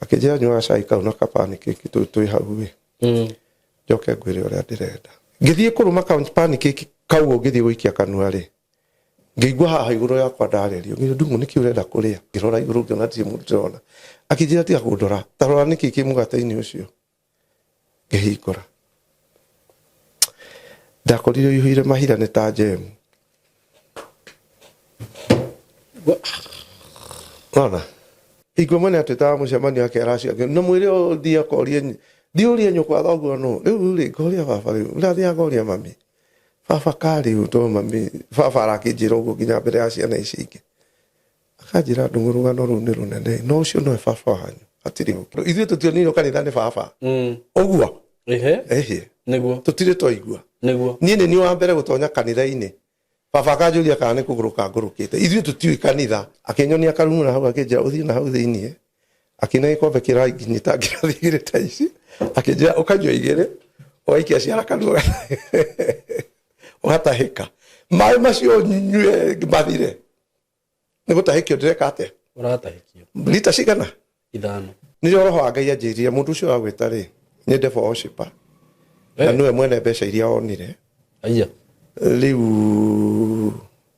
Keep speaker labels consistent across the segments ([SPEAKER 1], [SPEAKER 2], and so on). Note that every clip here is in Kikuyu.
[SPEAKER 1] Akĩnjĩra nyuaga cai kau na ka pancake tũu twĩ hau ĩ. Njoke ngwĩre ũrĩa ndĩrenda. Ngĩthiĩ kũrũma ka pancake kau ngĩthiĩ gũikia kanua rĩ, ngĩigua haha igũrũ yakwa ndarerio. Ngĩũria Ndung'u nĩkĩ ũrenda kũrĩa? Ngĩrora igũrũ ngĩona ndirĩ mũndũ ndĩrona. Akĩnjĩra tiga kũndora, ta rora nĩkĩ kĩ mũgate-inĩ ũcio. Ngĩhingũra. Ndakorire ũihũire mahira nĩ ta njemu. Nona? Hingo ĩmwe nĩ atwĩtaga mũcemanio akera acio angĩ, na mwĩre ũyũ thiĩ akorie thiĩ ũrie nyũkwa thoguo nũ. Rĩu rĩ, ngoria baba rĩu, ndathiaga ngoria mami. Baba karĩ ũ tondũ mami, baba arakĩnjĩra ũguo nginya mbere ya ciana ici ingĩ. Akanjĩra Ndung'u rũgano rũu nĩ rũnene, no ũcio nowe baba wanyu, hatirĩ ũngĩ. Ithuĩ tũtionirwo kanitha nĩ baba. Ũguo?
[SPEAKER 2] Ehe.
[SPEAKER 1] Ehe.
[SPEAKER 2] Nĩguo.
[SPEAKER 1] Tũtirĩ twaigua.
[SPEAKER 2] Nĩguo.
[SPEAKER 1] Niĩ nĩ niĩ wa mbere gũtonya kanitha-inĩ. Baba akanjũria kana nĩ kũgũrũka ngũrũkĩte. Ithuĩ tũtiũĩ kanitha. Akĩnyonia karumu na hau akĩnjĩra ũthiĩ na hau thĩiniĩ. Akĩne gĩkombe kĩranginyita ngirathi igĩrĩ ta ici. Akĩnjĩra ũkanyua igĩrĩ, ũgaikia ciara kanua ũgatahĩka. Maĩ macio nyue mathire. Nĩ gũtahĩkio ndĩreka atĩa?
[SPEAKER 2] Ũratahĩkio.
[SPEAKER 1] Lita cigana?
[SPEAKER 2] 5.
[SPEAKER 1] Nĩrĩo roho wa Ngai anjĩrire mũndũ ũcio wagwĩta rĩ nĩ devil worshiper na nĩwe mwene mbeca iria onire.
[SPEAKER 2] Aya.
[SPEAKER 1] Rĩu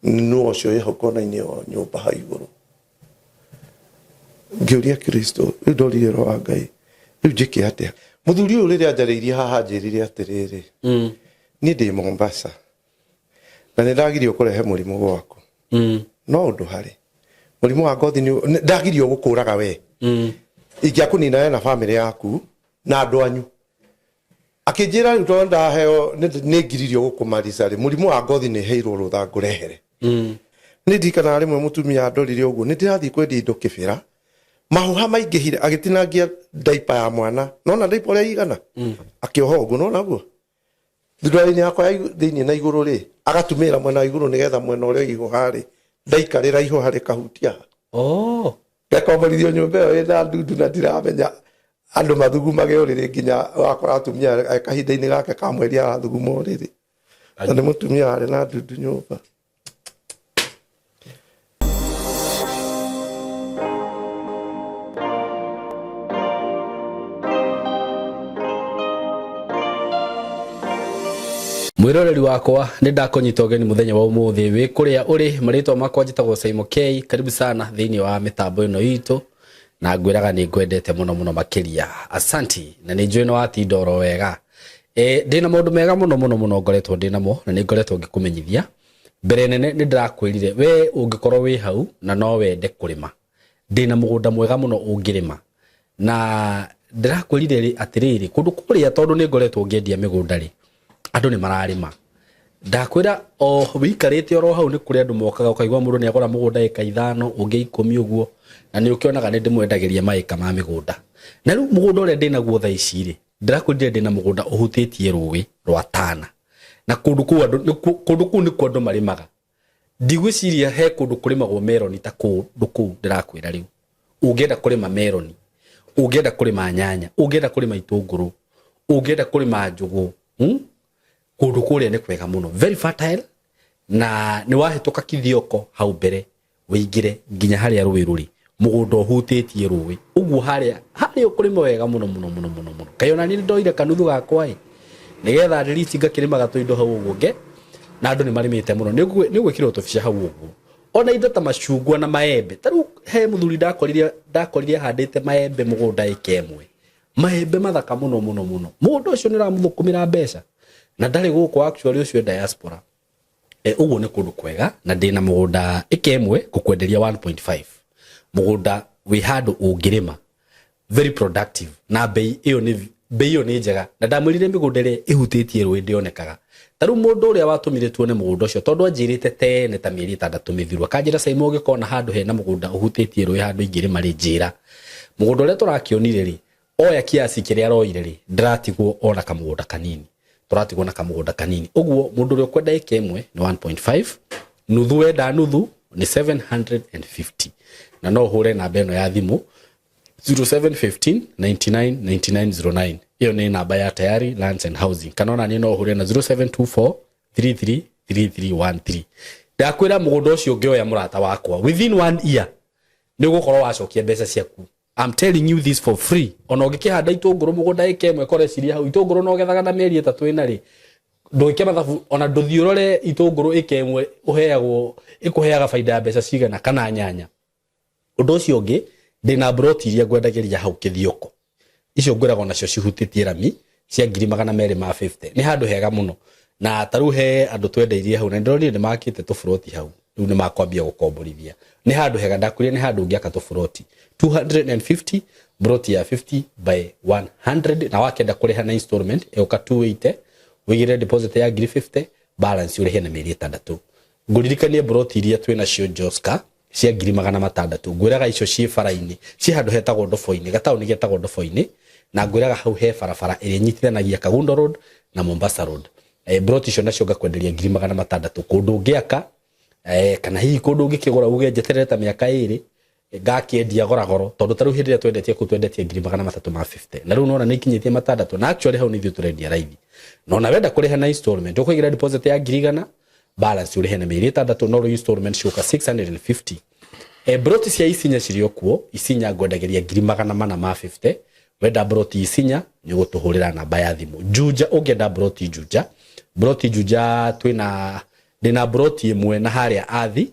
[SPEAKER 1] nũ ũcio wĩ hau kona-inĩ ĩyo nyũmba hau igũrũ. Ngĩũria Kristo, rĩu ndorire roho wa Ngai, rĩu njĩke atĩa? Mũthuri ũyũ rĩrĩa anjarĩirie haha anjĩrire atĩrĩrĩ, niĩ ndĩ Mombasa na nĩ ndagirio kũrehe mũrimũ gwaku. No ũndũ harĩ mũrimũ wa ngothi nĩ ndagirio gũkũraga we. Ingĩakũnina we na bamĩrĩ yaku na andũ anyu. Akĩnjĩra rĩu tondũ ndaheo nĩ ngiririo gũkũmarica rĩ, mũrimũ wa ngothi nĩ heirwo rũtha ngũrehere. Nĩ ndirikanaga rĩmwe mũtumia andorire ũguo, nĩ ndĩrathiĩ kwendia indo Kĩbĩra, mahũha maingĩhire agĩtinangia ndaipa ya mwana. Nona ndaipa ũrĩa igana? Akĩoha ũguo, nona ũguo? Thutha-inĩ yakwa ya thĩinĩ na igũrũ rĩ, agatumĩra mwena wa igũrũ nĩgetha mwena ũrĩa ihũha rĩ, ndaikarĩra ihũha rĩkahutia ha.
[SPEAKER 2] Oh.
[SPEAKER 1] Ngakomborithio nyũmba ĩyo ĩna ndundu na ndiramenya andũ mathugumage ũrĩrĩ nginya wakora atumia e kahinda-inĩ gake ka mweri arathuguma ũrĩrĩ. Na nĩ mũtumia warĩ na ndundu nyũmba.
[SPEAKER 2] Mwiroreri wakwa nĩ ndakũnyita ũgeni mũthenya wa ũmũthĩ wĩ kũrĩa ũrĩ. Marĩtwa makwa njĩtagwo Saimo K. Karibu sana thĩinĩ wa mĩtambo ĩno itũ, na ngwĩraga nĩ ngwendete mũno mũno makĩria. Asanti, na nĩ njũĩ nĩ watinda oro wega. Ndĩna maũndũ mega mũno mũno mũno ngoretwo ndĩnamo, na nĩ ngoretwo ngĩkũmenyithia. Mbere nene nĩ ndĩrakwĩrire we ũngĩkorwo wĩ hau na no wende kũrĩma, ndĩna mũgũnda mwega mũno ũngĩrĩma. Na ndĩrakwĩrire rĩ atĩrĩrĩ, kũndũ kũrĩa tondũ nĩ ngoretwo ngĩendia mĩgũnda rĩ, andũ nĩ mararĩma. Ndakwĩra o wĩikarĩte oro hau nĩ kũrĩ andũ mokaga ũkaigua mũndũ nĩ agũra mũgũnda ĩka 5, ũngĩ 10 ũguo, na nĩ ũkĩonaga nĩ ndĩmwendagĩria maĩka ma mĩgũnda. Na rĩu mũgũnda ũrĩa ndĩnaguo thaa ici rĩ, ndĩrakwĩrire ndĩna mũgũnda ũhutĩtie rũĩ rwa Tana. Na kũndũ kũu andũ, kũndũ kũu nĩkuo andũ marĩmaga. Ndigwĩciria he kũndũ kũrĩmagwo meroni ta kũndũ kũu ndĩrakwĩra rĩu. Ũngĩenda kũrĩma meroni, ũngĩenda kũrĩma nyanya, ũngĩenda kũrĩma itũngũrũ, ũngĩenda kũrĩma njũgũ, Kũndũ kũrĩa nĩ kwega mũno, very fertile, na nĩ wahĩtũka Kithioko hau mbere wĩingĩre nginya harĩa rũĩ rũrĩ, mũgũnda ũhutĩtie rũĩ ũguo, harĩa harĩa ũkũrĩma wega mũno mũno mũno mũno mũno. Kaĩ ona niĩ nĩndoire kanuthu gakwa ĩ, nĩgetha at least ngakĩrĩmaga tũindo hau ũguo nge, na andũ nĩ marĩmĩte mũno. Nĩ ũgwĩkĩrwo tũbica hau ũguo, ona indo ta macungwa na maembe. Ta rĩu he mũthuri ndakorire ahandĩte maembe mũgũnda ĩka ĩmwe, maembe mathaka mũno mũno mũno. Mũgũnda ũcio nĩ ũramũthũkũmĩra mbeca, na ndarĩ gũkũ actually, ũcio e diaspora. Ũguo nĩ kũndũ kwega, na ndĩna mũgũnda ĩka ĩmwe ngũkwenderia 1.5, mũgũnda wĩ handũ ũngĩrĩma, very productive, na bei ĩyo nĩ njega. Na ndamwĩrire mĩgũnda ĩrĩa ĩhutĩtie rũĩ ndĩonekaga. Ta rĩu mũndũ ũrĩa watũmire tuone mũgũnda ũcio, tondũ anjĩrĩte tene ta mĩeri 6 mĩthiru, akanjĩra Saimo ũngĩkona handũ hena mũgũnda ũhutĩtie rũĩ handũ ingĩrĩma rĩ, njĩra. Mũgũnda ũrĩa tũrakĩonire rĩ, oya kiasi kĩrĩa aroire rĩ, ndĩratigwo ona kamũgũnda kanini, tũratigwo na kamũgũnda kanini. Ũguo mũndũ ũrĩa ũkwenda ĩka ĩmwe nĩ 1.5, nuthu wenda nuthu nĩ 750, na no ũhũre namba ĩno ya thimũ 0715 99 99 09. Ĩyo nĩ namba ya Tayari Lands and Housing, kana ona niĩ no ũhũre na 0724 33 3313. Ndakwĩra mũgũnda ũcio ũngĩoya mũrata wakwa, within one year nĩ ũgũkorwo wacokia mbeca ciaku. I'm telling you this for free. Ona ũngĩkĩhanda itũngũrũ mũgũnda ĩka ĩmwe kore ciria hau itũngũrũ no gethaga na mĩeri 3 ĩna rĩ, ndũgĩke mathabu ona ndũthiĩ ũrore itũngũrũ ĩka ĩmwe ũheagwo ĩkũheaga baida ya mbeca cigana kana nyanya. Ũndũ ũcio ũngĩ, ndĩna mburoti iria ngwendagĩria hau Kĩthioko, icio ngwĩraga onacio cihutĩtie rami cia 250,000. Nĩ handũ hega mũno, na ta rĩu he andũ twendeirie hau na ndĩronire nĩ makĩte tũburoti hau, rĩu nĩ makwambia gũkomborithia. Nĩ handũ hega, ndakwĩrire nĩ handũ ũngĩaka tũburoti 250, mburoti ya 50 by 100, na wakenda kũrĩha na installment ĩgũka 280, wĩigĩrĩre deposit ya 50,000, balance ũrĩhe na mĩeri 6. Ngũririkanie mburoti iria twĩ nacio Joska cia 600,000, ngwĩraga icio ciĩ bara-inĩ, ciĩ handũ hetagwo Ndobo-inĩ, gataũni getagwo Ndobo-inĩ, na ngwĩraga hau he barabara ĩrĩa ĩnyitithanagia Kagundo Road na Mombasa Road. Mburoti icio nacio ngakwenderia 600,000, kũndũ ũngĩaka, kana hihi kũndũ ũngĩkĩgũra uge njeterere ta mĩaka 2 ngakĩendia goragoro, tondũ ta rĩu hĩndĩ ĩrĩa twendetie kũu twendetie 350,000, na rĩu nona nĩ ikinyĩtie 600, na actually hau nĩ ithuĩ tũrendia raithi. Na ona wenda kũrĩha na installment ũkũigĩra deposit ya 100,000, balance ũrĩhe na mĩeri 6, no rĩu installment ciũka 650. Mburoti cia Isinya cirĩ o kuo, Isinya ngwendagĩria 450,000. Wenda mburoti Isinya nĩ ũgũtũhũrĩra namba ya thimũ. Juja ũngĩenda mburoti Juja, mburoti Juja twĩna, ndĩna mburoti ĩmwe na harĩa Athi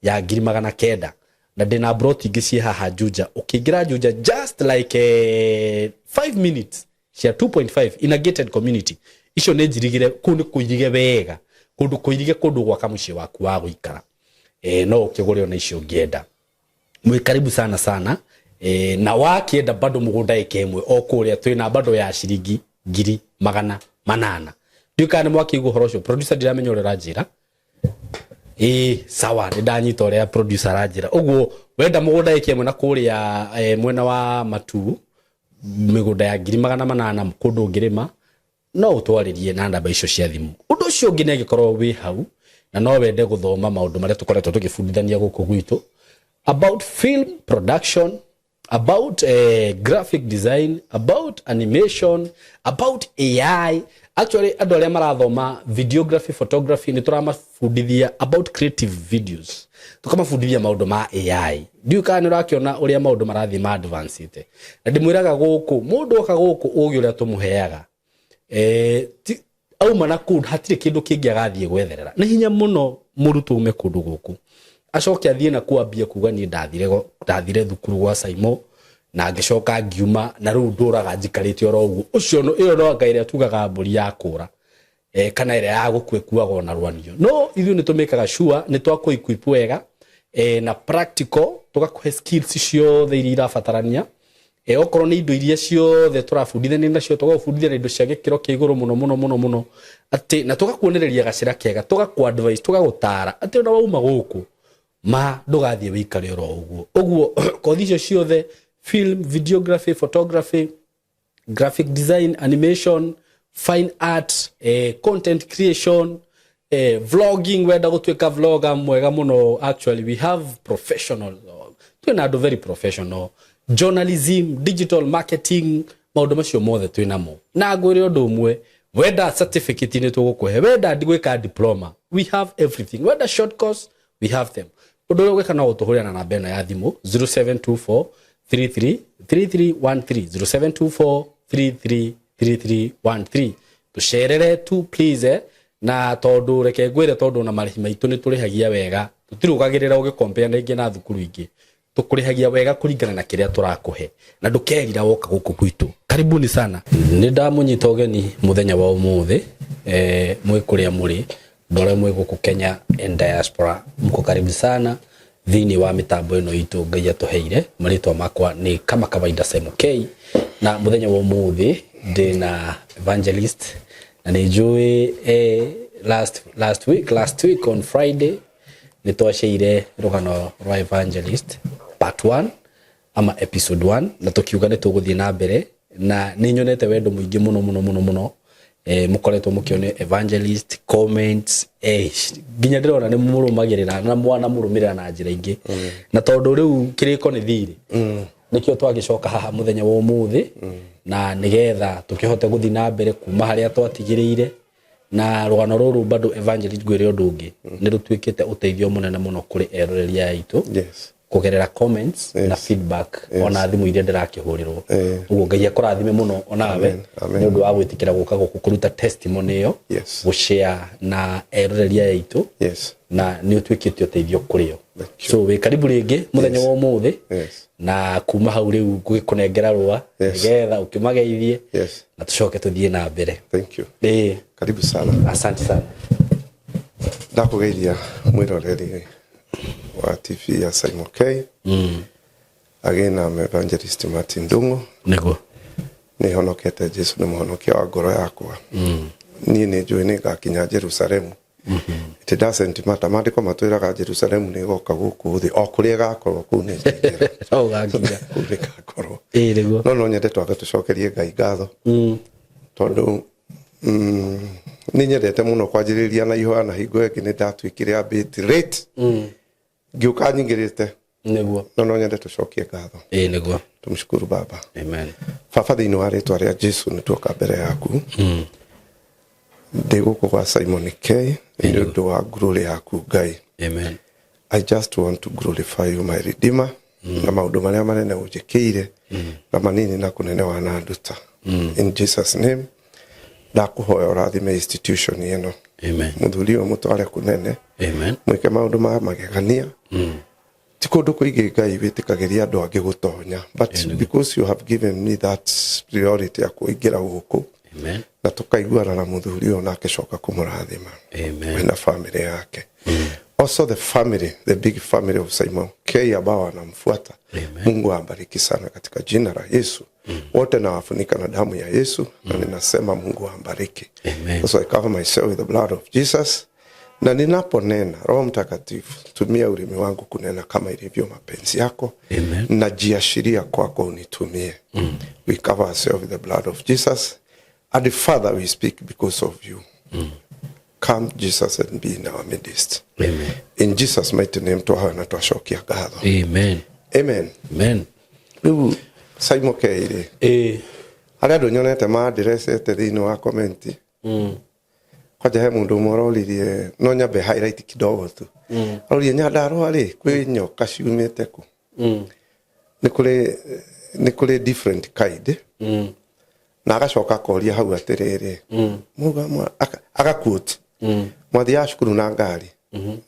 [SPEAKER 2] ya 900,000, na ndĩna mburoti ingĩ ciĩ haha Juja. Ũkĩingĩra Juja just like 5 minutes cia 2.5 in a gated community, icio nĩ njirigĩre, kũu nĩ kũirige wega, kũndũ kũirige, kũndũ gwaka mũciĩ waku wa gũikara. No ũkĩgũre ona icio ũngĩenda. Mwĩ karibu sana sana. Na wakĩenda bado mũgũnda ĩka ĩmwe o kũrĩa twĩna bado ya ciringi 800,000. Ndiũĩ kana nĩ mwakĩigua ũhoro ũcio. Producer ndiramenya ũrĩa ũranjĩra. Sawa, nĩ ndanyita ũrĩa producer aranjĩra. Ũguo wenda mũgũnda ĩka ĩmwe na kũrĩa mwena wa Matuu, mĩgũnda ya 800,000 kũndũ ũngĩrĩma, no ũtwarĩrie na namba icio cia thimũ. Ũndũ ũcio ũngĩ nĩ angĩkorwo wĩ hau na no wende gũthoma maũndũ marĩa tũkoretwo tũgĩbundithania gũkũ gwitũ about film production, about graphic design, about animation, about AI. Actually andũ arĩa marathoma videography, photography, nĩ tũramabundithia about creative videos, tũkamabundithia maũndũ ma AI. Ndiũĩ kana nĩ ũrakĩona ũrĩa maũndũ marathiĩ ma advance-ĩte. Na ndĩmwĩraga gũkũ, mũndũ oka gũkũ ũgĩ ũrĩa tũmũheaga, auma na kũu hatirĩ kĩndũ kĩngĩ agathiĩ gwetherera. Nĩ hinya mũno mũrutwo ume kũndũ gũkũ acoke athiĩ na kuambia kuga niĩ ndathire thukuru gwa Saimo na ngĩcoka ngiuma na rĩu ndũraga njikarĩte oro ũguo. Ũcio ĩyo no anga ĩrĩa tugaga mbũri ya kũra, kana ĩrĩa ya gũkua ĩkuagwo na rwanio. No ithuĩ nĩ tũmĩkaga sure nĩ twakũ equip wega, na practical, tũgakũhe skills ciothe iria irabatarania. Okorwo nĩ indo iria ciothe tũrabundithania nacio, tũgagũbundithia na indo cia gĩkĩro kĩa igũrũ mũno mũno mũno mũno, atĩ na tũgakuonereria gacĩra kega, tũgakũ advice, tũgagũtara atĩ ona wauma gũkũ ma ndũgathiĩ wĩikare oro ũguo. Ũguo kothi icio ciothe, film, videography, photography, graphic design, animation, fine art, content creation, vlogging, wenda gũtuĩka vlogger mwega mũno. Actually we have professional, twĩna andũ very professional, journalism, digital marketing, maũndũ macio mothe twĩnamo. Na ngwĩre ũndũ ũmwe, wenda certificate nĩ tũgũkũhe, wenda gwĩka diploma, we have everything, wenda short course, we have them. Ũndũ ũrĩa ũgwĩka no ũtũhũrĩra na namba ĩno ya thimũ 0724 33 3313, 0724 33 3313. Tũcerere tu please, na tondũ reke ngwĩre, tondũ na marĩhi maitũ nĩ tũrĩhagia wega, tũtirũgagĩrĩra ũgĩkompea na ingĩ na thukuru ingĩ, tũkũrĩhagia wega kũringana na kĩrĩa tũrakũhe, na ndũkerira woka gũkũ gwitũ. Karibuni sana. Nĩ ndamũnyita ũgeni mũthenya wa ũmũthĩ, mwĩ kũrĩa mũrĩ, ndore mwĩ gũkũ Kenya and diaspora, mko karibu sana thĩinĩ wa mĩtambo ĩno itũ Ngai atũheire. Marĩtwa makwa nĩ kama kawaida Simon K, na mũthenya wa ũmũthĩ ndĩna evangelist, na nĩ njũĩ last week on Friday nĩ twaceire rũgano rwa evangelist part 1 ama episode 1, na tũkiuga nĩ tũgũthiĩ na mbere, na nĩ nyonete wendo mũingĩ mũno mũno mũno mũno. Mũkoretwo mũkĩone evangelist comments, nginya ndĩrona nĩ mũrũmagĩrĩra na mwana mũrũmĩrĩra na njĩra ingĩ, na tondũ rĩu kĩrĩko nĩ thirĩ, nĩkĩo twagĩcoka haha mũthenya wa ũmũthĩ, na nĩgetha tũkĩhote gũthiĩ na mbere kuma harĩa twatigĩrĩire. Na rũgano rũrũ bado evangelist, ngwĩre ũndũ ũngĩ, nĩ rũtuĩkĩte ũteithio mũnene mũno kũrĩ eroreri aya aitũ.
[SPEAKER 1] Yes.
[SPEAKER 2] Kũgerera comments na feedback, ona thimũ iria ndĩrakĩhũrĩrwo. Ũguo Ngai akũrathime mũno onawe
[SPEAKER 1] Amen. Amen.
[SPEAKER 2] nĩ ũndũ wa gwĩtĩkĩra gũka gũkũ kũruta testimony ĩyo, gũshare na eroreri aya aitũ, na nĩ ũtuĩkĩte ũteithio kũrĩ o.
[SPEAKER 1] Thank you.
[SPEAKER 2] So wĩ karibu rĩngĩ mũthenya wa ũmũthĩ, na kuma hau rĩu ngũgĩkũnengera rũa nĩgetha ũkĩmageithie na tũcoke tũthiĩ na mbere.
[SPEAKER 1] Thank you.
[SPEAKER 2] Ĩĩ.
[SPEAKER 1] Karibu sana.
[SPEAKER 2] Asante sana.
[SPEAKER 1] Ndakũgeithia mwĩroreri wa TV ya Simon K. Again, I'm Evangelist Martin Ndung'u.
[SPEAKER 2] Nĩguo.
[SPEAKER 1] Nĩ honokete, Jesu nĩ mũhonokia wa ngoro yakwa. Niĩ nĩ njũĩ nĩ ngakinya Jerusalemu. It doesn't matter, maandĩko matwĩraga Jerusalemu nĩ ĩgoka gũkũ thĩ, o kũrĩa ĩgakorwo kũu nĩ njingĩra.
[SPEAKER 2] No ũgakinya.
[SPEAKER 1] Kũu nĩ ngakorwo.
[SPEAKER 2] Ĩĩ, nĩguo.
[SPEAKER 1] No nyende twambe tũcokerie Ngai ngatho, tondũ nĩ nyendete mũno kwanjĩrĩria na ihoya, na hingo ĩngĩ nĩ ndatuĩkire a bit late, ngĩũka nyingĩrĩte. No nyende tũcokie ngatho.
[SPEAKER 2] Ĩĩ, nĩguo.
[SPEAKER 1] Tumshukuru Baba.
[SPEAKER 2] Amen.
[SPEAKER 1] Baba, thĩinĩ wa rĩtwa rĩa Jesu nĩ tuoka mbere yaku. Ndĩ gũkũ gwa Simon K nĩ ũndũ wa glory yaku, Ngai.
[SPEAKER 2] Amen.
[SPEAKER 1] I just want to glorify you, my Redeemer, na maũndũ marĩa manene ũnjĩkĩire na manini na kũnene wananduta. In Jesus name, ndakũhoya ũrathime institution ĩno.
[SPEAKER 2] Amen.
[SPEAKER 1] Mũthuri ũyũ mũtware kũnene,
[SPEAKER 2] Amen.
[SPEAKER 1] mwĩke maũndũ ma magegania. Ti kũndũ kũingĩ Ngai wĩtĩkagĩria andũ angĩ gũtonya, but because you have given me that priority ya kũingĩra gũkũ
[SPEAKER 2] Amen.
[SPEAKER 1] na tũkaiguana na mũthuri ũyũ, na akĩcoka kũmũrathima
[SPEAKER 2] Amen.
[SPEAKER 1] we na family yake, also the family, the big family of Simon K ambao wanamfuata.
[SPEAKER 2] Amen.
[SPEAKER 1] Mungu awabariki sana katika jina la Yesu. Wote nawafunika na damu ya Yesu, na ninasema Mungu awabariki.
[SPEAKER 2] Amen.
[SPEAKER 1] So I cover myself with the blood of Jesus, na ninaponena, Roho Mtakatifu, tumia ulimi wangu kunena kama ilivyo mapenzi yako.
[SPEAKER 2] Amen.
[SPEAKER 1] Najiashiria kwako unitumie. We cover ourselves with the blood of Jesus, and the Father, we speak because of you. Come, Jesus, and be in our midst.
[SPEAKER 2] Amen.
[SPEAKER 1] In Jesus' mighty name twahoya na twacokia ngatho.
[SPEAKER 2] Amen.
[SPEAKER 1] Amen.
[SPEAKER 2] Amen.
[SPEAKER 1] Rĩu Simon K rĩ,
[SPEAKER 2] Ĩĩ.
[SPEAKER 1] harĩa andũ nyonete mandirecete thĩinĩ wa comment, kwanja he mũndũ ũmwe ũroririe, no nyambe highlight kidogo tu. Aroririe Nyandarũa rĩ, kwĩ nyoka ciumĩte kũ? Nĩ kũrĩ different kind. Na agacoka akoria hau atĩrĩrĩ, muga agaquote, mwathiaga cukuru na ngari,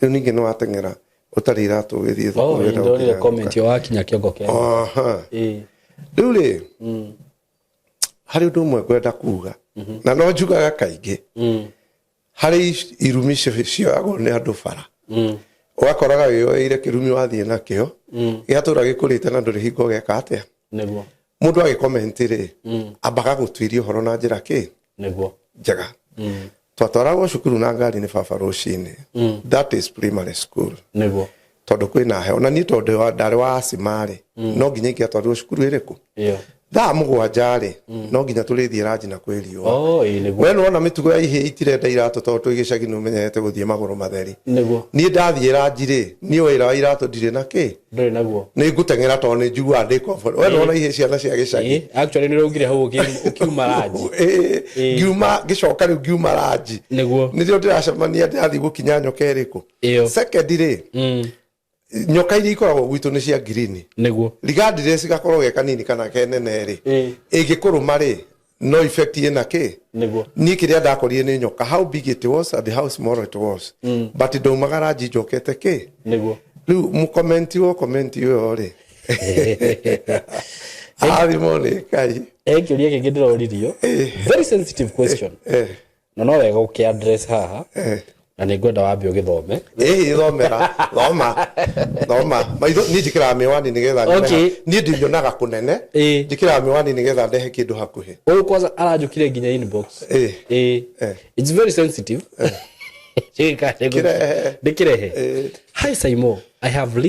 [SPEAKER 1] rĩu ningĩ nĩ wateng'era ũtarĩ iratũ ũgĩthiĩ
[SPEAKER 2] Oh,
[SPEAKER 1] thukuru wĩna
[SPEAKER 2] ndonire
[SPEAKER 1] gũkinya
[SPEAKER 2] comment
[SPEAKER 1] nyoka.
[SPEAKER 2] yo wakinya kĩongo kĩa. Ĩĩ.
[SPEAKER 1] Rĩu rĩ, harĩ ũndũ ũmwe ngwenda kuga, na no njugaga kaingĩ, harĩ irumi cioyagwo nĩ andũ bara, ũgakoraga wĩyoeire kĩrumi wathiĩ nakĩo, gĩatũra gĩkũrĩte na ndũrĩ hingo geka atĩa. Mũndũ agĩcomment rĩ, ambaga gũtuiria ũhoro na njĩra kĩ njega. Twatwaragwo cukuru na ngari nĩ baba rũcinĩ, that is primary school, tondũ kwĩna heho, na niĩ tondũ ndarĩ wa acima rĩ, no nginya ingĩatwarirwo cukuru ĩrĩkũ?
[SPEAKER 2] Ĩyo.
[SPEAKER 1] 7:00 rĩ, no nginya tũrĩthiĩ ranji na kwĩ riũa.
[SPEAKER 2] Oh, ĩĩ, nĩguo.
[SPEAKER 1] We nĩwona mĩtugo ya ihĩĩ itirenda iratũ, tondũ twĩ gĩcagi nĩ ũmenyerete gũthiĩ magũrũ matheri. Niĩ ndathiĩ ranji rĩ, niĩ wĩra wa iratũ ndirĩ na kĩ.
[SPEAKER 2] Ndũrĩ naguo.
[SPEAKER 1] Nĩ ngũteng'era tondũ nĩ njiguaga ndĩ comfortable. We nĩwona ihĩĩ, ciana cia gĩcagi.
[SPEAKER 2] Ĩĩ, actually nĩ ũraugire hau ũkiuma ranji.
[SPEAKER 1] Ĩĩ, ngiuma ngĩcoka rĩu ngiuma ranji. Nĩrĩo ndĩracemania, ndĩrathiĩ gũkinya nyoka ĩrĩkũ?
[SPEAKER 2] Ĩyo.
[SPEAKER 1] Second rĩ, nyoka iria ikoragwo gwitũ nĩ cia ngirini. Regardless gakorwo ge kanini kana kenene rĩ, ĩngĩkũrũma rĩ, no effect ĩna kĩ. Niĩ kĩrĩa ndakorire nĩ nyoka, how big it was and how small it was, but ndaumaga ranji njokete kĩ. Rĩu mũcomment wo comment ĩyo rĩ, athimwo nĩ Ngai.
[SPEAKER 2] He kĩũria kĩngĩ ndĩroririo. Very sensitive question. Na no wega ũkĩ address haha. Na nĩ ngwenda wambe ũgĩthome.
[SPEAKER 1] Ĩĩ, thomera, thoma, thoma maitho. Niĩ njĩkĩraga mĩwani nĩgetha nyone. Niĩ ndinyonaga kũnene. Njĩkĩraga mĩwani nĩgetha ndehe kĩndũ hakuhĩ.
[SPEAKER 2] Ũyũ kwanza aranjũkire nginya inbox. Ĩĩ. It's very sensitive.
[SPEAKER 1] Kĩrehe.
[SPEAKER 2] Ndĩkĩrehe.
[SPEAKER 1] Ĩĩ.
[SPEAKER 2] Hi Saimo, I have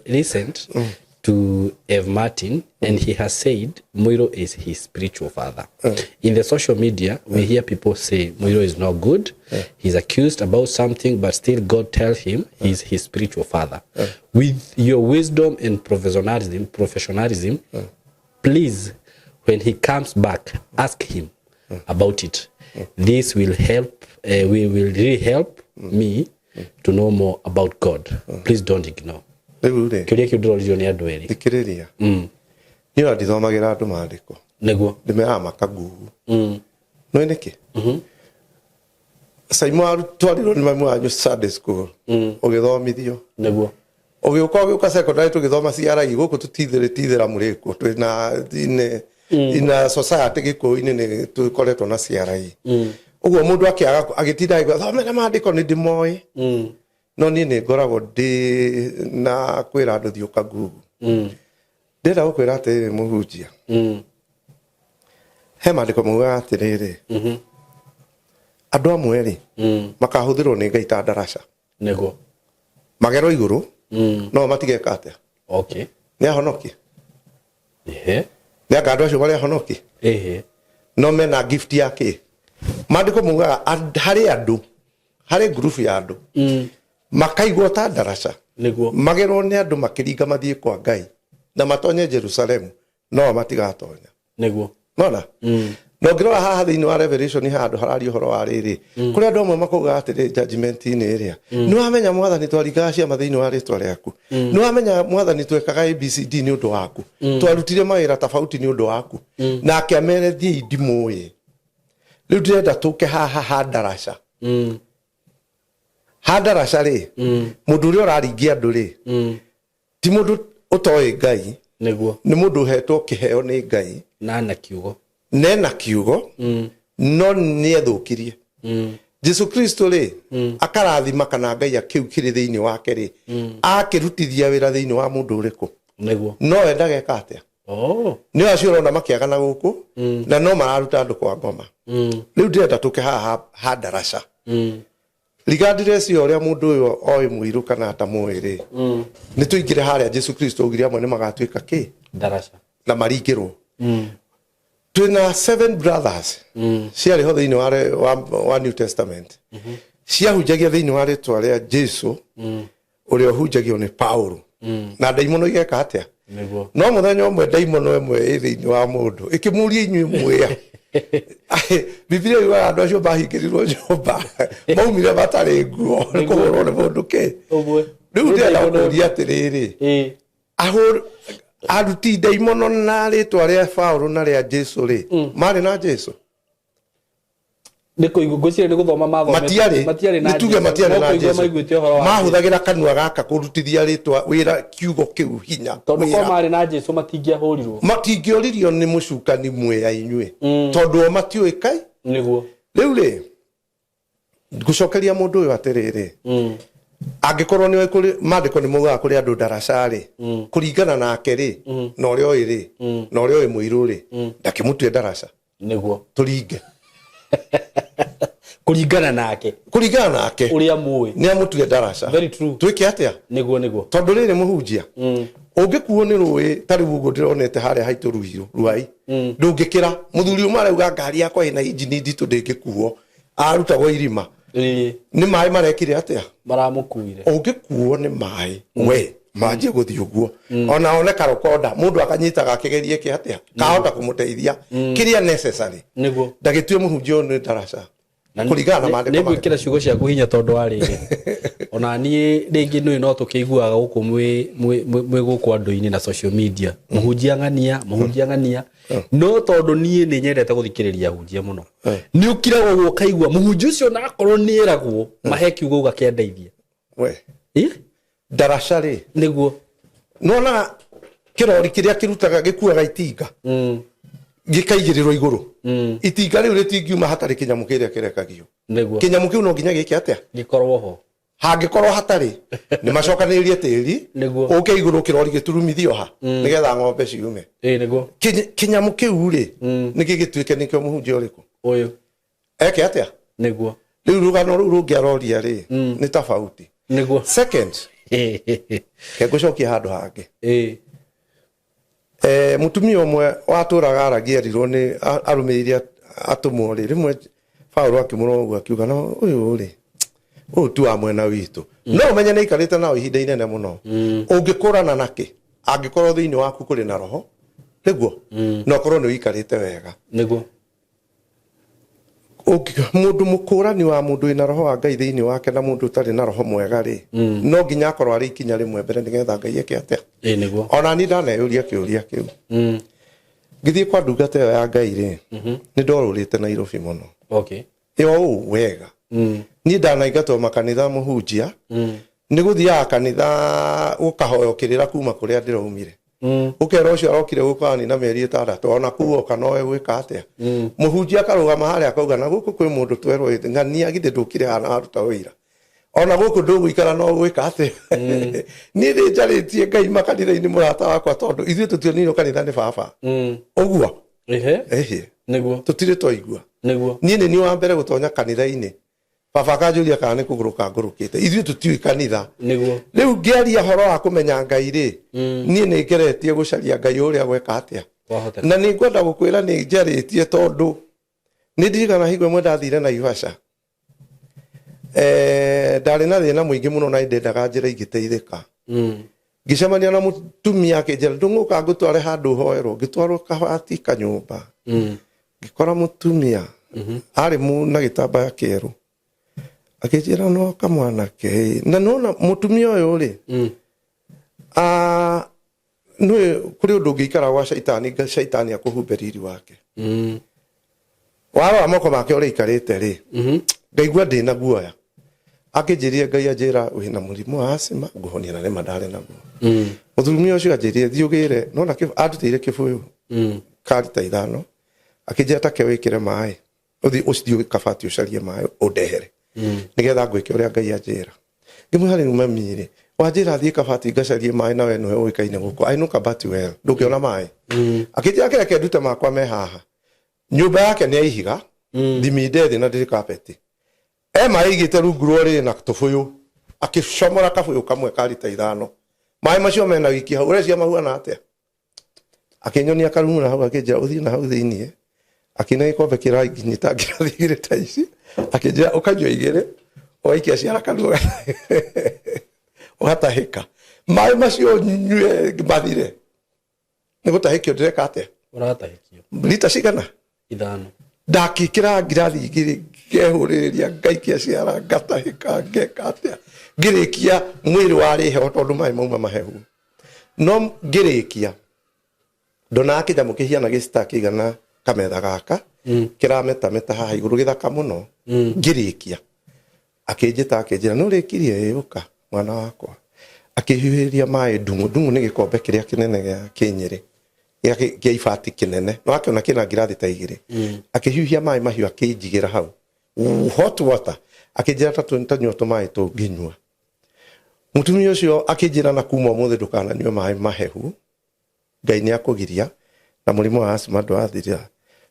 [SPEAKER 2] listened to Ev Martin and he has said Muiro is his spiritual father. In the social media, we hear people say Muiro is not good. He's accused about something, but still God tells him he's his spiritual father. With your wisdom and professionalism, please, when he comes back, ask him about it. This will help, we will really help me to know more about God. Please don't ignore.
[SPEAKER 1] Rĩu rĩ,
[SPEAKER 2] Kĩũria kĩu ndĩroririo nĩ andũ erĩ.
[SPEAKER 1] Thikĩrĩria, niĩ ona ndithomagĩra andũ maandĩko. Ndĩmeraga makagugu. Nĩ nĩkĩ Saimo twarirwo nĩ mamu wanyu Sunday school, ũgĩthomithio, ũgĩũka ũgĩũka secondary tũgĩthoma CRE gũkũ, tũtithĩrĩ tithĩra mũrĩkuo twĩna ina society gĩkũyũ-inĩ nĩ tũkoretwo na CRE. Ũguo mũndũ akĩaga agĩtinda agĩkũra thomera maandĩko nĩ ndĩmoĩ, no niĩ nĩ ngoragwo ndĩ na kwĩra andũ thiĩ ũkagugu. Ndĩrenda gũkwĩra atĩrĩrĩ, mũhunjia, he maandĩko maugaga atĩrĩrĩ, andũ amwe rĩ, makahũthĩrwo nĩ Ngai ta ndaraca. Magerwo igũrũ, no matigeka atĩa? Nĩ ahonoki? Nĩ anga andũ acio marĩ ahonoki? No mena gift ya kĩ? Maandĩko maugaga harĩ andũ, harĩ ngurubu ya andũ makaigwo ta ndaraca, magerwo nĩ andũ makĩringa mathiĩ kwa Ngai na matonye Jerusalemu, no matigatonya. Nona na ũngĩrora haha thĩinĩ wa Revelation handũ hararia ũhoro wa rĩrĩ, kũrĩ andũ amwe makauga atĩrĩ judgment-inĩ ĩrĩa, nĩ wamenya Mwathani twaringaga ciama thĩinĩ wa rĩtwa rĩaku, nĩ wamenya Mwathani twekaga ABCD nĩ ũndũ waku, twarutire mawĩra tofauti nĩ ũndũ waku, nake amere thiĩi ndimũĩ. Rĩu ndĩrenda tũke haha ha ndaraca. Ha ndaraca rĩ, mũndũ ũrĩa ũraringia andũ rĩ, ti mũndũ ũtoĩ Ngai. Nĩ mũndũ ũhetwo kĩheo nĩ Ngai.
[SPEAKER 2] Na kiugo.
[SPEAKER 1] Nena kiugo, no nĩ ethũkirie. Jesu Kristo rĩ, akarathima kana Ngai kĩu kĩrĩ thĩinĩ wake rĩ, akĩrutithia wĩra thĩinĩ wa mũndũ ũrĩkũ? No we ndageka atĩa? Nĩ acio ũrona makĩagana gũkũ na no mararuta andũ kwa ngoma. Rĩu ndĩrenda tũke haha ha ndaraca. Regardless ya ũrĩa mũndũ ũyũ oĩ mũirũ kana atamũĩ rĩ, nĩ tũingĩre harĩa Jesu Kristo augire amwe nĩ magatuĩka kĩ?
[SPEAKER 2] Ndaraca.
[SPEAKER 1] Na maringĩrwo. Twĩna seven brothers ciarĩ ho thĩinĩ wa New Testament, ciahunjagia thĩinĩ wa rĩtwa rĩa Jesu ũrĩa ũhunjagio nĩ Paulo, na ndaimono igeka atĩa? No mũthenya ũmwe ndaimono ĩmwe ĩ thĩinĩ wa mũndũ ĩkĩmũria, inyuĩ mwĩa? Bibilia yugaga andũ acio mahingĩrirwo nyũmba maumire matarĩ nguo nĩ kũhũrwo nĩ mũndũ kĩ.
[SPEAKER 2] Ũmwe.
[SPEAKER 1] Rĩu ndĩrenda gũkũria atĩrĩrĩ, aruti ndaimono na rĩtwa rĩa Paulo na rĩa Jesu rĩ, marĩ na Jesu?
[SPEAKER 2] Nĩ kũigua, ngwĩciria nĩ gũthoma mathomete.
[SPEAKER 1] Matiarĩ.
[SPEAKER 2] Matiarĩ na
[SPEAKER 1] Nĩ tuge
[SPEAKER 2] Jesu.
[SPEAKER 1] Matiarĩ
[SPEAKER 2] No
[SPEAKER 1] na
[SPEAKER 2] kũigua
[SPEAKER 1] Jesu.
[SPEAKER 2] maiguĩte ũhoro wa Jesu.
[SPEAKER 1] Mahũthagĩra kanua gaka kũrutithia rĩtwa wĩra, kiugo kĩu hinya.
[SPEAKER 2] Tondũ
[SPEAKER 1] wĩra.
[SPEAKER 2] korwo marĩ na Jesu matingĩahũrirwo.
[SPEAKER 1] Matingĩoririo nĩ mũcukani mwĩa inyuĩ, tondũ o matiũĩ kai. Rĩu rĩ, ngũcokeria mũndũ ũyũ atĩrĩrĩ, angĩkorwo nĩ kũrĩ maandĩko nĩ maugaga kũrĩ andũ ndaraca rĩ, kũringana nake rĩ, na ũrĩa ũĩ rĩ, na ũrĩa ũĩ mũirũ rĩ, ndakĩmũtue ndaraca. Tũringe.
[SPEAKER 2] Kũringana nake.
[SPEAKER 1] Kũringana nake.
[SPEAKER 2] Ũrĩa mũĩ.
[SPEAKER 1] Nĩ amũtue ndaraca.
[SPEAKER 2] Very true.
[SPEAKER 1] Twĩke atĩa?
[SPEAKER 2] Nĩguo, nĩguo.
[SPEAKER 1] Tondũ rĩrĩ, mũhunjia, ũngĩkuo nĩ rũĩ ta rĩu ũguo ndĩronete harĩa haitũ Ruiru Ruai, ndũngĩkĩra. Mũthuri ũmwe arauga ngari yakwa ĩna injini nditũ ndĩngĩkuo, arutagwo irima. Nĩ maĩ marekire atĩa?
[SPEAKER 2] Maramũkuire.
[SPEAKER 1] Ũngĩkuo nĩ maĩ we manjie gũthiĩ ũguo, ona one karokonda mũndũ akanyitaga akĩgerie kĩ atĩa kahota kũmũteithia kĩrĩa necessary. Ndagĩtue mũhunjia ũyũ nĩ ndaraca kũringana na maandĩko.
[SPEAKER 2] Nĩ ngwĩkĩra ciugo ciaku hinya, tondũ wa rĩrĩ, ona niĩ rĩngĩ nĩ no tũkĩiguaga gũkũ mwĩ gũkũ andũ-inĩ na social media, mũhunjia ng'ania, mũhunjia ng'ania, no tondũ niĩ nĩ nyendete gũthikĩrĩria ahunjia mũno, nĩ ũkiraga ũguo ũkaigua mũhunjia ũcio nakorwo nĩ eragwo mahe kiugo uga kĩandeithia.
[SPEAKER 1] We. Ndaraca rĩ, Nona kĩrori kĩrĩa kĩrutaga gĩkuaga itinga, gĩkaigĩrĩrwo igũrũ, itinga rĩu rĩtingiuma hatarĩ kĩnyamũ kĩrĩa kĩrekagio. Kĩnyamũ kĩu no nginya gĩke atĩa?
[SPEAKER 2] Gĩkorwo ho.
[SPEAKER 1] Hangĩkorwo hatarĩ, nĩ macokanĩrĩrie tĩri ũke igũrũ, kĩrori gĩturumithio ha nĩgetha ng'ombe ciume. Kĩnyamũ kĩu rĩ, nĩ gĩgĩtuĩke nĩkĩo mũhunjia ũrĩkũ?
[SPEAKER 2] Ũyũ.
[SPEAKER 1] Eke atĩa? Rĩu rũgano rũu rũngĩ aroria rĩ, nĩ tofauti. Second, ke ngũcokia handũ hangĩ. Mũtumia ũmwe watũraga aragia erirwo nĩ arũmĩrĩire atũmwo rĩ, rĩmwe Paũlũ akĩmũrora ũguo akiuga, no ũyũ rĩ, ũyũ ti wa mwena witũ. No ũmenye nĩ aikarĩte nao ihinda inene mũno. Ũngĩkũrana nakĩ angĩkorwo thĩinĩ waku kũrĩ na roho nĩguo na ũkorwo nĩ ũikarĩte wega? Mũndũ mũkũrani wa mũndũ wĩna roho wa Ngai thĩinĩ wake na mũndũ ũtarĩ na roho mwega rĩ, no nginya akorwo arĩ ikinya rĩmwe mbere nĩgetha Ngai eke atĩa.
[SPEAKER 2] Ĩĩ nĩguo.
[SPEAKER 1] Ona niĩ ndaneyũria kĩũria kĩu. Ngĩthiĩ kwa ndungata ĩyo ya Ngai rĩ, nĩ ndorũrĩte Nairobi mũno.
[SPEAKER 2] Okay.
[SPEAKER 1] Ĩyo ũũ wega. Niĩ ndanaingatwo makanitha mũhunjia, nĩ gũthiaga kanitha gũkahoywo kĩrĩra kuma kũrĩa ndĩraumire. Ũkera ũcio arokire gũkũ na mĩeri 6 ona kuu oka nowe gwĩka atĩa. Mũhunjia akarũgama harĩa akauga na gũkũ kwĩ mũndũ twerwo ng'ania githĩ ndũkire haha na waruta wĩira. Ona gũkũ ndũgũikara no gwĩka atĩa. Niĩ nĩ njarĩtie Ngai makanitha-inĩ mũrata wakwa tondũ ithuĩ tũtionirwo kanitha nĩ baba. Ũguo.
[SPEAKER 2] Ehe.
[SPEAKER 1] Ehe.
[SPEAKER 2] Nĩguo.
[SPEAKER 1] Tũtirĩ twaigua.
[SPEAKER 2] Nĩguo.
[SPEAKER 1] Niĩ nĩ niĩ wa mbere gũtonya kanitha-inĩ. Baba akanjũria kana nĩ kũgũrũka ngũrũkĩte. Ithuĩ tũtiũĩ kanitha.
[SPEAKER 2] Nĩguo.
[SPEAKER 1] Rĩu ngĩaria horo wa kũmenya Ngai rĩ, niĩ nĩ ngeretie gũcaria Ngai ũrĩa gweka atĩa.
[SPEAKER 2] Wahoteka.
[SPEAKER 1] Na nĩ ngwenda gũkwĩra nĩ njarĩtie tondũ nĩ ndirikana hingo ĩmwe ndathire Naivasha. Ndarĩ na thĩna mũingĩ mũno na ndendaga njĩra ingĩteithĩka. Ngĩcemania na mũtumia akĩnjĩra ndũng'ũka ngũtware handũ hoerwo, ngĩtwarwo kabati kanyũmba. Ngĩkora mũtumia arĩ na gĩtambaya kĩerũ. Akĩnjĩra no kamwanake. Na nona mũtumia ũyũ rĩ, nĩ kũrĩ ũndũ ũngĩikara gwa caitani, caitani akũhumbe riri wake. Warora moko make ũrĩa aikarĩte rĩ, ngaigua ndĩna guoya. Akĩnjĩrire Ngai anjĩra wĩna mũrimũ wa asthma ngũhonia na nĩma ndarĩ naguo. Mũtumia ũcio anjĩrire thiĩ ũgĩre, nona andutĩire kĩbũyũ ka rita 5, akĩnjĩra take wĩkĩre maĩ, ũthiĩ ũcithiĩ kabati ũcarie maĩ ũndehere. Nĩgetha ngwĩke ũrĩa Ngai anjĩra. Ngĩmwĩra rĩu mami rĩ, wanjĩra thiĩ kabati ngacarie maĩ na we nĩwe ũĩkaine gũkũ. I know kabati well, ndũngĩona maĩ. Akĩnjĩra kĩreke ndute makwa me haha. Nyũmba yake nĩ ya ihiga, thiminde thĩ na ndĩrĩ kapeti. Maĩ aigĩte rungu rwa ũrĩrĩ na tũbũyũ, akĩcomora kabũyũ kamwe ka rita 5. Maĩ macio mena wiki hau, ũreciria mahuana atĩa? Akĩnyonia karumu na hau akĩnjĩra ũthiĩ na hau thĩiniĩ. Akĩne gĩkombe kĩranginyita ngirathi igĩrĩ ta ici. Akĩnjĩra ũkanyua igĩrĩ, ũgaikia ciara kanua ũgatahĩka. Maĩ macio nyue mathire. Nĩ gũtahĩkio ndĩreka atĩa?
[SPEAKER 2] Ũratahĩkio.
[SPEAKER 1] Rita cigana?
[SPEAKER 2] 5.
[SPEAKER 1] Ndakĩkĩra ngirathi igĩrĩ ngehũrĩrĩria ngaikia ciara ngatahĩka ngeka atĩa? Ngĩrĩkia mwĩrĩ warĩ heho tondũ maĩ mauma mahehu. No ngĩrĩkia ndonaga kĩnyamũ kĩhiana gĩcita kĩigana kametha gaka, kĩrametameta haha igũrũ gĩthaka mũno. Ngĩrĩkia akĩnjĩta akĩnjĩra nĩ ũrĩkirie? Ĩĩ, ũka mwana wakwa. Akĩhiũhĩria maĩ ndung'u. Ndung'u nĩ gĩkombe kĩrĩa kĩnene gĩa kĩnyĩrĩ gĩa ibati kĩnene, no akĩona kĩna ngirathi ta 2. Akĩhiũhia maĩ mahiũ akĩnjigĩra hau hot water, akĩnjĩra ta tanyua tũmaĩ tũngĩnyua. Mũtumia ũcio akĩnjĩra na kuma ũmũthĩ ndũkananyue maĩ mahehu, Ngai nĩ akũgiria na mũrimũ wa asthma ndwathirire.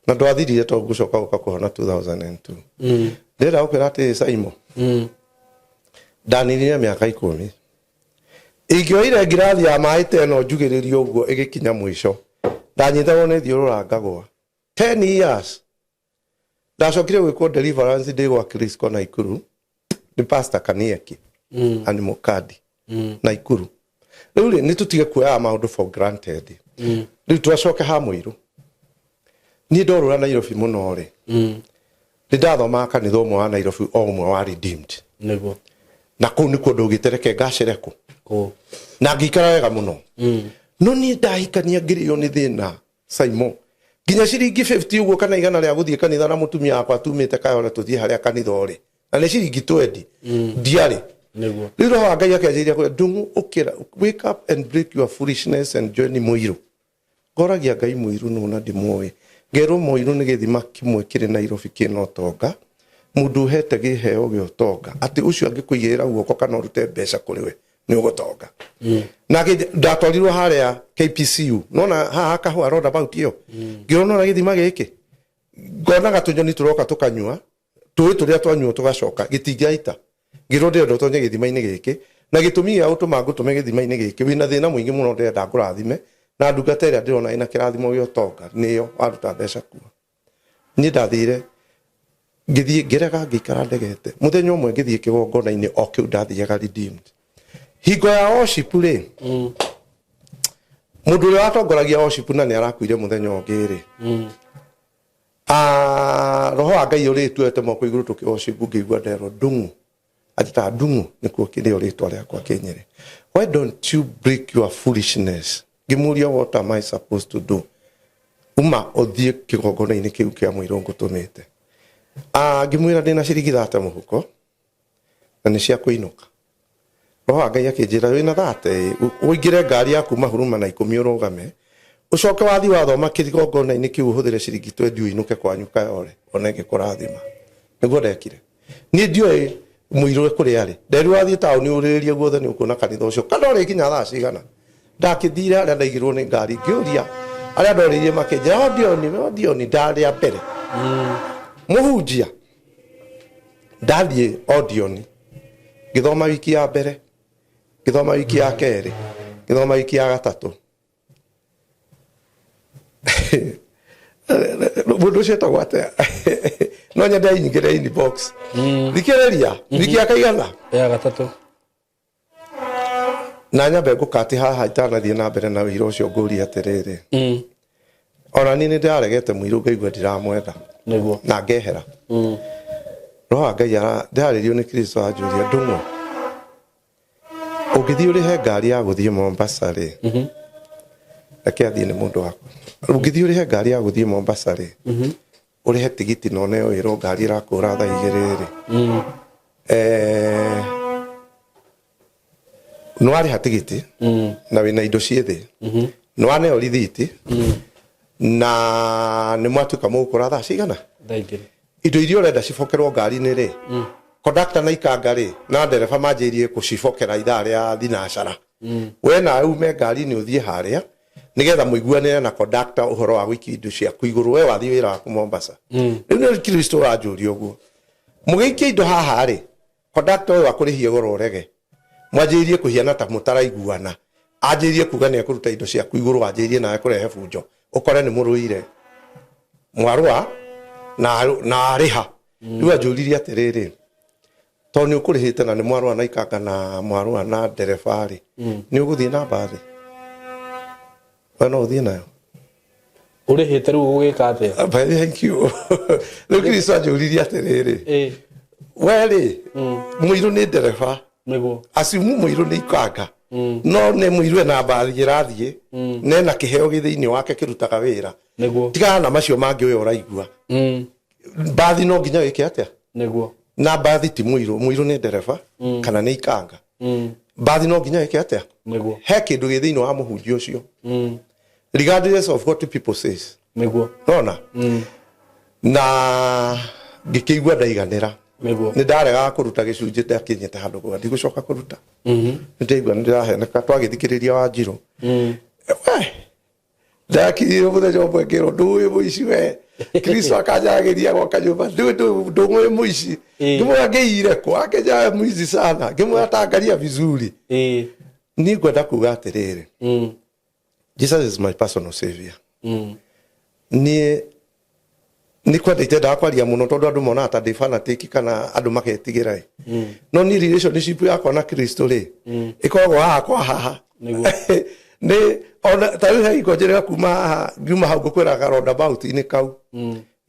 [SPEAKER 1] Na ndwathirire tondũ ngũcoka gũka kũhona 2002. Ndĩrenda gũkwĩra atĩrĩ Simon, ndaninire mĩaka 10. Ingĩoire ngirathi ya maĩ ta ĩno njugĩrĩrie ũguo ĩgĩkinya mũico, ndanyitagwo nĩ thiũrũra ngagũa. 10 years. Ndacokire gwĩkwo deliverance ndĩ gwa Crisco Naikuru, nĩ Pastor Kanieki Animal Card Naikuru. Rĩu rĩ, nĩ tũtige kuoyaga maũndũ for granted. Rĩu twacoke ha mũirũ. Niĩ ndorũra Nairobi mũno rĩ, nĩ ndathomaga kanitha ũmwe wa Nairobi o ũmwe wa Redeemed.
[SPEAKER 2] Nĩguo.
[SPEAKER 1] Na kũu nĩkuo ndũgĩte reke ngacĩre kũ.
[SPEAKER 2] Kũ.
[SPEAKER 1] Na ngĩikara wega mũno. No niĩ ndahikania ngĩrĩo nĩ thĩna Simon. Nginya ciringi 50 ũguo kana igana rĩa gũthiĩ kanitha na mũtumia wakwa tumĩte Kayole tũthiĩ harĩa kanitha ũrĩ. Na nĩ ciringi 20. Ndiarĩ.
[SPEAKER 2] Nĩguo.
[SPEAKER 1] Rĩu roho wa Ngai akĩanjĩrĩria kwĩra, Ndung'u ũkĩra, wake up and break your foolishness and join mũirũ. Ngoragia Ngai mũirũ nũ na ndimũĩ. Ngerwo mũirũ nĩ gĩthima kĩmwe kĩrĩ Nairobi kĩna ũtonga. Mũndũ ũhete kĩheo gĩa ũtonga. Atĩ ũcio angĩkũigĩrĩra guoko kana ũrute mbeca kũrĩ we, nĩ ũgũtonga. Na ndatwarirwo harĩa KPCU. Nona haha kahũa roundabout ĩyo. Ngĩrwo nona gĩthima gĩkĩ. Ngonaga tũnyoni tũroka tũkanyua, tũĩ tũrĩa twanyua tũgacoka, gĩtingĩaita. Ngĩrwo ndĩrenda ũtonye gĩthima-inĩ gĩkĩ, na gĩtũmi gĩa gũtũma ngũtũme gĩthima-inĩ gĩkĩ, wĩna thĩna mũingĩ mũno ndĩrenda ngũrathime, na ndungata ĩrĩa ndĩrona ĩna kĩrathimo gĩa ũtonga nĩyo waruta mbeca kuo. Niĩ ndathire ngĩthiĩ ngĩrega ngĩikara ndegete. Mũthenya ũmwe ngĩthiĩ kĩgongona-inĩ o kĩu ndathiaga Redeemed. Hingo ya worship rĩ, mũndũ ũrĩa watongoragia worship na nĩ arakuire mũthenya ũngĩ rĩ, Ah, roho wa Ngai ũrĩ tuoete moko igũrũ tũkĩ worship ngĩigua nderwo Ndung'u, anjĩtaga Ndung'u nĩkuo nĩyo rĩtwa rĩakwa kĩnyĩrĩ. Why don't you break your foolishness? Ngĩmũria, what am I supposed to do? Uma ũthiĩ kĩgongona-inĩ kĩu kĩa mũirũ ngũtũmĩte. Ah, ngĩmwĩra ndĩna ciringi 30 mũhuko na nĩ cia kũinũka. Roho wa Ngai akĩnjĩra, wĩna 30, ũingĩre ngari ya kuma Huruma na 10 ũrũgame, ũcoke wathiĩ wathoma kĩgongona-inĩ kĩu ũhũthĩre ciringi 20 ũinũke kwanyu Kayole one ngĩkũrathima. Nĩguo ndekire. Niĩ ndioĩ mũirũ kũrĩa arĩ. Nderirwo wathiĩ taũni ũrĩrĩrie guothe nĩ ũkuona kanitha ũcio. Kana ũrĩkinya thaa cigana? Ndakĩthire harĩa ndaigirwo nĩ ngari ngĩũria arĩa ndorĩirie makĩnjĩra Odioni, Odioni ndarĩa mbere. Mũhunjia ndathiĩ Odioni ngĩthoma wiki ya mbere, ngĩthoma wiki ya kerĩ, ngĩthoma wiki ya gatatũ. Mũndũ ũcio etagwo atĩa? No nyende ainyingĩre inbox. Thikĩrĩria, wiki ya kaigana?
[SPEAKER 2] Ya gatatũ.
[SPEAKER 1] Na nyambe ngũkati haha itanathiĩ na mbere na wĩira ũcio ngũrie atĩrĩrĩ. Ona niĩ nĩ ndĩraregete mũirũ ngaigua ndiramwenda.
[SPEAKER 2] Nĩguo.
[SPEAKER 1] Na ngehera. Roho wa Ngai ndĩrarĩrio nĩ Kristo anjũria, Ndung'u, ũngĩthiĩ ũrĩhe ngari ya gũthiĩ Mombasa rĩ, reke athiĩ nĩ mũndũ wakwa. Ũngĩthiĩ ũrĩhe ngari ya gũthiĩ Mombasa rĩ, ũrĩhe tigiti na ũneo wĩrwo ngari ĩrakũra thaa 2 rĩ, nĩ warĩha tigiti na wĩna indo ciĩ thĩ, nĩ waneo rithiti na nĩ mwatuĩka mũgũkũra thaa cigana?
[SPEAKER 2] Thaa 2.
[SPEAKER 1] Indo iria ũrenda cibokerwo ngari-inĩ rĩ, kondakta na ikanga rĩ na ndereba manjĩrĩrie kũcibokera ithaa rĩa thinacara. We nawe ume ngari-inĩ ũthiĩ harĩa nĩgetha mũiguanĩre na kondakta ũhoro wa gũikia indo ciaku igũrũ, we wathiĩ wĩra waku Mombasa. Rĩu nĩ Kristo ũranjũria ũguo. Mũgĩikia indo haha rĩ, kondakta ũyũ akũrĩhie goro ũrege. Mwanjĩrĩrie kũhiana ta mũtaraiguana. Anjĩrĩrie kuga nĩ ekũruta indo ciaku igũrũ, anjĩrĩrie nawe kũrehe bunjo. Ũkore nĩ mũrũire. Mwarũa na arĩha. Rĩu anjũririe atĩrĩrĩ, tondũ nĩ ũkũrĩhĩte na nĩ mwarũa na ikanga na mwarũa na ndereba rĩ, nĩ ũgũthiĩ na mbathi? We no ũthiĩ nayo?
[SPEAKER 2] Ũrĩhĩte rĩu ũgĩka atĩa?
[SPEAKER 1] Thank you. Rĩu Kristo anjũririe atĩrĩrĩ, we rĩ, mũirũ nĩ ndereba.
[SPEAKER 2] Nĩguo.
[SPEAKER 1] Acimu mũirũ nĩ ikanga. No nĩ mũirũ ena mbathi ĩrathiĩ, na ena kĩheo gĩ thĩinĩ wake kĩrutaga wĩra.
[SPEAKER 2] Nĩguo.
[SPEAKER 1] Tigana na macio mangĩ ũyũ ũraigua. Mbathi no nginya wĩke atĩa?
[SPEAKER 2] Nĩguo.
[SPEAKER 1] Na mbathi ti mũirũ, mũirũ nĩ ndereba kana nĩ ikanga. Mbathi no nginya wĩke atĩa?
[SPEAKER 2] Nĩguo.
[SPEAKER 1] He kĩndũ gĩ thĩinĩ wa mũhunjia ũcio. Regardless of what people says.
[SPEAKER 2] Nĩguo.
[SPEAKER 1] Nona? Na ngĩkĩigua ndaiganĩra.
[SPEAKER 2] Nĩguo.
[SPEAKER 1] Nĩ ndaregaga kũruta gĩcunjĩ ndakinyĩte handũ kuga ndigũcoka kũruta. Nĩ ndaigua nĩ ndĩraheneka twagĩthikĩrĩria Wanjirũ. We, ndakinyire mũthenya ũmwe ngĩrwo ndũĩ mũici we. Kristo akanjaragĩria gwaka nyũmba ndũĩ mũici. Ngĩmwĩra ngĩire kũ akĩnjara mũici sana. Ngĩmwĩra tangaria vizuri. Niĩ ngwenda kuga atĩrĩrĩ. Jesus is my personal savior. Niĩ nĩ kwenda itendaga kwaria mũno tondũ andũ monaga ta ndĩ fanatic kana andũ magetigĩra ĩ. No niĩ relationship yakwa na Kristo rĩ, ĩkoragwo haha kwa haha.
[SPEAKER 2] Nĩguo.
[SPEAKER 1] Nĩ ona ta rĩu he hingo njĩrĩga kuma haha ngiuma hau ngũkwĩraga roundabout-inĩ kau.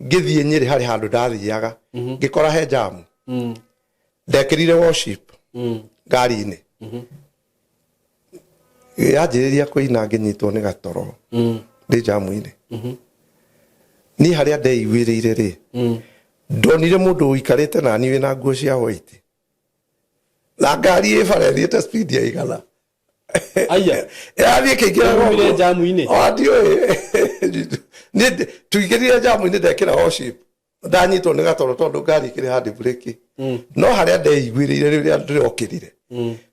[SPEAKER 1] Ngĩthiĩ Nyĩrĩ harĩ handũ ndathiaga. Ngĩkora he jamu. Ndekĩrire worship ngari-inĩ. Yanjĩrĩria kũina ngĩnyitwo nĩ gatoro ndĩ jamu-inĩ. Niĩ harĩa ndeiguĩrĩire rĩ, ndonire mũndũ ũikarĩte nani wĩna nguo cia white na ngari ĩ bara ĩthiĩte speed ya 100.
[SPEAKER 2] Aya.
[SPEAKER 1] Ĩrathiĩ ĩkĩingĩraga
[SPEAKER 2] Ũrumire
[SPEAKER 1] ũguo.
[SPEAKER 2] jamu-inĩ?
[SPEAKER 1] O, ndiũĩ. Niĩ tũingĩrire jamu-inĩ ndekĩra worship. Ndanyitwo nĩ gatoro tondũ ngari ĩkĩrĩ hand brake. No harĩa ndeiguĩrĩire rĩrĩa ndĩrokĩrire.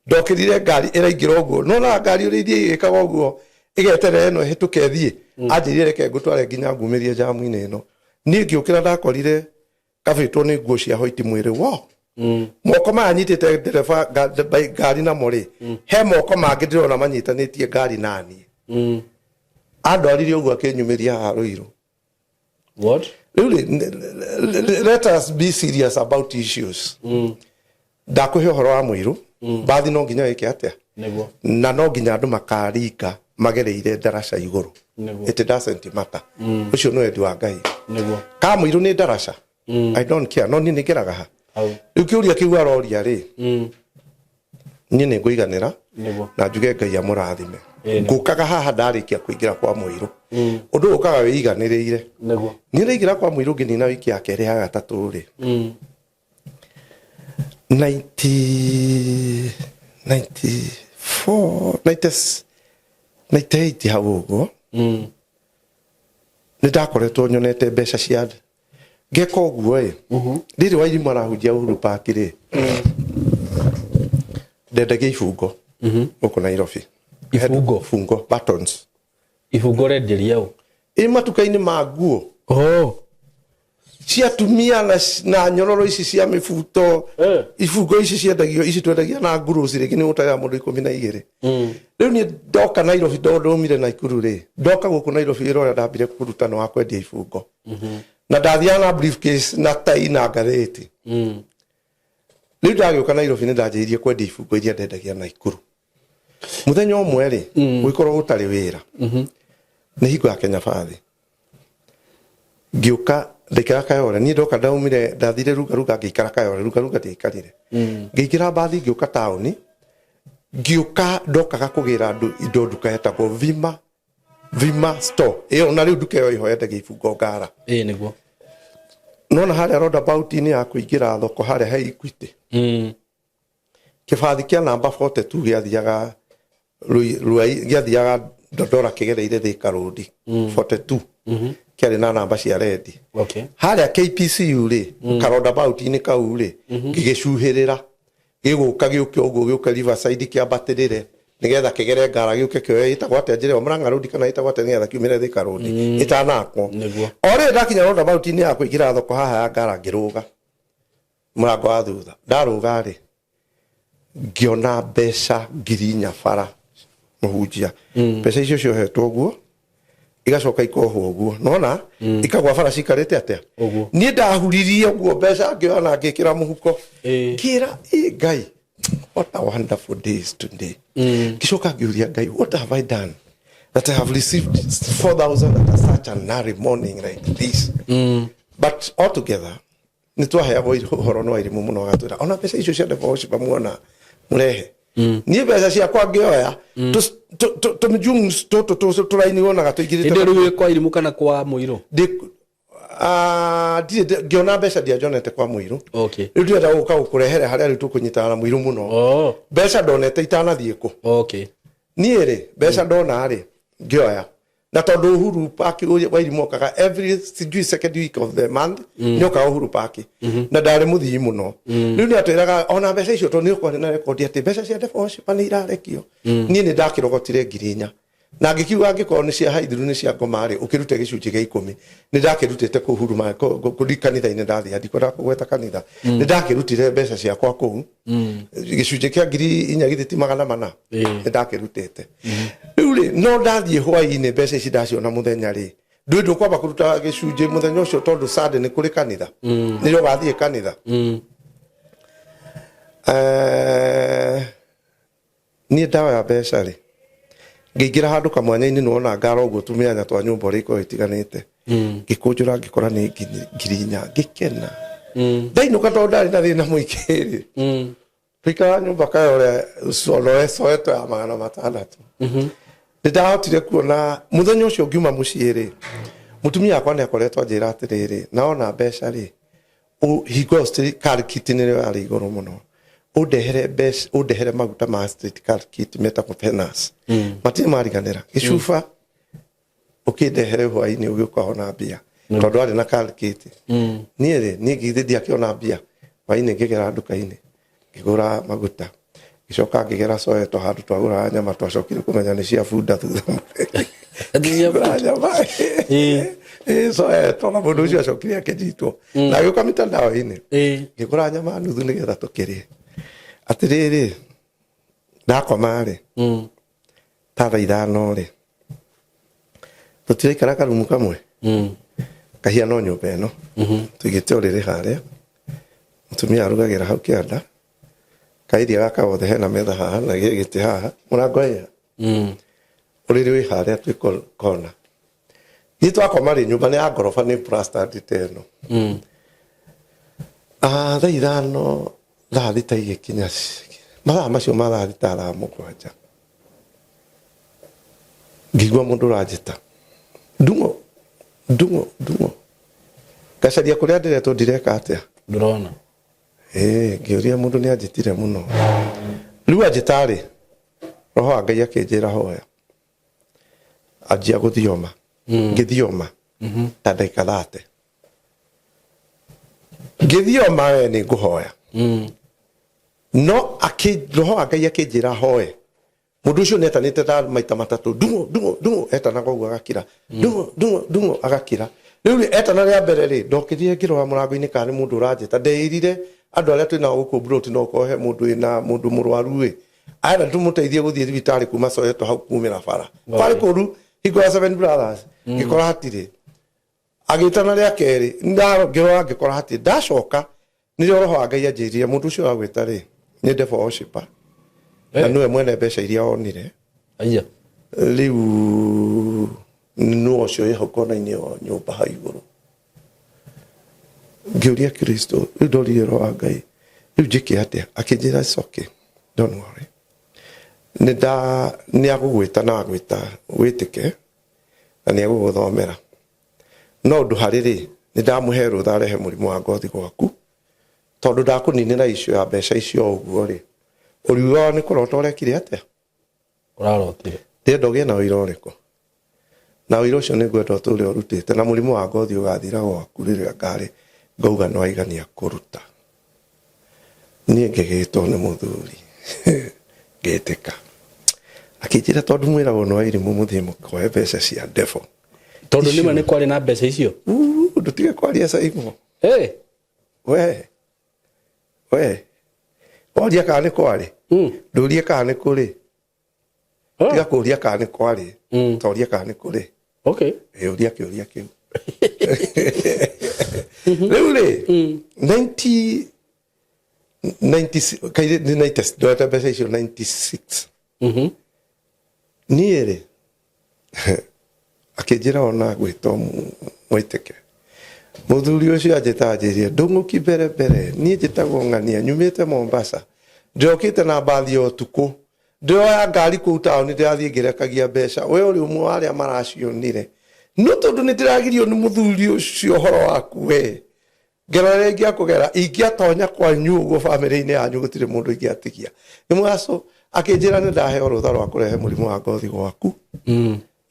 [SPEAKER 1] Ndokĩrire ngari ĩraingĩra ũguo. No na ngari ũrĩa ithiĩ ĩgĩkaga ũguo ĩgeterera ĩno ĩhĩtũke ĩthiĩ. Anjĩrire reke ngũtware nginya ngumĩrie jamu-inĩ ĩno. Niĩ ngĩũkĩra ndakorire kabĩtwo nĩ nguo cia white mwĩrĩ wo. Moko maya nyitĩte ndereba ngari namo rĩ, he moko mangĩ ndĩrona manyitanĩtie ngari naniĩ. Andwarire ũguo akĩnyumĩria haha Rũirũ.
[SPEAKER 2] What?
[SPEAKER 1] Rĩu rĩ, let us be serious about issues. Ndakũhe ũhoro wa mũirũ, mbathi no nginya wĩke atĩa?
[SPEAKER 2] Nĩguo.
[SPEAKER 1] Na no nginya andũ makaringa. Magereire ndaraca igũrũ.
[SPEAKER 2] Nĩguo.
[SPEAKER 1] It doesn't matter, ũcio nĩ wendi wa Ngai. Ka mũirũ nĩ ndaraca, I don't care, no niĩ nĩ ngeraga ha.
[SPEAKER 2] Hau.
[SPEAKER 1] Rĩu kĩũria kĩu aroria rĩ, niĩ nĩ ngũiganĩra na njuge Ngai amũrathime. Ngũkaga haha ndarĩkia kũingĩra kwa mũirũ, ũndũ ũyũ ũkaga wĩiganĩrĩire. Niĩ ndaingĩra kwa mũirũ ngĩnina wiki ya kerĩ ya gatatũ rĩ, 90 94 90 98 hau ũguo, nĩ ndakoretwo nyonete mbeca cia ngeka ũguo ĩ. Rĩrĩ Wairimũ arahunjia Uhuru Park rĩ, ndendagia ibungo gũkũ Nairobi.
[SPEAKER 2] Ibungo?
[SPEAKER 1] Ibungo, buttons.
[SPEAKER 2] Ibungo renderia ũ?
[SPEAKER 1] Ĩ matuka-inĩ ma nguo
[SPEAKER 2] Oh.
[SPEAKER 1] cia atumia na nyororo ici cia mĩbuto. Ibungo ici ciendagio, ici twendagia na nguruci, rĩngĩ nĩ ũtarĩra mũndũ 12. Rĩu niĩ ndoka Nairobi, ndaumire Naikuru rĩ, ndoka gũkũ Nairobi, wĩra ũrĩa ndambire kũruta nĩ wa kwendia ibungo, na ndathiaga na briefcase na tai na ngathĩti. Rĩu ndagĩũka Nairobi, nĩ ndanjĩrĩirie kwendia ibungo iria ndendagia Naikuru. Mũthenya ũmwe rĩ, gũgĩkorwo gũtarĩ wĩra, nĩ hingo ya Kenya Bathi, ngĩũka ndaikara Kayole. Niĩ ndoka ndaumire, ndathire Runga Runga, ngĩikara Kayole. Runga Runga ndiaikarire, ngĩingĩra mbathi, ngĩũka taũni, ngĩũka ndokaga kũgĩra andũ indo nduka yetagwo Vima, Vima Store ĩyo, na rĩu nduka ĩyo ĩho yendagia ibungo ngara.
[SPEAKER 2] Ĩĩ nĩguo.
[SPEAKER 1] Nona harĩa roundabout-inĩ ya kũingĩra thoko harĩa he Equity, kĩbathi kĩa namba 42 gĩathiaga gĩathiaga Dodora kĩgereire Thika Road. 42 kĩarĩ na namba cia rendi. Harĩa KPCU rĩ, karoundabout-inĩ kau rĩ, ngĩgĩcuhĩrĩra gĩgũka, gĩũke ũguo, gĩũke Riverside, kĩambatĩrĩre nĩgetha kĩgere ngara, gĩũke kĩoe ĩtagwo atĩa njĩra ĩyo, Murang'a Road kana ĩtagwo atĩa, nĩgetha kiumĩre Thika Road ĩtanakwo. O rĩrĩ ndakinya roundabout-inĩ ya kũingĩra thoko haha ya ngara, ngĩrũga mũrango wa thutha. Ndarũga rĩ, ngĩona mbeca 4,000 bara. Mũhunjia, mbeca icio ciohetwo ũguo, igacoka ikohwo ũguo, nona ikagwa bara cikarĩte atĩa.
[SPEAKER 2] Ũguo.
[SPEAKER 1] Niĩ ndahuririe ũguo mbeca, ngĩoya na ngĩkĩra mũhuko. Ngĩra ĩ Ngai, what a wonderful day is today. Ngĩcoka ngĩũria Ngai, what have I done that I have received 4000 at such an early morning like this? But altogether nĩ twaheagwo ũhoro nĩ Wairimũ mũno, agatwĩra ona mbeca icio cia devil worship muona mũrehe, niĩ mbeca ciakwa ngĩoya tũmĩjungs tũtũ tũraini wonaga tũingĩrĩte.
[SPEAKER 2] Hĩndĩ rĩu wĩ kwa Irimũ kana kwa mũirũ?
[SPEAKER 1] Ndirĩ ngĩona mbeca, ndianjonete kwa mũirũ. Rĩu ndĩrenda gũka gũkũrehere harĩa rĩu tũkũnyitana na mũirũ mũno. Mbeca ndonete itanathiĩ kũ. Niĩ rĩ, mbeca ndona rĩ, ngĩoya, na tondũ Uhuru Park Wairimũ okaga every sijui second week of the month, nĩ okaga Uhuru Park, na ndarĩ mũthii mũno. Rĩu nĩ atwĩraga ona mbeca icio, tondũ nĩ ũkwarĩ na rekondi atĩ mbeca cia devil worshiper nĩ irarekio. Niĩ nĩ ndakĩrogotire 4,000 na ngĩkiuga angĩkorwo nĩ cia haithiru, nĩ cia ngoma rĩ, ũkĩrute gĩcunjĩ gĩa 10. Nĩ ndakĩrutĩte kũu Uhuru kũu kanitha-inĩ ndathiĩ, ndikwenda kũgweta kanitha, nĩ ndakĩrutire mbeca ciakwa kũu, gĩcunjĩ kĩa 4,000, githĩ ti 400? Nĩ ndakĩrutĩte. Rĩu rĩ, no ndathiĩ hwaĩ-inĩ, mbeca ici ndaciona mũthenya rĩ, ndũĩ ndũkwamba kũruta gĩcunjĩ mũthenya ũcio, tondũ Sunday nĩ kũrĩ kanitha, nĩrĩo ũgathiĩ kanitha. Niĩ ndaoya mbeca rĩ, ngĩingĩra handũ kamwanya-inĩ, nĩwona ngara ũguo, tũmĩanya twa nyũmba ũrĩa ikoragwo itiganĩte, ngĩkũnjũra, ngĩkora nĩ 4,000, ngĩkena. Ndainũka, tondũ ndarĩ na thĩna mũingĩ rĩ, tũikara nyũmba Kayore Sonoe Soweto ya 600. Nĩ ndahotire kuona mũthenya ũcio ngiuma mũciĩ rĩ, mũtumia wakwa nĩ akoretwo anjĩra atĩrĩrĩ, naona mbeca rĩ, hingo ĩyo street car kit nĩrĩo yarĩ igũrũ mũno, ũndehere mbeca, ũndehere maguta ma street car kit metagwo Fenas, matirĩ mariganĩra gĩcuba, ũkĩndehere hwaĩ-inĩ ũgĩũka ona mbia, tondũ arĩ na car kit. Niĩ rĩ, niĩ githĩ ndiakĩona mbia? Hwaĩ-inĩ ngĩgera nduka-inĩ, ngĩgũra maguta, ngĩcoka ngĩgera Soweto handũ twagũraga nyama, twacokire kũmenya nĩ cia bunda thutha. Ngĩgũra nyama ĩ Soweto, na mũndũ ũcio acokire akĩnyitwo na agĩũka mitandao-inĩ. Ngĩgũra nyama nuthu nĩgetha tũkĩrĩe. Atĩrĩrĩ, ndakoma rĩ, ta thaa 5 rĩ, tũtiraikara karumu kamwe kahiana o nyũmba ĩno, tũigĩte ũrĩrĩ harĩa, mũtumia arugagĩra hau kĩanda, kairia gaka gothe, hena metha haha na gĩtĩ haha, mũrango ĩya. Ũrĩrĩ wĩ harĩa twĩ kona. Ithuĩ twakoma rĩ, nyũmba nĩ ya ngoroba, nĩ plastered ta ĩno. Ah, thaa 5, thaa 6 igĩkinya, mathaa macio ma thaa 6, thaa 7, ngĩigua mũndũ ũranjĩta, "Ndung'o, Ndung'o, Ndung'o." Ngacaria kũrĩa ndĩretwo, ndireka atĩa?
[SPEAKER 2] Ndũrona.
[SPEAKER 1] Ĩĩ, ngĩũria mũndũ nĩ anjĩtire mũno. Rĩu anjĩta rĩ, roho wa Ngai akĩnjĩra hoya. Anjia gũthioma. Ngĩthioma ta ndagĩka 30. Ngĩthioma we nĩ ngũhoya. No roho wa Ngai akĩnjĩra hoe. Mũndũ ũcio nĩ etanĩte ta maita matatũ, "Ndung'o, Ndung'o, Ndung'o." Etanaga ũguo agakira. "Ndung'o, Ndung'o, Ndung'o," agakira. Rĩu rĩ, etana rĩa mbere rĩ, ndokĩrire ngĩrora mũrango-inĩ kana nĩ mũndũ ũranjĩta. Ndeĩrire andũ arĩa twĩ nao gũkũ Mburoti no ũkorwo he mũndũ wĩna mũndũ mũrwaru ĩ. Arenda tũmũteithie gũthiĩ thibitarĩ kuma Soweto hau kumĩra bara. Kwarĩ kũru hingo ya Seven Brothers. Ngĩkora hatirĩ. Agĩtana rĩa kerĩ, ngĩrora ngĩkora hatirĩ. Ndacoka nĩrĩo roho wa Ngai anjĩrire mũndũ ũcio ũragwĩta rĩ nĩ devil worshipper. Na nĩwe mwene mbeca iria onire.
[SPEAKER 2] Aya.
[SPEAKER 1] Rĩu nũ ũcio wĩ hau kona-inĩ ĩyo nyũmba hau igũrũ. Ngĩũria Kristo, rĩu ndorire roho wa Ngai, rĩu njĩke atĩa? Akĩnjĩra, "It's okay, don't worry." Nĩ nda nĩ agũgwĩta na agwĩta wĩtĩke na nĩ egũgũthomera. No ũndũ harĩ rĩ, nĩ ndamũhe rũtha arehe mũrimũ wa ngothi gwaku, tondũ ndakũninĩra icio ya mbeca icio ũguo rĩ, ũriugaga nĩ kũrota ũrekire atĩa?
[SPEAKER 2] Ũrarotire.
[SPEAKER 1] Ndĩrenda ũgĩe na ũira ũrĩkũ? Na ũira ũcio nĩ ngwenda ũtũre ũrutĩte, na mũrimũ wa ngothi ũgathira gwaku rĩrĩa ngarĩ ngauga nĩ waigania kũruta. Niĩ ngĩgĩtwo nĩ mũthuri, ngĩtĩka. Akĩnjĩra tondũ mwĩragwo nĩ wairimũ mũthiĩ mũkoe mbeca cia devil.
[SPEAKER 2] Tondũ nĩma nĩ kwarĩ na mbeca icio.
[SPEAKER 1] Ndũtige kwaria Saimo.
[SPEAKER 2] Hey.
[SPEAKER 1] We. We. Woria kana nĩ kwarĩ? Ndũrie kana nĩ kũrĩ. Tiga kũria kana nĩ kwarĩ. Toria kana nĩ kũrĩ.
[SPEAKER 2] Okay.
[SPEAKER 1] Ĩ, ũria kĩũria kĩu. Rĩu rĩ, 90 90 kairĩ nĩ 90, ndoete mbeca icio 96. Niĩ rĩ, akĩnjĩra ona gwĩtwo mwĩtĩke. Mũthuri ũcio anjĩta anjĩrire, "Ndũng'ũki mbere mbere, niĩ njĩtagwo Ng'ania, nyumĩte Mombasa. Ndĩrokĩte na mbathi ya ũtukũ. Ndĩroya ngari kũu taũni ndĩrathiĩ ngĩrekagia mbeca. We ũrĩ ũmwe wa arĩa maracionire. No tondũ nĩ ndĩragirio nĩ mũthuri ũcio ũhoro waku we. Ngero ĩrĩa ingĩakũgera, ingĩatonya kwanyu ũguo bamĩrĩ-inĩ yanyu gũtirĩ mũndũ ingĩatigia." Ngĩmwĩra akĩnjĩra nĩ ndaheo rũtha rwa kũrehe mũrimũ wa ngothi gwaku.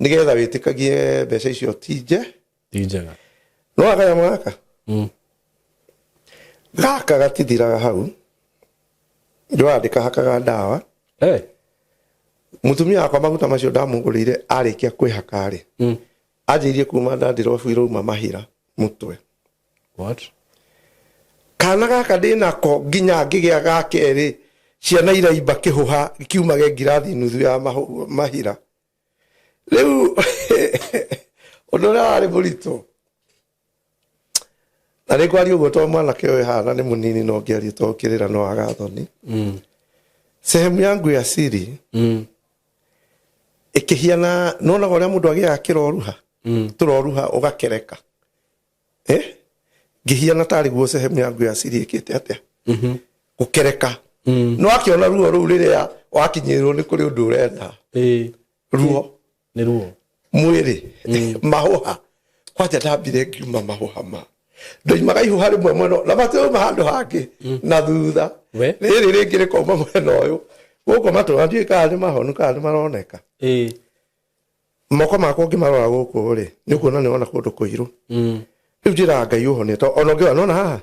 [SPEAKER 1] Nĩgetha wĩtĩkagie mbeca icio ti nje.
[SPEAKER 2] Ti njega.
[SPEAKER 1] No kanyamũ gaka. Gaka gatithiraga hau. Ndĩrona ndĩkahakaga ndawa.
[SPEAKER 2] Hey.
[SPEAKER 1] Mũtumia wakwa maguta macio ndamũgũrĩire arĩkia kwĩhaka rĩ. Anjĩirie kuma ndandirobu irauma mahira mũtwe.
[SPEAKER 2] What?
[SPEAKER 1] Kana gaka ndĩnako nginya ngĩgĩa ga kerĩ, ciana iraimba kĩhũha kiumage ngirathi nuthu ya mahira. Rĩu ũndũ ũrĩa warĩ mũritũ, na nĩ ngwaria ũguo tondũ mwanake ũyũ haha nĩ mũnini, no ngĩaria to kĩrĩra no agathoni. Sehemu yangu ya siri ĩkĩhiana nĩwonaga ũrĩa mũndũ agĩaga kĩroruha, tũroruha ũgakereka. Ngĩhiana tarĩ guo sehemu yangu ya siri ĩkĩte atĩa? Gũkereka. No akĩona ruo rũu rĩrĩa wakinyĩrwo nĩ kũrĩ ũndũ ũrenda. Ruo.
[SPEAKER 2] Nĩ ruo.
[SPEAKER 1] Mwĩrĩ. Mahũha. Kwanja ndambire ngiuma mahũha ma. Ndoimaga ihũha rĩmwe mwena na matirauma handũ hangĩ na thutha. Rĩrĩ rĩngĩ rĩkauma mwena ũyũ. Gũkũ matũra ndiũĩ kana nĩ mahonu kana nĩ maroneka. Moko makwa ũngĩmarora gũkũ rĩ, nĩ ũkuona nĩ wona kũndũ kũirũ. Rĩu njĩraga Ngai ũhonie to ona ũngĩrora nĩwona haha?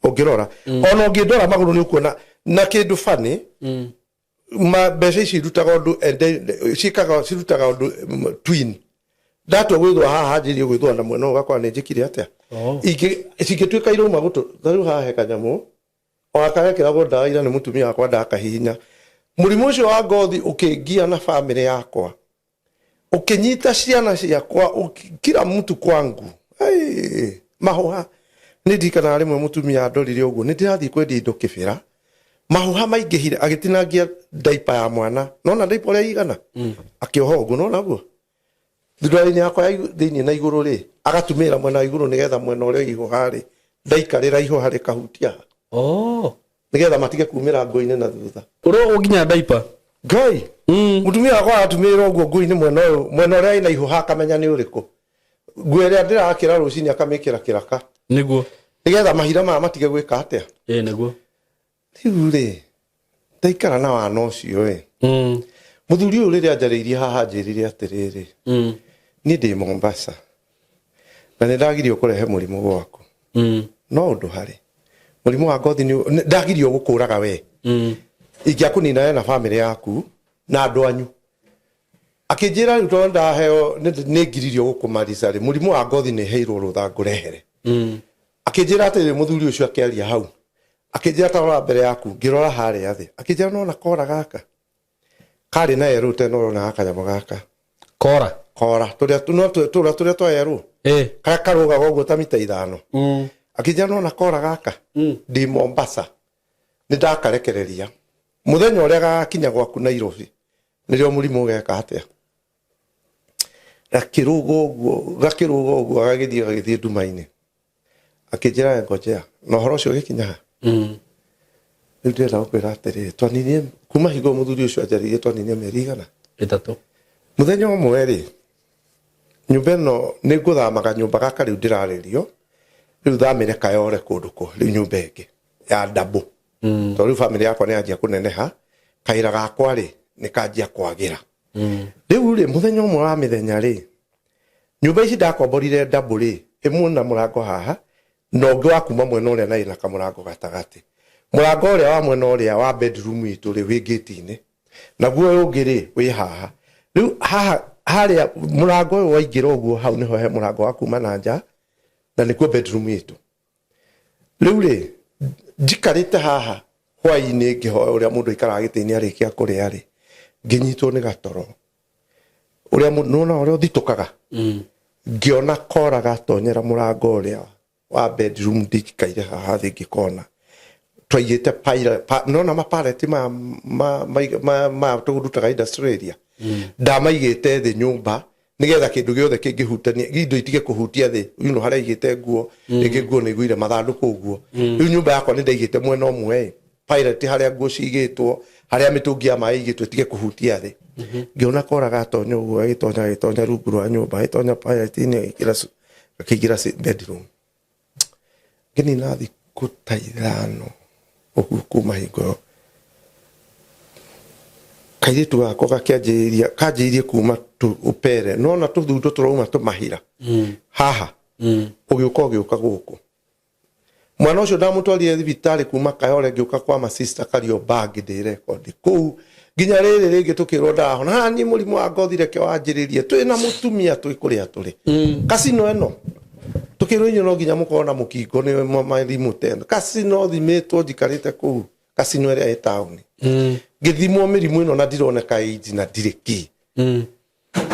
[SPEAKER 1] Ũngĩrora. Ona ũngĩndora magũrũ nĩ ũkuona na kĩndũ funny, ma mbeca ici irutaga ũndũ ciĩkaga cirutaga ũndũ twin. Ndatua gwĩthũa haha hanjĩrĩrie gwĩthũa na mwena ũyũ ũgakora nĩ njĩkire atĩa? Cingĩtuĩka irauma gũtũ, ta rĩu haha he kanyamũ, ona karekĩragwo ndawa ira nĩ mũtumia wakwa ndakahihinya. Mũrimũ ũcio wa ngothi ũkĩngia na bamĩrĩ yakwa. Ũkĩnyita ciana ciakwa, kila mtu kwangu. Hey, mahũha. Nĩ ndirikanaga rĩmwe mũtumia andorire ũguo, nĩ ndĩrathiĩ kwendia indo Kĩbĩra. Mahuha maingĩhire, agĩtinangia ndaipa ya mwana, nona ndaipa ũrĩa igana, akĩoha ũguo, nona ũguo thurari-inĩ yakwa ya thĩinĩ na igũrũ rĩ, agatumĩra mwena wa igũrũ nĩgetha mwena ũrĩa ihũha rĩ, ndaikarĩra ihũha rĩkahutia haha.
[SPEAKER 2] Oh.
[SPEAKER 1] Nĩgetha matige kumĩra nguo-inĩ na thutha.
[SPEAKER 2] Ũrogwo nginya ndaipa.
[SPEAKER 1] Ngai. Mũtumia wakwa aratumĩrĩra ũguo nguo-inĩ mwena ũyũ, mwena ũrĩa ĩna ihũha akamenya nĩ ũrĩkũ. Nguo ĩrĩa ndĩrakĩra rũcinĩ akamĩkĩra kĩraka.
[SPEAKER 2] Nĩguo.
[SPEAKER 1] Nĩgetha mahira maya matige gwĩka atĩa?
[SPEAKER 2] Ĩĩ nĩguo.
[SPEAKER 1] Rĩu rĩ, ndaikara na wana ũcio ĩ. Mũthuri ũyũ rĩrĩa anjarĩirie haha anjĩrire atĩrĩrĩ, niĩ ndĩ Mombasa na nĩ ndagirio kũrehe mũrimũ gwaku. No ũndũ harĩ mũrimũ wa ngothi nĩ ndagirio gũkũraga we. Ingĩakũnina we na bamĩrĩ yaku na andũ anyu. Akĩnjĩra rĩu tondũ ndaheo nĩ ngiririo gũkũmarica rĩ, mũrimũ wa ngothi nĩ heirwo rũtha ngũrehere. Akĩnjĩra atĩrĩrĩ, mũthuri ũcio akĩaria hau, akĩnjĩra ta rora mbere yaku, ngĩrora harĩa thĩ, akĩnjĩra nona kora gaka karĩ na yerũ tena ũrona gaka nyamũ gaka
[SPEAKER 2] Kora.
[SPEAKER 1] Kora tũrĩa no tũrĩa tũrĩa twa yerũ karĩa karũgaga ũguo ta mita 5. Akĩnjĩra nona kora gaka ndĩ Mombasa nĩ ndakarekereria mũthenya ũrĩa gagakinya gwaku Nairobi nĩrĩo mũrimũ ũgeka atĩa. Gakĩrũga ũguo, gakĩrũga ũguo, gagĩthiĩ gagĩthiĩ nduma-inĩ. Akĩnjĩra ngojea na ũhoro ũcio ũgĩkinya ha. Rĩu ndĩrenda gũkwĩra atĩrĩrĩ, twaninie kuma hingo mũthuri ũcio anjarĩirie, twaninie mĩeri igana?
[SPEAKER 2] 3.
[SPEAKER 1] Mũthenya ũmwe rĩ, nyũmba ĩno nĩ ngũthamaga nyũmba gaka rĩu ndĩrarĩrio, rĩu thamĩre Kayore kũndũ kũ, rĩu nyũmba ĩngĩ ya double. Tondũ rĩu bamĩrĩ yakwa nĩ yanjia kũneneha, kawĩra gakwa rĩ nĩ kanjia kwagĩra. Rĩu rĩ, mũthenya ũmwe wa mĩthenya rĩ, nyũmba ici ndakomborire double rĩ, ĩmwe na mũrango haha na ũngĩ wa kuma mwena ũrĩa na ĩna kamũrango gatagatĩ. Mũrango ũrĩa wa mwena ũrĩa wa bedroom itũ rĩ, wĩ gate-inĩ, naguo ũyũ ũngĩ rĩ, wĩ haha. Rĩu haha harĩa mũrango ũyũ waingĩra ũguo, hau nĩho he mũrango wa kuma na nja, na nĩkuo bedroom itũ. Rĩu rĩ, njikarĩte haha hwaĩ-inĩ ngĩhoya ũrĩa mũndũ aikaraga gĩtĩ-inĩ arĩkia kũrĩa rĩ, ngĩnyitwo nĩ gatoro. Ũrĩa mũndũ, nĩwona ũrĩa ũthitũkaga? Ngĩona kora gatonyera mũrango ũrĩa wa bedroom ndikaire haha thĩ ngĩkona. Twaigĩte pile, pa, nĩwona mapaleti maya ma tũrutaga industrial area? Ndamaigĩte thĩ nyũmba nĩgetha kĩndũ gĩothe kĩngĩhutania, indo itige kũhutia thĩ. You know, harĩa aigĩte nguo, rĩngĩ nguo nĩ iguire mathandũkũ ũguo. Rĩu nyũmba yakwa nĩ ndaigĩte mwena ũmwe ĩ, pilot harĩa nguo cigĩtwo, harĩa mĩtũngi ya maĩ igĩtwo ĩtige kũhutia thĩ. Ngĩona kora gatonya ũguo, gagĩtonya, gagĩtonya rungu rwa nyũmba, gagĩtonya pilot-inĩ, gakĩingĩra bedroom. Ngĩnina thikũ ta 5 ũguo kuma hingo ĩyo. Kairĩtu gakwa gakĩanjĩrĩria, kanjĩrĩirie kuma ũpere, nona tũthundo tũrauma tũmahira. Haha. Ũgĩũka, ũgĩũka gũkũ. Mwana ũcio ndamũtwarire thibitarĩ kuma Kayole ngĩũka kwa ma sister Kariobangi ndĩ rekondi kũu nginya rĩrĩ rĩngĩ tũkĩrwo ndarahona. Haha niĩ mũrimũ wa ngothi reke wanjĩrĩrie, twĩ na mũtumia twĩ kũrĩa tũrĩ. Kasino ĩno tũkĩrwo inyuĩ no nginya mũkorwo na mũkingo nĩ marimũ tena. Kasino thimĩtwo njikarĩte kũu kasino ĩrĩa ĩ taũni. Ngĩthimwo mĩrimũ ĩno na ndironeka AIDS na ndirĩ kĩ.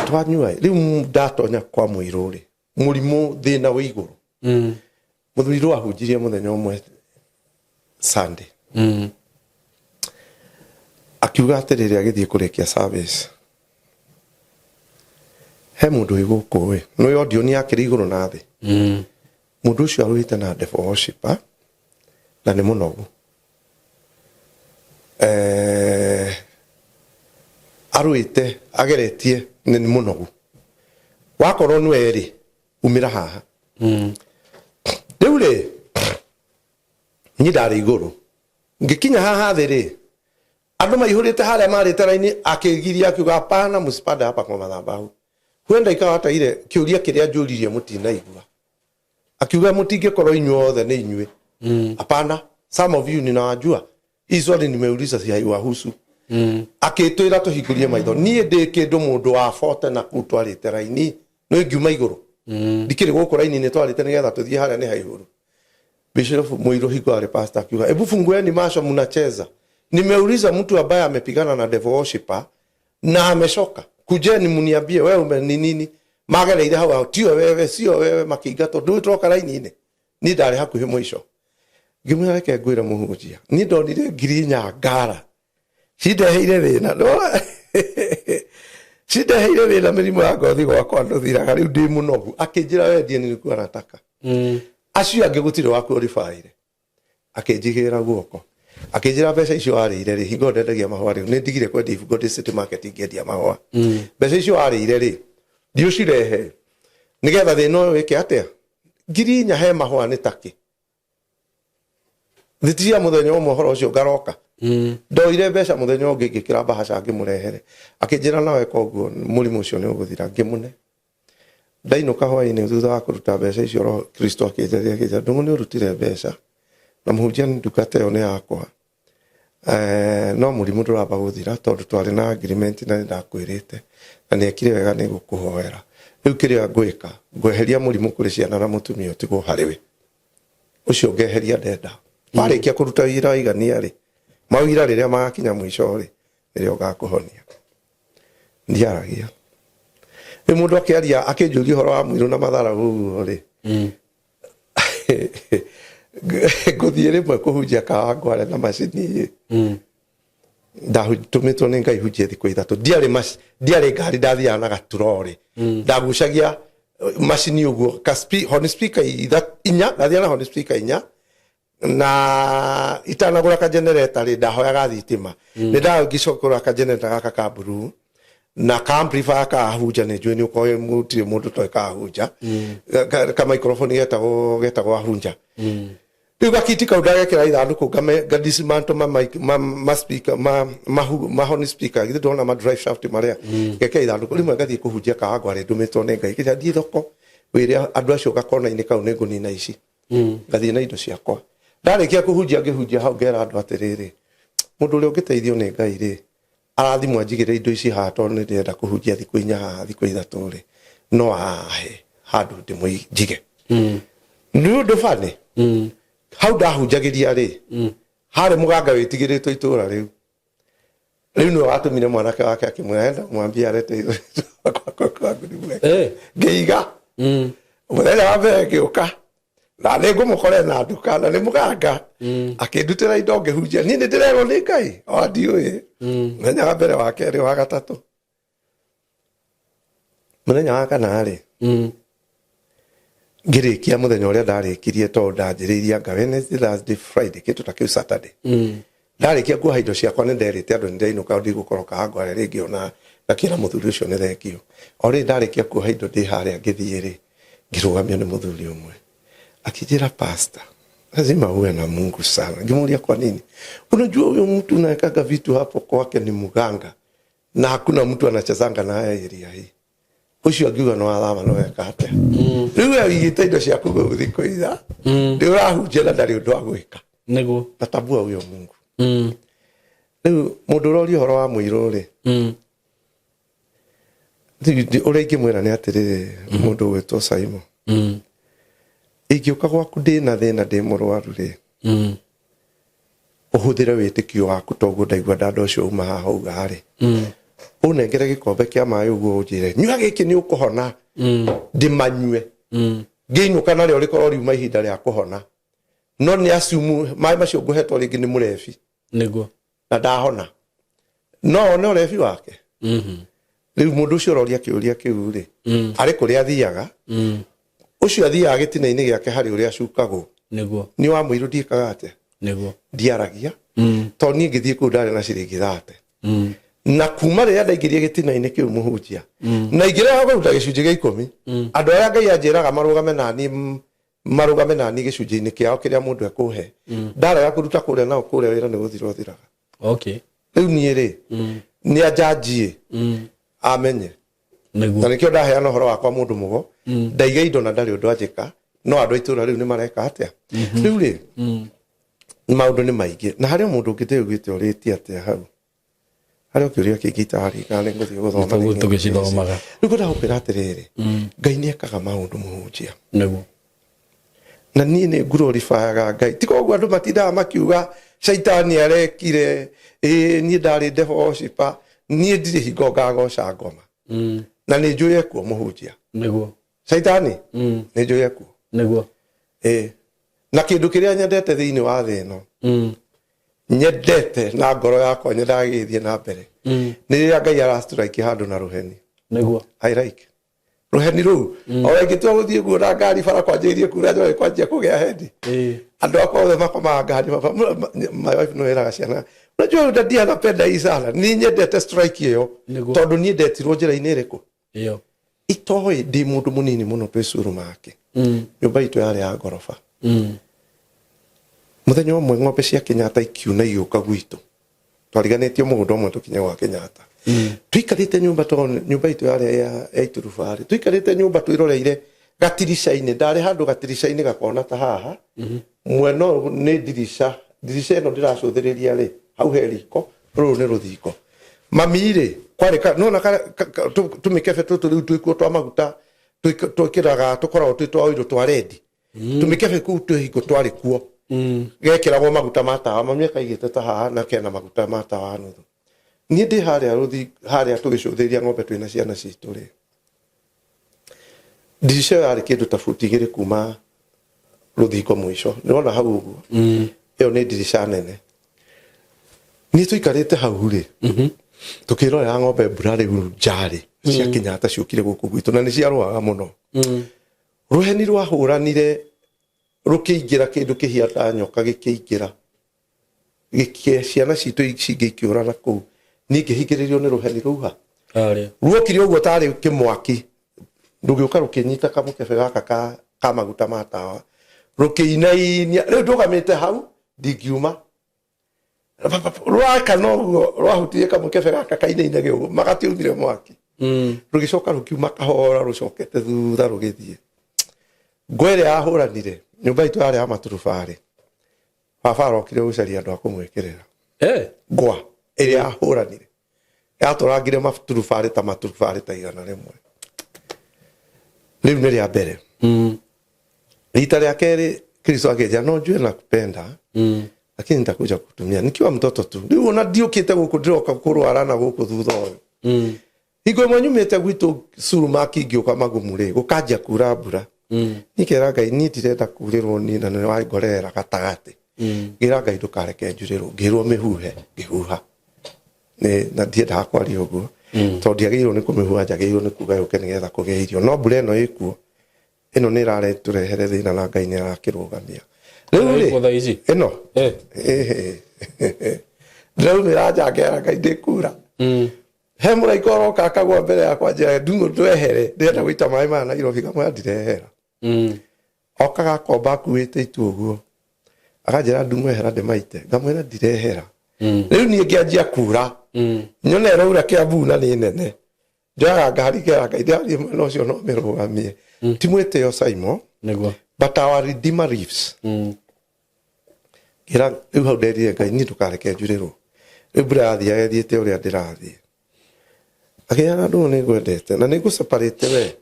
[SPEAKER 1] Twanyua rĩu ndatonya kwa mũirũ rĩ, mũrimũ thĩna wĩ igũrũ. Mũthuri rũ ahunjirie mũthenya ũmwe Sunday. Akiuga atĩrĩrĩ agĩthiĩ kũrĩkia service. He mũndũ wĩ gũkũ ĩ, nĩ audio nĩ yakĩrĩ igũrũ na thĩ. Mũndũ ũcio arũĩte na devil worshiper na nĩ mũnogu. Arũĩte ageretie nĩ mũnogu. Wakorwo nĩwe rĩ, umĩra haha. Rĩu rĩ, niĩ ndarĩ igũrũ. Ngĩkinya haha thĩ rĩ, andũ maihũrĩte harĩa marĩte raini, akĩgiria akiuga hapana, msipande hapa kwa madhabahu. Huenda ikawa hata ile kĩũria kĩrĩa njũririe mũtinaigua. Akiuga mũtingĩkorwo inyuĩ othe nĩ inyuĩ. Hapana, some of you ninawajua. Hii swali nimeuliza si haiwahusu. Akĩtwĩra tũhingũrie maitho. Niĩ ndĩ kĩndũ mũndũ wa bote na kũu twarĩte raini, nĩ ngiuma igũrũ. Ndikĩrĩ gũkũ raini nĩ twarĩte nĩgetha tũthiĩ harĩa nĩ haihũru. Bishop Mũirũ hingo arĩ pastor akiuga, hebu fungueni macho mnacheza. Nimeuliza mtu ambaye amepigana na devil worshiper na amechoka. Kujeni mniambie wewe ume ni nini? Magereire hau hau, tio wewe, sio wewe, makĩingatwo. Ndũĩ twoka raini-inĩ. Niĩ ndarĩ hakuhĩ mũico. Ngĩmwĩra reke ngwĩre mũhunjia, niĩ ndonire 4,000 ngara cindeheire thĩna. Nĩwona? Cindeheire thĩna, mĩrimũ ya ngothi gwakwa ndũthiraga, rĩu ndĩ mũnogu. Akĩnjĩra wendie nilikuwa nataka. Acio angĩ gũtirĩ wa qualify-ire. Akĩnjigĩrĩra guoko akĩnjĩra mbeca icio warĩire rĩ, hingo ndendagia mahũa rĩ, nĩ ndigire kwendia ibungo ndĩ City Market ngĩendia mahũa. Mbeca icio warĩire rĩ, thiĩ ũcirehe nĩgetha thĩna ũyũ wĩke atĩa. 4,000 he mahũa nĩ takĩ thiti cia mũthenya ũmwe, ũhoro ũcio ngaroka. Ndoire mbeca mũthenya ũngĩ ngĩkĩra mbahaca ngĩmũrehere, akĩnjĩra nawe koguo mũrimũ ũcio nĩ ũgũthira. Ngĩmũne ndainũka hwainĩ thutha wa kũruta mbeca icio, roho Kristo akĩnjaria, akĩnjĩra, Ndũng'ũ, nĩ ũrutire mbeca na mũhunjia ndungata ĩyo nĩ yakwa. No mũrimũ ndũramba gũthira tondũ twarĩ na agreement na nĩ ndakwĩrĩte na nĩ ekire wega nĩ gũkũhoera. Rĩu kĩrĩa ngwĩka, ngweheria mũrimũ kũrĩ ciana na mũtumia ũtigwo harĩ we. Ũcio ngeheria ndenda. Warĩkia kũruta wĩra waigania rĩ, mawĩra rĩrĩa magakinya mũico rĩ, nĩrĩo ngakũhonia. Ndiaragia. Rĩu mũndũ akĩaria akĩnjũria ũhoro wa mũirũ na mathara ũguo rĩ, ngũthiĩ rĩmwe kũhunjia Kawangware na macini ĩ, ndatũmĩtwo nĩ Ngai hunjie thikũ 3. Ndiarĩ ngari, ndathiaga na gaturori, ndagucagia macini ũguo ka horn speaker inya, ndathiaga na horn speaker inya na itanagũra ka generator rĩ, ndahoyaga thitima. Nĩ ndagĩcokora ka generator gaka ka blue na ka amplifier ka Ahunja, nĩ njũĩ nĩ ũkoĩ mũtirĩ mũndũ toĩ ka Ahunja. Ka microphone getagwo Ahunja. Rĩu gakiti kau ndagekĩra ithandũkũ, ngadismantle ma mic, ma speaker, ma horn speaker, githĩ ndona ma drive shaft marĩa, ngekĩra ithandũkũ rĩmwe, ngathiĩ kũhunjia Kawangware ndũmĩtwo nĩ Ngai. Kĩrĩa thiĩ thoko wĩre andũ acio gakona-inĩ kau nĩ ngũnina ici. Ngathiĩ na indo ciakwa, ndarĩkia kũhunjia, ngĩhunjia hau ngera andũ atĩrĩrĩ, mũndũ ũrĩa ũngĩteithio nĩ Ngai rĩ, arathimwo anjigĩre indo ici haha tondũ nĩ ndĩrenda kũhunjia thikũ 4 haha, thikũ 3 rĩ, no ahe handũ ndĩmũnjige. Nĩ ũndũ bani hau ndahunjagĩria rĩ, harĩ mũganga wĩtigĩrĩtwo itũra rĩu. Rĩu nĩwe watũmire mwanake wake akĩmwĩra enda mwambie arete indo kwangu nĩmweke. Ngĩiga mũthenya wa mbere ngĩũka na nĩ ngũmũkore na nduka na nĩ mũganga, akĩndutĩra indo ngĩhunjia. Niĩ nĩ ndĩrerwo nĩ Ngai o ndiũĩ. Mũthenya wa mbere, wa kerĩ, wa gatatũ, mũthenya wa kana rĩ, ngĩrĩkia mũthenya ũrĩa ndarĩkirie, tondũ ndanjĩrĩirie anga Wednesday, Thursday, Friday, kĩndũ ta kĩu, Saturday. Ndarĩkia kuoha indo ciakwa, nĩ nderĩte andũ nĩ ndainũka, ndigũkorwo Kawangware rĩngĩ, ona ngakĩra mũthuri ũcio nĩ thengio. O rĩrĩ ndarĩkia kuoha indo ndĩ harĩa ngĩthiĩ rĩ, ngĩrũgamio nĩ mũthuri ũmwe akijira, "Pastor, lazima uwe na Mungu sana." Ngimuulia, "Kwa nini?" "Unajua huyo mtu unawekaga vitu hapo kwake ni mganga na hakuna mtu anachezanga na haya area hii." Ũcio angiuga nĩ wathama no weka atĩa? Rĩu we wĩigĩte indo ciaku kũu thikũ itha ndĩ ũrahunjia na ndarĩ ũndũ wa gwĩka.
[SPEAKER 2] Nĩguo.
[SPEAKER 1] Natambua huyo Mungu. Rĩu mũndũ ũroria ũhoro wa mũirũ rĩ, ũrĩa ingĩmwĩra nĩ atĩrĩrĩ, mũndũ ũgwĩtwo Simon, ingĩũka gwaku ndĩ na thĩna, ndĩ mũrwaru rĩ, ũhũthĩre wĩtĩkio waku toguo ndaigua ndanda ũcio uma haha uga rĩ, ũnengere gĩkombe kĩa maĩ ũguo, ũnjĩre nyua gĩkĩ nĩ ũkũhona, ndĩmanyue, ngĩinũka narĩo rĩkorwo riuma ihinda rĩa kũhona, no nĩ assume maĩ macio ngũhetwo rĩngĩ nĩ mũrebi.
[SPEAKER 2] Nĩguo.
[SPEAKER 1] Na ndahona no one ũrebi wake. Rĩu mũndũ ũcio ũroria kĩũria kĩu rĩ, arĩ kũrĩa athiaga, ũcio athiaga gĩtina-inĩ gĩake harĩ ũrĩa acukagwo.
[SPEAKER 2] Nĩguo.
[SPEAKER 1] Nĩ wa mũirũ ndiĩkaga atĩa?
[SPEAKER 2] Nĩguo.
[SPEAKER 1] Ndiaragia tondũ niĩ ngĩthiĩ kũu ndarĩ na ciringi 30 na kuma rĩrĩa ndaingĩrie gĩtina-inĩ kĩu mũhunjia na ingĩrega kũruta gĩcunjĩ gĩa 10, andũ arĩa Ngai anjĩraga marũgame nani, marũgame nani gĩcunjĩ-inĩ kĩao kĩrĩa mũndũ ekũhe, ndarega kũruta kũrĩa nao kũrĩa wĩra nĩ gũthira ũthiraga. Rĩu niĩ rĩ, nĩ anjanjiĩ amenye
[SPEAKER 2] Nĩguo.
[SPEAKER 1] Na nĩkĩo ndaheana ũhoro wakwa mũndũ mũgo ndaiga indo na ndarĩ ũndũ anjĩka, no andũ a itũra rĩu nĩ mareka atĩa? Rĩu rĩ, maũndũ nĩ maingĩ na harĩ o mũndũ ũngĩ ndĩugĩte ũrĩtie atĩa hau harĩ o kĩũria kĩngĩ itararikana, nĩ ngũthiĩ gũthoma.
[SPEAKER 2] Tũguo tũgĩcithomaga.
[SPEAKER 1] Rĩu ngwenda gũkwĩra atĩrĩrĩ, Ngai nĩ ekaga maũndũ, mũhunjia.
[SPEAKER 2] Nĩguo.
[SPEAKER 1] Na niĩ nĩ nguroribayaga Ngai, ti koguo andũ matindaga makiuga caitani arekire. Ĩĩ, niĩ ndarĩ devil worshiper, niĩ ndirĩ hingo ngagoca ngoma. Na nĩ njũĩ ekuo, mũhunjia.
[SPEAKER 2] Nĩguo.
[SPEAKER 1] Caitani nĩ njũĩ ekuo.
[SPEAKER 2] Nĩguo.
[SPEAKER 1] Ĩĩ. Na kindu kiria nyendete thiini wa thi ino, nyendete na ngoro yakwa, nyendaga gĩgĩthiĩ na mbere, nĩ rĩrĩa Ngai arastrike handũ na rũheni.
[SPEAKER 2] Niguo.
[SPEAKER 1] I like rũheni rũu. Ona ingĩtua gũthiĩ guo na ngari bara kwanjĩrĩrie kura, njoe kwanjia kũgĩa heni. Andũ akwa othe makomaga ngari. My wife no ĩraga ciana, unajua huyu daddy anapenda hii sana. Ni nyendete strike ĩyo.
[SPEAKER 2] Niguo.
[SPEAKER 1] Tondũ niĩ ndetirwo njĩra-inĩ ĩrĩkũ
[SPEAKER 2] Iyo.
[SPEAKER 1] Itoĩ ndĩ mũndũ mũnini mũno twĩ curu make. Nyũmba itũ yarĩ ya ngoroba. Mũthenya ũmwe ng'ombe cia Kenyatta ikiuna igĩũka gwitũ. Twariganĩtio mũgũnda ũmwe tũkinye gwa Kenyatta. Tũikarĩte nyũmba, tondũ nyũmba itũ yarĩ ya iturubarĩ, tũikarĩte nyũmba twĩroreire gatirica-inĩ. Ndarĩ handũ gatirica-inĩ gakona ta haha. Mwena ũyũ nĩ ndirica, ndirica ĩno ndĩracũthĩrĩria rĩ, hau he riko, rũrũ nĩ rũthingo. Mami rĩ, kwarĩ nona tũmĩkebe tũtũ rĩu twĩkuo twa maguta, twĩkĩraga, tũkoragwo twĩ twa ũirũ twa rendi. Tũmĩkebe kũu twĩ hingo twarĩ kuo, gekĩragwo maguta ma tawa. Mami akaigĩte ta haha na kena maguta ma tawa nuthu. Niĩ ndĩ harĩa rũthi harĩa tũgĩcũthĩrĩria ng'ombe twĩna ciana citũ rĩ, ndirica ĩyo yarĩ kĩndũ ta buti 2 kuma rũthingo mũico. Nĩwona hau ũguo? Ĩyo nĩ ndirica nene. Niĩ tũikarĩte hau rĩ, tũkĩrorera ng'ombe, mbura rĩu njarĩ cia Kenyatta ciũkire gũkũ gwitũ na nĩ ciarũaga mũno. Rũheni rwahũranire rũkĩingĩra kĩndũ kĩhiana nyoka, gĩkĩingĩra gĩkĩ ciana citũ cingĩ ikĩũra na kũu. Niĩ ngĩhingĩrĩrio nĩ rũheni rũu ha.
[SPEAKER 2] Aria.
[SPEAKER 1] Ruokire ũguo tarĩ kĩmwaki, rũgĩũka rũkĩnyita kamũkebe gaka ka maguta ma tawa, rũkĩinainia. Rĩu ndũgamĩte hau ndingiuma. Rwakana ũguo rwahutirie kamũkebe gaka kainainage ũguo, magatiumire mwaki. Rũgĩcoka rũkiuma kahora rũcokete thutha rũgĩthiĩ. Ngwa ĩrĩa yahũranire, nyũmba itũ yarĩ ya maturubarĩ. Baba arokire gũcaria andũ a kũmwĩkĩrĩra. Ngwa ĩrĩa yahũranire yatũrangire maturubarĩ ta maturubarĩ ta 100. Rĩu nĩ rĩa mbere. Rita rĩa kerĩ Kristo akĩnjĩra, no njue nakupenda, lakini nitakuja kutumia nikiwa mtoto tu. Rĩu ona ndiũkĩte gũkũ, ndĩroka kũrwara na gũkũ thutha ũyũ. Hingo ĩmwe nyumĩte gwitũ Surumaki ngĩũka Magumu rĩ, gũkanjia kura mbura. Nikera Ngai, niĩ ndirenda kurĩrwo niĩ na nĩ wangorera gatagatĩ. Ngĩra Ngai ndũkareke njurĩrwo, ngĩrwo mĩhuhe, ngĩhuha. Na ndiendaga kwaria ũguo tondũ ndiagĩrĩirwo nĩ kũmĩhuha, njagĩrĩirwo nĩ kuga yũke nĩgetha kũgĩe irio. No mbura ĩno ĩkuo ĩno nĩ ĩraretũrehere thĩna na Ngai nĩ arakĩrũgamia rĩu rĩ.
[SPEAKER 2] Ĩno thaa ici?
[SPEAKER 1] Ĩno ndĩraumĩra nja ngera Ngai ndĩkura. He mũraika ũroka akagwa mbere yakwa, njĩra ndung'u ndwehere, ndĩrenda gũita maĩ maya Nairobi. Ngamwĩra ndirehera. Okaga akomba akuĩte itu ũguo, akanjĩra ndung'u ehera ndĩmaite. Ngamwĩra ndirehera. Rĩu niĩ ngĩanjia kura, nyone ĩraura Kĩambu na nĩ nene. Njoyaga ngari ngera Ngai ndĩrathiĩ mwena ũcio no mĩrũgamie. Ti mwĩtĩo Simon,
[SPEAKER 2] Niguo.
[SPEAKER 1] but our Redeemer lives. Ngĩra rĩu hau nderire Ngai niĩ ndũkareke njurĩrwo. Rĩu mbura yathiaga ĩthiĩte ũrĩa ndĩrathiĩ, akĩnjĩra ndũ nĩ ngwendete na nĩ ngũseparate we,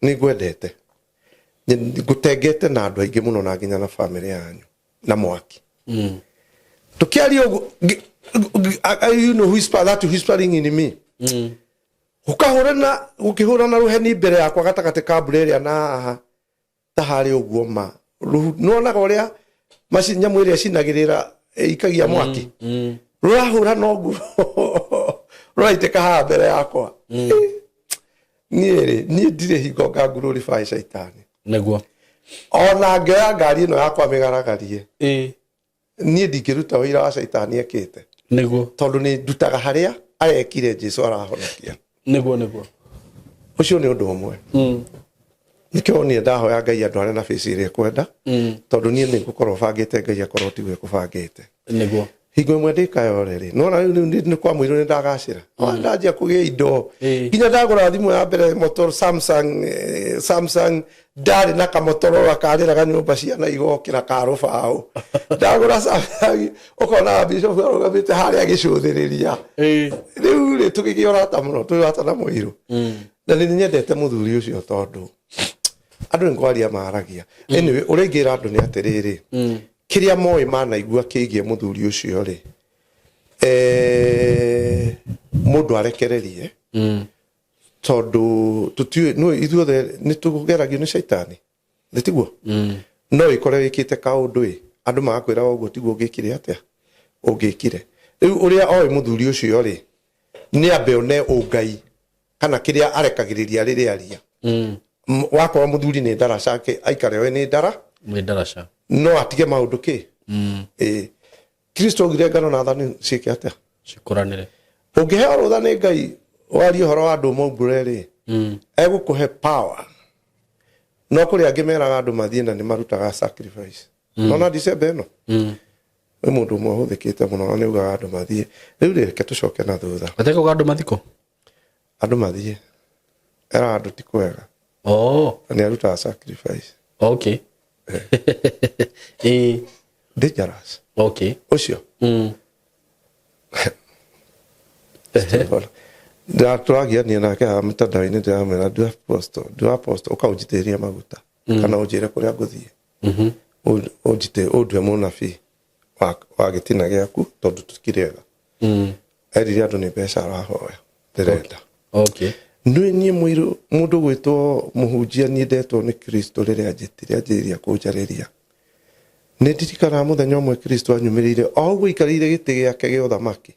[SPEAKER 1] nĩ ngwendete, ngũtengete na andũ aingĩ mũno na nginya na famĩlĩ yanyu na mwaki. Tũkĩaria ũguo, whisper that whispering in me, gũkahũrana gũkĩhũrana rũheni mbere yakwa gatagatĩ ka mbura ĩrĩa na haha ta harĩ ũguo ma nĩwonaga ũrĩa nyamũ ĩrĩa cinagĩrĩra ikagia mwaki, rũrahũrana ũguo rũraitĩka haha mbere yakwa. Niĩ rĩ, niĩ ndirĩ hingo nga glorify caitani.
[SPEAKER 2] Niguo.
[SPEAKER 1] Ona ngĩoya ngari ĩno yakwa mĩgaragarie, niĩ ndingĩruta wĩra wa caitani ekĩte.
[SPEAKER 2] Niguo.
[SPEAKER 1] Tondũ nĩ ndutaga harĩa arekire Jesu arahonokia.
[SPEAKER 2] Niguo niguo.
[SPEAKER 1] Ũcio nĩ ũndũ ũmwe. Nĩkĩo niĩ ndahoya Ngai andũ arĩa na face ĩrĩa ekwenda, tondũ niĩ nĩ ngũkorwo bangĩte Ngai akorwo tiguo ekũbangĩte.
[SPEAKER 2] Niguo.
[SPEAKER 1] Hingo ĩmwe ndĩkayore rĩ, nona rĩu nĩ kwa mũirũ nĩ ndagacĩra. Ndanjia kũgĩa indo, nginya ndagũra thimũ ya mbere motor Samsung, Samsung ndarĩ na kamotorola karĩraga nyũmba ciana igokĩra ka rũbaũ. Ndagũra Samsung, ũkona bishop arũgamĩte harĩa agĩcũthĩrĩria. Rĩu rĩ, tũkĩgĩa ũrata mũno, twĩ ũrata na mũirũ. Na nĩ nyendete mũthuri ũcio tondũ andũ nĩ kwaria maragia. Anyway, ũrĩa ingĩra andũ nĩ atĩrĩrĩ, kĩrĩa moĩ manaigua kĩgiĩ mũthuri ũcio rĩ, mũndũ arekererie, tondũ tũtiũĩ no ithuothe nĩ tũgeragio nĩ caitani, nĩ tiguo? No ĩkore wĩkĩte kaũndũ ĩ, andũ magakwĩra ũguo tiguo ũngĩkire atĩa, ũngĩkire. Rĩu ũrĩa oĩ mũthuri ũcio rĩ, nĩ ambe one ũngai kana kĩrĩa arekagĩrĩria rĩrĩa aria. Wakorwo mũthuri nĩ ndaraca aikare oĩ nĩ ndara,
[SPEAKER 2] Nĩ ndaraca.
[SPEAKER 1] No atige maũndũ kĩ. Ĩ Kristo augire ngano na thani ciĩke atĩa?
[SPEAKER 2] Cikũranĩre.
[SPEAKER 1] Ũngĩheo rũtha nĩ Ngai warie ũhoro wa andũ maumbũre rĩ, egũkũhe power. No kũrĩ angĩ meraga andũ mathiĩ na nĩ marutaga sacrifice. Nona December ĩno nĩ mũndũ ũmwe ũhũthĩkĩte mũno na nĩ augaga andũ mathiĩ. Rĩu rĩ, reke tũcoke na thutha.
[SPEAKER 2] Atekauga andũ mathiko?
[SPEAKER 1] Andũ mathiĩ, eraga andũ ti kwega.
[SPEAKER 2] Oh.
[SPEAKER 1] Na nĩ arutaga sacrifice.
[SPEAKER 2] Okay. Ĩĩ.
[SPEAKER 1] Dangerous.
[SPEAKER 2] Okay.
[SPEAKER 1] Ũcio. Tũragiania nake haha mĩtandao-inĩ, ndĩramwĩra ndua apostle, ndua apostle, ũka ũnjitĩrĩrie maguta kana ũnjĩre kũrĩa ngũthiĩ, ũnjite ũndue mũnabii wa gĩtina gĩaku tondũ tũtikĩrĩega. Erire andũ nĩ mbeca arahoya ndĩrenda.
[SPEAKER 2] Okay.
[SPEAKER 1] Nĩ niĩ mũirũ mũndũ gwĩtwo mũhunjia, niĩ ndetwo nĩ Kristo rĩrĩa anjĩtire anjĩrĩria kũnjarĩria. Nĩ ndirikanaga mũthenya ũmwe Kristo anyumĩrĩire o ũguo aikarĩire gĩtĩ gĩake gĩa ũthamaki,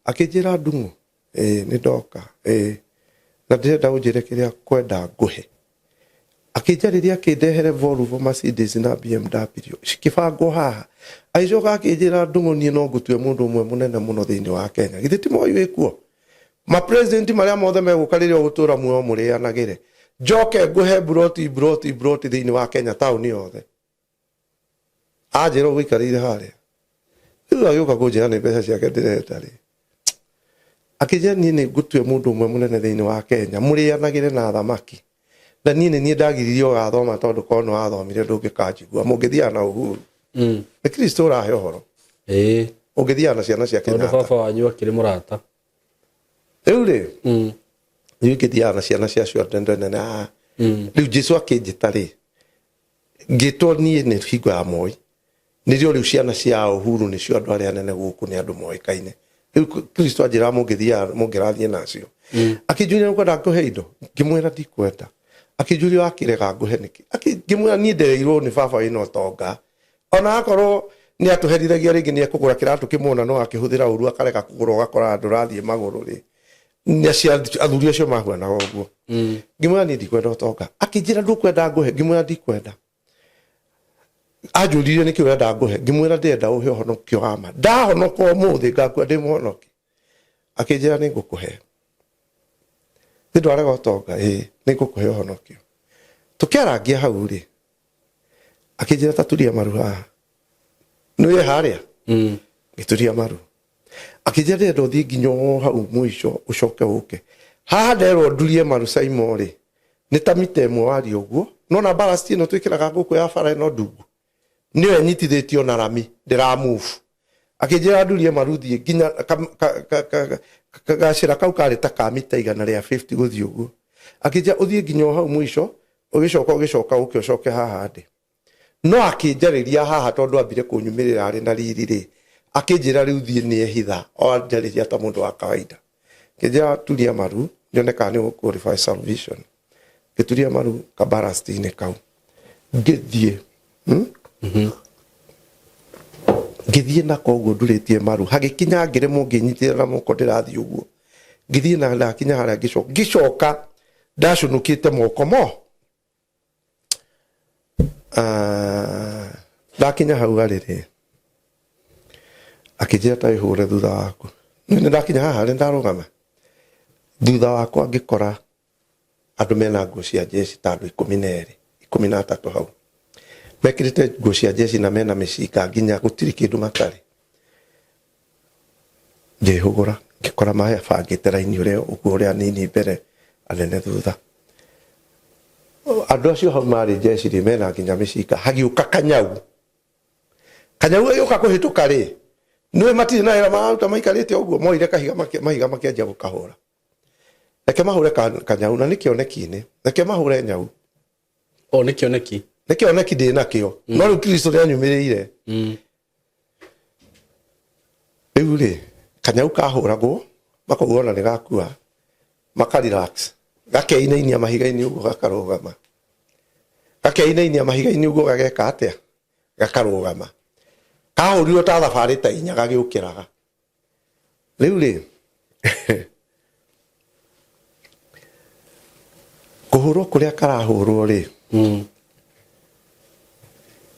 [SPEAKER 1] akĩnjĩra, Ndung'u, ĩĩ nĩ ndoka, ĩĩ na ndĩrenda ũnjĩre kĩrĩa kwenda ngũhe. Akĩnjarĩria, akĩndehere Volvo, Mercedes na BMW cikĩbangwo haha. Agĩcoka akĩnjĩra, Ndung'u, niĩ no ngũtue mũndũ ũmwe mũnene mũno thĩinĩ wa Kenya. Githĩ ti Moi wĩkuo? Mapresident marĩa mothe megũka rĩrĩa ũgũtũra muoyo mũrĩanagĩre, njoke ngũhe mburoti mburoti mburoti thĩinĩ wa Kenya, taũni yothe. Anjĩra ũguo aikarĩire harĩa. Rĩu agĩũka kũnjĩra nĩ mbeca ciake ndĩrenda rĩ, akĩnjĩra niĩ nĩ ngũtue mũndũ ũmwe mũnene thĩinĩ wa Kenya, mũrĩanagĩre na athamaki. Na niĩ nĩ niĩ ndagiririe ũgathoma, tondũ korwo nĩ wathomire ndũngĩkanjigua, mũngĩthiaga na Uhuru. Nĩ Kristo ũrahe ũhoro. Ũngĩthiaga na ciana cia
[SPEAKER 2] Tondũ
[SPEAKER 1] Kenyatta.
[SPEAKER 2] Baba wanyu akĩrĩ mũrata.
[SPEAKER 1] Rĩu rĩ, rĩu ingĩthiaga na ciana cia acio ndende nene. Rĩu Jesu akĩnjĩta rĩ, ngĩtwo niĩ nĩ hingo ya Moi, nĩrĩo rĩu ciana cia Uhuru nĩcio andũ arĩa anene gũkũ, nĩ andũ moĩkaine. Rĩu Kristo anjĩra mũngĩthiaga, mũngĩrathiĩ nacio. Akĩnjũria, nĩkwenda ngũhe indo? Ngĩmwĩra ndikwenda. Akĩnjũria, wakĩrega ngũhe nĩkĩ? Ngĩmwĩra niĩ ndereirwo nĩ baba wĩna ũtonga, ona akorwo nĩ atũherithagia rĩngĩ nĩ ekũgũra kĩratũ kĩmwe, ona no akĩhũthĩra ũru akarega kũgũra, ũgakora andũ ũrathiĩ magũrũ rĩ. Nĩ acio athuri acio mahuanaga ũguo. Ngĩmwĩra niĩ ndikwenda ũtonga. Akĩnjĩra, ndũkwenda ngũhe? Ngĩmwĩra ndikwenda. Anjũririe, nĩkĩ ũrenda ngũhe? Ngĩmwĩra ndĩrenda ũhe ũhonokio wa ma, ndahonoka ũmũthĩ ngakua ndĩ mũhonoki. Akĩnjĩra, nĩ ngũkũhe. Nĩ ndwarega ũtonga? Ĩĩ, nĩ ngũkũhe ũhonokio. Tũkĩarangia hau rĩ, akĩnjĩra, ta turia maru haha, nĩwe harĩa. Ngĩturia maru. Akĩnjĩra, ndĩrenda ũthiĩ nginya o hau mũico, ũcoke ũke haha. Nderwo ndurie maru Saimo rĩ, nĩ ta mita 1 waria ũguo, no na ballast ĩno twĩkĩraga gũkũ ya bara ĩno ndungu nĩyo ĩnyitithĩtio na rami, ndĩra move. Akĩnjĩra ndurie maru thiĩ nginya gacĩra kau karĩ ta ka mita 150 gũthiĩ ũguo. Akĩnjĩra ũthiĩ nginya o hau mũico, ũgĩcoka ũgĩcoka ũke ũcoke haha ndĩ. No akĩnjarĩria haha, tondũ ambire kũnyumĩrĩra arĩ na riri rĩ, akĩnjĩra rĩu thiĩ, nĩ ehitha o anjarĩria ta mũndũ wa kawaida. Akĩnjĩra, turia maru nyone kana nĩ ũgũ qualify salvation. Ngĩturia maru kabarasti-inĩ kau, ngĩthiĩ, Ngĩthiĩ nako ũguo ndurĩtie maru, hagĩkinya ngĩremwo, ngĩnyitĩrĩra na moko, ndĩrathiĩ ũguo. Ngĩthiĩ na ndakinya harĩa, ngĩcoka, ngĩcoka ndacũnũkĩte moko mo. Ah, ndakinya hau harĩ rĩ, akĩnjĩra, ta wĩhũre thutha waku. Nĩ ndakinya haha rĩ, ndarũgama thutha wakwa, ngĩkora andũ mena nguo cia jeshi ta andũ 12, 13 hau, mekĩrĩte nguo cia jeshi na mena mĩcinga, nginya gũtirĩ kĩndũ matarĩ. Ngĩhũgũra, ngĩkora mabangĩte raini ũrĩa ũguo, ũrĩa nini mbere, anene thutha. Andũ acio hau marĩ jeshi rĩ, mena nginya mĩcinga. Hagĩũka kanyau, kanyau gagĩũka kũhĩtũka rĩ, nĩwe matirĩ na wĩra mararuta, maikarĩte ũguo, moire kahiga mahiga makĩanjia gũkahũra. Reke mahũre kanyau, na nĩ kĩoneki-inĩ, reke mahũre nyau.
[SPEAKER 2] O nĩ kĩoneki.
[SPEAKER 1] Nĩ kĩoneki ndĩ nakĩo, no rĩu Kristo nĩ anyumĩrĩire. Rĩu rĩ, kanyau kahũragwo, makauga ona nĩ gakua, maka relax, gakeinainia mahiga-inĩ ũguo, gakarũgama. Gakeinainia mahiga-inĩ ũguo gageka atĩa? Gakarũgama. Kahũrirwo ta thabarĩ ta inya gagĩũkĩraga. Rĩu rĩ, kũhũrwo kũrĩa karahũrwo rĩ,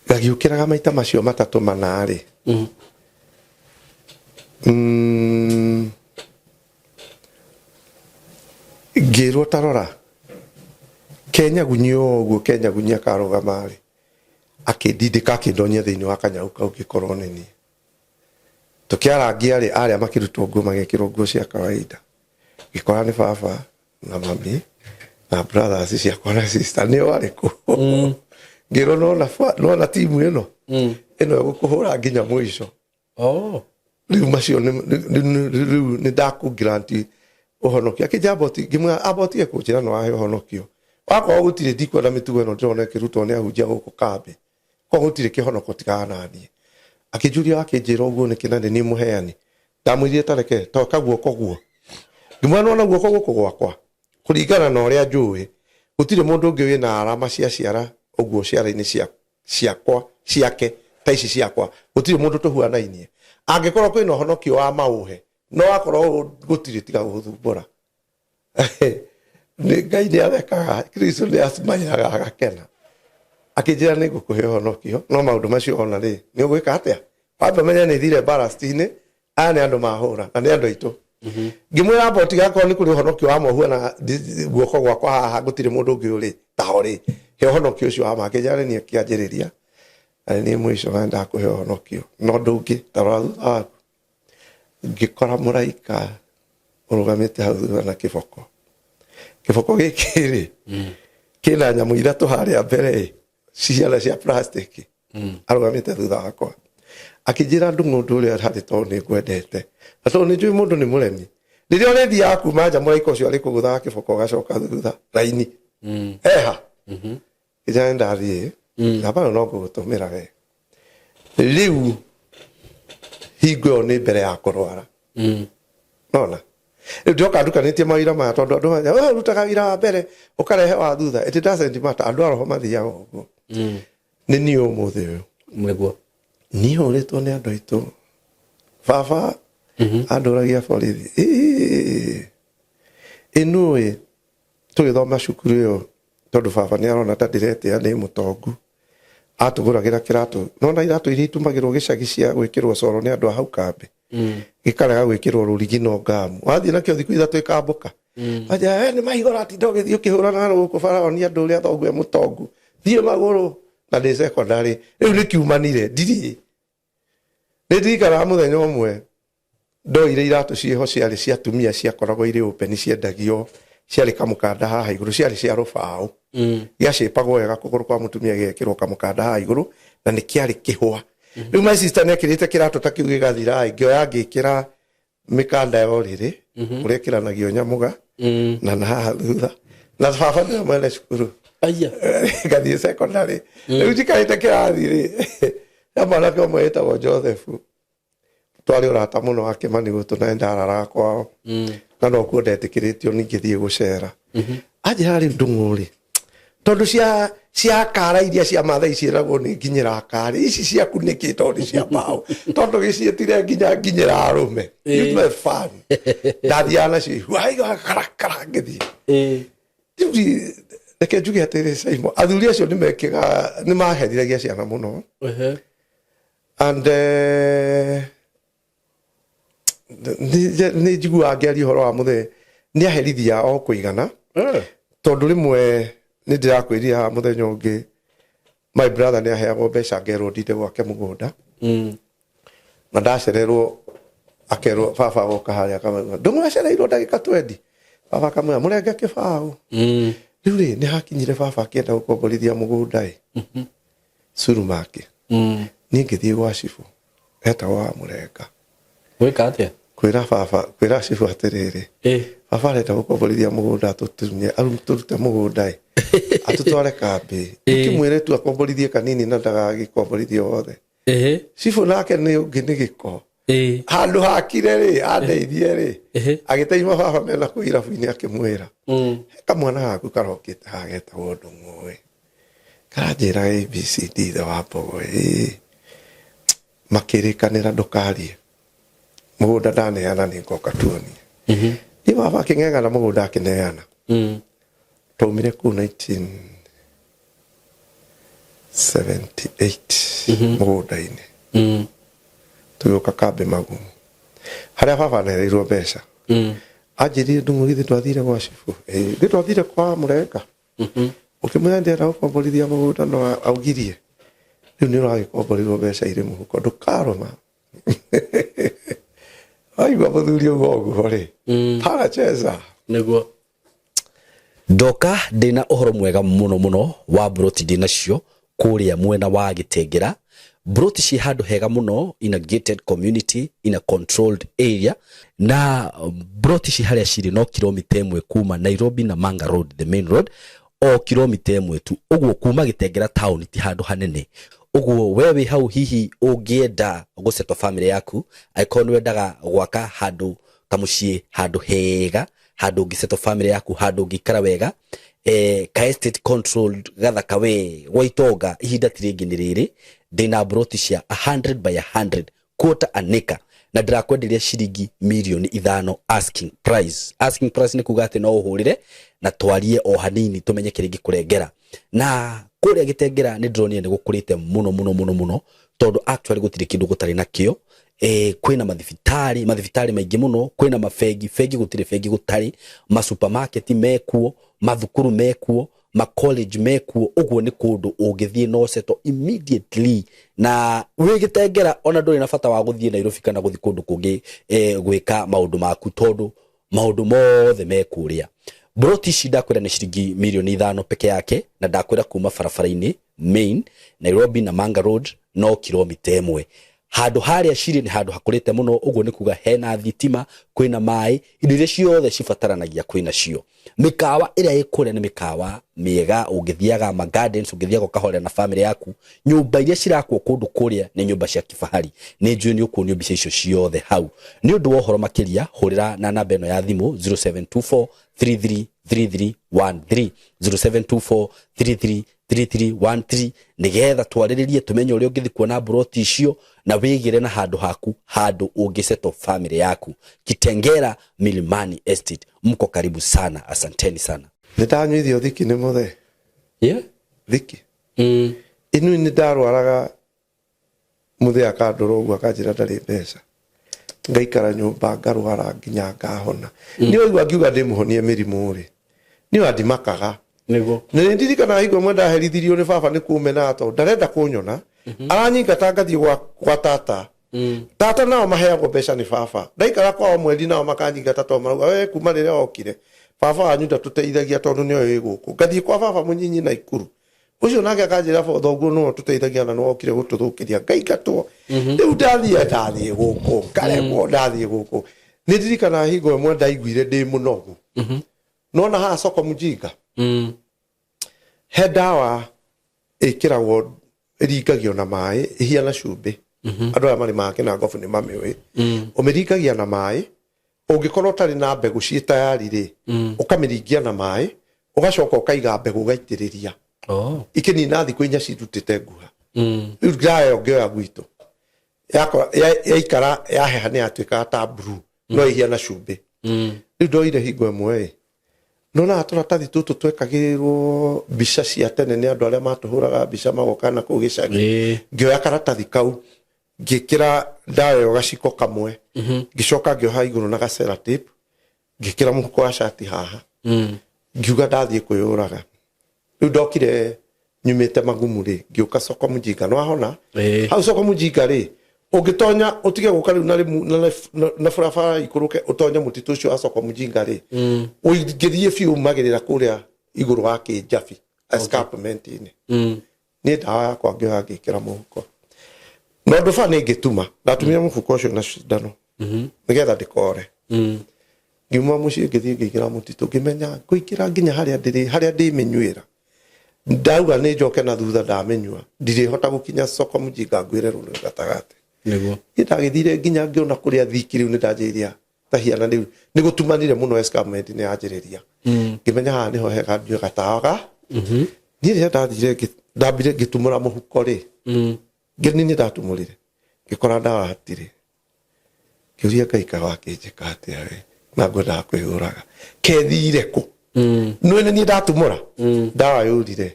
[SPEAKER 1] gagĩũkĩraga maita macio matatũ mana rĩ, ngĩrwo ta rora, kenyagunyia o ũguo kenyagunyia karũgama rĩ, akĩndindĩka akĩndonyia thĩinĩ wa kanyau kau ngĩkorwo nĩ niĩ. Tũkĩarangia rĩ, arĩa makĩrutwo nguo magĩkĩrwo nguo cia kawaida. Ngĩkora nĩ baba na mami na brothers ciakwa na sister nĩo arĩkũ. Ngĩrwo nona nona timu ĩno ĩno ĩgũkũhũra nginya mũico.
[SPEAKER 2] Oh.
[SPEAKER 1] Rĩu macio rĩu nĩ ndakũ grant ũhonokio. Akĩnjĩra amba ũti, ngĩmwĩra amba ũtige kũnjĩra nĩ wahe ũhonokio. Wakorwo gũtirĩ ndikwenda mĩtugo ĩno ndĩrona ĩkĩrutwo nĩ ahunjia gũkũ kambĩ. Korwo gũtirĩ kĩhonoko tigana na niĩ. Akĩnjũria akĩnjĩra ũguo nĩkĩ na nĩ niĩ mũheani. Ndamwĩrire ta reke toka guoko guo. Ngĩmwĩra nĩwona guoko gũkũ gwakwa kũringana na ũrĩa njũĩ gũtirĩ mũndũ ũngĩ wĩna arama cia ciara ũguo ciara-inĩ cia ciakwa ciake ta ici ciakwa gũtirĩ mũndũ tũhuanainie. Angĩkorwo kwĩna ũhonokio wa maũhe no akorwo gũtirĩ tiga gũthumbũra. Nĩ Ngai nĩ athekaga, Kristo nĩ acmairaga agakena. Akĩnjĩra nĩ ngũkũhe ũhonokio, no maũndũ macio ona rĩ, nĩ ũgwĩka atĩa? Wambe ũmenye nĩ thire mbarasti-inĩ, aya nĩ andũ mahũra, na nĩ andũ aitũ. Ngĩmwĩra amba ũtige akorwo nĩ kũrĩ ũhonokio wa mohua na guoko gwakwa haha gũtirĩ mũndũ ũngĩ ũrĩ taho rĩ, he ũhonokio ũcio wa ma. Akĩnjĩra nĩ niĩ kĩanjĩrĩria, na nĩ niĩ mũico na nĩndakũhe ũhonokio. Na ũndũ ũngĩ, ta rora thutha waku. Ngĩkora mũraika ũrũgamĩte hau thutha na kĩboko. Kĩboko gĩkĩ rĩ, kĩna nyamũ ithatũ harĩa mbere ĩ, ciana cia plastic. Arũgamĩte thutha wakwa. Akĩnjĩra ndung'u ũndũ ũrĩa harĩ tondũ nĩ ngwendete. Na tondũ nĩ njũĩ mũndũ nĩ mũremi. Rĩrĩa ũrĩthiaga kuma nja mũraika ũcio arĩkũgũthaga kĩboko ũgacoka thutha raini. Eha. Ngĩnjĩra nĩ ndathiĩ. Na bado no ngũgũtũmĩra we. Rĩu hingo ĩyo nĩ mbere ya kũrwara. Nona? Rĩu ndĩroka ndukanĩtie mawĩra maya tondũ andũ maya, "Oh, ũrutaga wĩra wa mbere ũkarehe wa thutha." It doesn't matter. Andũ a roho mathiaga ũguo. Nĩ niĩ ũmũthĩ ũyũ.
[SPEAKER 2] Nĩguo.
[SPEAKER 1] Niĩ hũrĩtwo nĩ andũ aitũ. Baba andũragia borithi. Ĩĩ. Ĩ nũĩ tũgĩthoma cukuru ĩyo tondũ baba nĩ arona ta ndĩretĩa nĩ mũtongu. Atũgũragĩra kĩratũ. Nona iratũ iria itumagĩrwo gĩcagi cia gwĩkĩrwo coro nĩ andũ a hau kambĩ. Gĩkarega gwĩkĩrwo rũrigi no ngamu. Wathiĩ nakĩo thikũ ithatũ ĩkambũka. Wanjĩra, we nĩ mahiga ũratinda ũgĩthiĩ ũkĩhũrana na gũkũ bara onia andũ ũrĩa thoguo e mũtongu. Thiĩ magũrũ. Na ndĩ secondary. Rĩu nĩ kiumanire. Ndirĩ. Nĩ ndirikanaga mũthenya ũmwe ndoire iratũ ciĩho ciarĩ cia atumia ciakoragwo irĩ open ciendagio ciarĩ kamũkanda haha igũrũ ciarĩ cia rũbaũ. Gĩacĩpagwo wega kũgũrũ kwa mũtumia gĩgekĩrwo kamũkanda haha igũrũ na nĩ kĩarĩ kĩhũa. Rĩu my sister nĩ ekĩrĩte kĩratũ ta kĩu gĩgathira ngĩoya ngĩkĩra mĩkanda ya ũrĩrĩ ũrĩa ĩkĩranagio nyamũga na haha thutha na baba nĩwe mwene cukuru.
[SPEAKER 2] Aya.
[SPEAKER 1] Ngathiĩ secondary. Rĩu njikarĩte kĩrathi rĩ, he mwanake ũmwe wĩtagwo Joseph twarĩ ũrata mũno wa Kĩmani gũtũ na ndararaga kwao. Na nokuo ndetĩkĩrĩtio ningĩ thiĩ gũcera. Anjĩra rĩu ndung'u rĩ, tondũ cia kara iria cia Maathai ciĩragwo nĩ nginyĩra karĩ, ici ciaku nĩkĩ tondũ nĩ cia mbaũ? Tondũ gĩciĩtire nginya nginyĩra arũme. It was fun. Ndathiaga nacio ihua, karakara ngĩthiĩ. Rĩu reke njuge atĩrĩ Simon, athuri acio nĩ mekĩga, nĩ maherithagia ciana mũno. And nĩ njiguaga ngĩaria ũhoro wa mũthee nĩ aherithia o kũigana. Tondũ rĩmwe nĩ ndĩrakwĩrire haha mũthenya ũngĩ my brother nĩ aheagwo mbeca ngerwo ndinde gwake mũgũnda. Na ndacererwo akerwo baba agoka harĩa akamwĩra ndũmũracereirwo ndagĩka 20. Baba akamwĩra mũrenge kĩbaũ. Rĩu rĩ nĩ hakinyire baba akĩenda gũkomborithia mũgũnda ĩ. Surumaki. Niĩ ngĩthiĩ gwa cibũ etagwo wa Mũrenga.
[SPEAKER 2] Gwĩka atĩa?
[SPEAKER 1] Kwĩra baba, kwĩra cibũ atĩrĩrĩ. Baba arenda gũkomborithia mũgũnda atũtunye, atũrute mũgũnda ĩ. Atũtware kambĩ. Ũkĩmwĩre tu akomborithie kanini na ndagagĩkomborithie wothe. Cibũ nake nĩ ũngĩ nĩ gĩko. Handũ hakire rĩ, andeithie rĩ. Agĩteithia baba mena kũu irabu-inĩ akĩmwĩra. He kamwana gaku karokĩte haha getagwo Ndung'u ĩ. Karanjĩra ABCD ithe wa mbogo ĩĩ. Makĩrĩkanĩra ndũkarie. Mũgũnda ndaneana nĩ ngoka tuonie. Niĩ baba akĩng'eng'ana mũgũnda akĩneana. Twaumire kũu 1978 mũgũnda-inĩ. Tũgĩũka kambĩ Magumu. Harĩa baba anereirwo mbeca. Anjĩrire Ndung'u githĩ ndwathire gwa cibũ? Ĩĩ, githĩ ndwathire kwa Mũrenga? Ũkĩmwĩra ndĩrenda gũkomborithia mũgũnda no augirie. Rĩu nĩ ũragĩkomborirwo mbeca irĩ mũhuko ndũkarũma. Waigua mũthuri ũguo ũguo rĩ, panacheza.
[SPEAKER 2] Nĩguo. Ndoka ndĩna ũhoro mwega mũno mũno wa mburoti ndĩnacio kũrĩa mwena wa Gĩtengera. Mburoti ciĩ handũ hega mũno in a gated community in a controlled area na mburoti ici harĩa cirĩ no kilomita ĩmwe kuma Nairobi Namanga Road, the main road, o kilomita ĩmwe tu. Ũguo kuma Gĩtengera town ti handũ hanene. Ũguo we wĩ hau hihi ũngĩenda gũsettle family yaku, angĩkorwo nĩ wendaga gwaka handũ kamũciĩ handũ hega handå å ngä settle family yaku handå å ngä ikara wega eh, ka estate controlled gathaka we gwa itonga ihinda ti rĩngĩ nĩ rĩrĩ ndĩna mburoti cia 100 by 100 quarter an acre na ndĩrakwenderia ciringi mirioni ithano asking price. Asking price nĩ kuga atĩ no ũhũrĩre na twarie o hanini tũmenye kĩrĩa ingĩkũrengera. Na kũrĩa Gĩtengera nĩ ndĩronire nĩ gũkũrĩte mũno mũno mũno mũno tondũ actually gũtirĩ kĩndũ gũtarĩ nakĩo. Eh, kwĩna mathibitarĩ, mathibitarĩ maingĩ mũno, kwĩna mabengi, bengi gũtirĩ bengi gũtarĩ, ma supermarket mekuo, mathukuru mekuo, ma college mekuo, ũguo nĩ kũndũ ũngĩthiĩ na ũsettle immediately na wĩ Gĩtengera ona ndũrĩ na bata wa gũthiĩ Nairobi kana gũthiĩ kũndũ kũngĩ eh, gwĩka maũndũ maku tondũ maũndũ mothe me kũrĩa. Mburoti ici ndakwĩra nĩ ciringi mirioni ithano peke yake na ndakwĩra kuma barabara-inĩ main Nairobi Namanga Road no kilomita ĩmwe. Handũ harĩa cirĩ nĩ handũ hakũrĩte mũno, ũguo nĩ kuga hena thitima, kwĩna maĩ, indo iria ciothe cibataranagia kwĩna cio. Mĩkawa ĩrĩa ĩ kũrĩa nĩ mĩkawa mĩega, ũngĩthiaga ma gardens, ũngĩthiaga ũkahorera na famĩlĩ yaku. Nyũmba iria cirakwo kũndũ kũrĩa nĩ nyũmba cia kifahari. Nĩ njũĩ nĩ ũkuonio mbica icio ciothe hau. Nĩ ũndũ wa ũhoro makĩria, hũrĩra na namba ĩno ya thimũ 0724 333313, 0724 333313 nĩgetha twarĩrĩrie tũmenye ũrĩa ũngĩthiĩ kuona mburoti icio na wĩgĩre na handũ haku handũ ũngĩsettle family yaku. Kitengela Milimani Estate, mko karibu sana, asanteni sana.
[SPEAKER 1] Nĩ ndanyuithio thiki nĩ mũthee.
[SPEAKER 2] Yeah?
[SPEAKER 1] Thiki. Inui nĩ ndarwaraga Mũthee akandora ũguo akanjĩra ndarĩ mbeca. Ngaikara nyũmba ngarwara nginya ngahona. Niĩ waigua ngiuga ndĩmũhonie mĩrimũ rĩ, niĩ ona ndimakaga.
[SPEAKER 2] Nĩguo.
[SPEAKER 1] Na nĩ ndirikanaga hingo ĩmwe ndaherithirio nĩ baba nĩ kũmena tondũ ndarenda kũnyona. Aranyingata ngathiĩ gwa tata. Tata nao maheagwo mbeca nĩ baba. Ndaikara kwao mweri nao makanyingata tondũ marauga we kuma rĩrĩa okire baba wanyu ndatũteithagia tondũ nĩoĩ wĩ gũkũ. Ngathiĩ kwa baba mũnyinyi Naikuru. Ũcio nake akanjĩra bo thoguo nĩwe ũtũteithagia na nĩwe wokire gũtũthũkĩria ngaingatwo. Rĩu ndathiĩ ndathiĩ gũkũ ngaremwo ndathiĩ gũkũ. Nĩ ndirikanaga hingo ĩmwe ndaiguire ndĩ mũnogu. Nona haha soko mjinga he ndawa ĩkĩragwo ĩringagio na maĩ ĩhiana cumbĩ. Andũ aya marĩmaga kĩnangobu nĩ mamĩũĩ. Ũmĩringagia na maĩ ũngĩkorwo ũtarĩ na mbegũ ciĩ tayari rĩ, ũkamĩringia na maĩ ũgacoka ũkaiga mbegũ ũgaitĩrĩria.
[SPEAKER 2] Oh.
[SPEAKER 1] Ikĩnina thikũ inya cirutĩte nguha. Rĩu ndawa ĩyo ngĩoya gwitũ yaikara yaheha nĩ yatuĩkaga ta blue no ĩhiana cumbĩ. Rĩu ndoire hingo ĩmwe ĩ nonaga tũratathi tũtũ twekagĩrĩrwo mbica cia tene nĩ andũ arĩa matũhũraga mbica magoka na kũu gĩcagi. Ngĩoya karatathi kau ngĩkĩra ndawa ĩyo gaciko kamwe, ngĩcoka ngĩoha igũrũ na gacela tape, ngĩkĩra mũhuko wa cati haha, ngiuga ndathiĩ kwĩyũraga. Rĩu ndokire nyumĩte magumu rĩ, ngĩũka soko mjinga nĩ wahona? Hau soko mjinga rĩ, ũngĩtonya ũtige gũka rĩu na rĩmu na barabara ikũrũke ũtonye mũtitũ ũcio wa soko mjinga rĩ, ũingĩthiĩ biũ umagĩrĩra kũrĩa igũrũ wa kĩnjabi escarpment-inĩ. Niĩ ndawa yakwa ngĩoya ngĩkĩra mũhuko. Na ũndũ ba nĩ ngĩtuma, ndatumire mũbuko ũcio na cindano nĩgetha ndĩkore. Ngiuma mũciĩ ngĩthiĩ ngĩingĩra mũtitũ ngĩmenya ngũingĩra nginya harĩa ndĩrĩ harĩa ndĩmĩnyuĩra. Ndauga nĩ njoke na thutha ndamĩnyua ndirĩhota gũkinya soko mjinga ngwĩre rũrũ gatagatĩ.
[SPEAKER 2] Nĩguo.
[SPEAKER 1] Niĩ ndagĩthire nginya ngĩona kũrĩa thiki rĩu nĩ ndanjĩrĩria tahiana rĩu nĩ gũtumanire mũno escarpment nĩ yanjĩrĩria. Ngĩmenya haha nĩho hega nyue gatawa ga. Niĩ rĩrĩa ndathire Ndambire ngĩtumũra mũhuko rĩ, ngĩni nĩ ndatumũrire, ngĩkora ndawa hatirĩ. Ngĩũria Ngai, kaĩ wakĩnjĩka atĩa we, na ngwendaga kwĩyũraga, kethire kũ? Nĩ nĩ niĩ ndatumũra ndawa yũrire.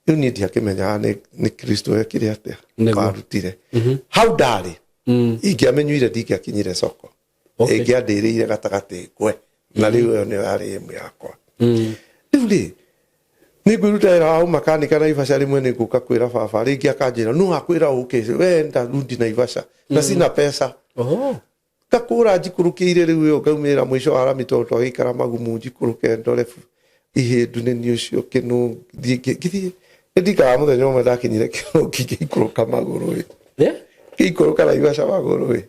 [SPEAKER 1] Rĩu niĩ ndiakĩmenyaga nĩ Kristo ekire atĩa. Warutire hau ndarĩ, ingĩamenyuire ndingĩakinyire soko. Ĩngĩandĩrĩire gatagatĩ ngwe, na rĩu ĩyo nĩyo yarĩ ĩmwe yakwa. Rĩu rĩ, nĩ ngwĩruta wĩra wa ũmakanika Naivasha. Rĩmwe nĩ ngũka kwĩra baba rĩngĩ, akanjĩra no akwĩra ũke we ndarudi Naivasha na sina pesa. Ngakũra njikũrũkĩire rĩu ĩyo, ngaumĩra mũico wa rami tondũ twagĩikara magumu, njikũrũke ndore ihĩndu nĩ niĩ ũcio kĩnũ thiĩ ngĩthiĩ. Nĩ ndikaga mũthenya ũmwe ndakinyire kĩnũ, ngĩikũrũka magũrũ ĩ. Ngĩikũrũka Naivasha magũrũ ĩ.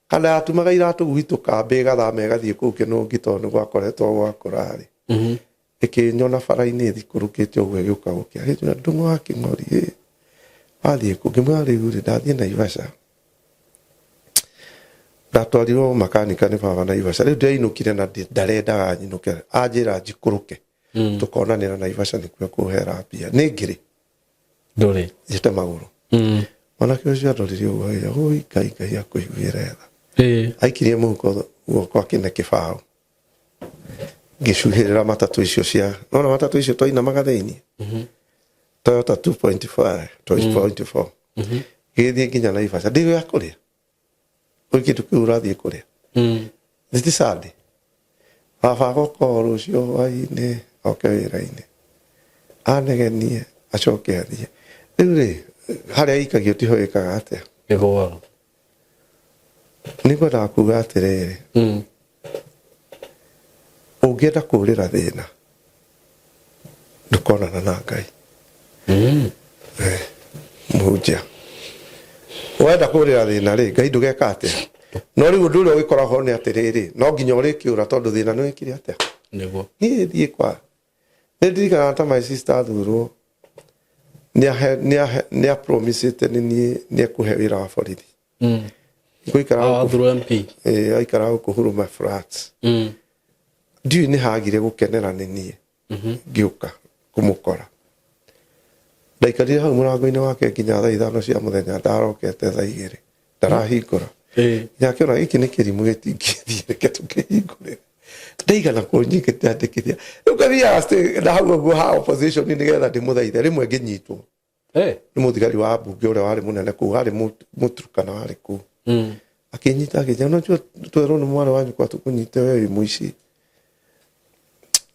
[SPEAKER 1] Kana yatumaga iratũ gwitũ kambĩ ĩgathama ĩgathiĩ kũu kĩnũngi tondũ nĩ gwakoretwo gwakũrarĩ. Ĩkĩnyona bara-inĩ thikũrũkĩte ũguo, ĩgĩũka gũkĩa, ĩkĩnjĩra, "Ndũng'ũ wa Kĩng'ori ĩ, wathiĩ kũ?" Ngĩmwĩra, "Rĩu rĩ, ndathiĩ Naivasha, ndatwarirwo makanika nĩ baba Naivasha. Rĩu ndĩrainũkire na ndarendaga nyinũke, anjĩra njikũrũke tũkonanĩra Naivasha nĩkuo ekũhera mbia. Nĩ ngĩrĩ
[SPEAKER 2] Ndũrĩ.
[SPEAKER 1] Njĩte magũrũ." Mwanake ũcio andorire ũguo, agĩra, "Ũi Ngai, Ngai akũiguĩre tha." Aikirie mũhuko guoko, akĩne kĩbaũ, ngĩcuhĩrĩra matatũ icio cia nona matatũ icio twainamaga thĩinĩ, Toyota 2.5, 2.4, gĩgĩthiĩ nginya Naivasha. Ndĩ ya kũrĩa ũi kĩndũ kĩu ũrathiĩ kũrĩa. Thiti Sunday baba agoka o rũciũ hwaĩ-inĩ, oke wĩra-inĩ anegenie, acoke athiĩ. Rĩu rĩ, harĩa ikagio tiho ĩkaga atĩa?
[SPEAKER 2] Ĩgũaga.
[SPEAKER 1] Nĩ ngwendaga kuga atĩrĩrĩ, ũngĩenda kũũrĩra thĩna, ndũkonana na Ngai. Mũhunjia, wenda kũũrĩra thĩna rĩ, Ngai ndũgeka atĩa? No rĩu ũndũ ũrĩa ũgĩkoragwo nĩ atĩrĩrĩ, no nginya ũrĩkĩũra tondũ thĩna nĩ wĩkire atĩa?
[SPEAKER 2] Nĩguo.
[SPEAKER 1] Niĩ thiĩ kwa nĩ ndirikanaga ta my sister athurwo, nĩ apromisĩte nĩ niĩ nĩ ekũhe wĩra wa borithi. Ngũikara
[SPEAKER 2] Ah, wathurwo MP.
[SPEAKER 1] Aikara gũkũ Huruma Flats. Ndiũĩ nĩ hagire gũkenera nĩ niĩ ngĩũka kũmũkora. Ndaikarire hau mũrango-inĩ wake nginya thaa 5 cia mũthenya. Ndarokete thaa 2, ndarahingũra. Nginya akĩona gĩkĩ nĩ kĩrimũ, gĩtingĩthiĩ, reke tũkĩhingũrĩre. Ndaigana kũnyingĩandĩkithia. Rĩu ngathiaga na hau ũguo ha opposition nĩgetha ndĩmũthaithe. Rĩmwe ngĩnyitwo nĩ mũthigari wa mbunge ũrĩa warĩ mũnene kũu, warĩ Mũturukana warĩ kũu. Akĩnyita, akĩnjĩra, "Unajua twerwo nĩ mwarĩ wa nyũkwa tũkũnyite, we wĩ mũici."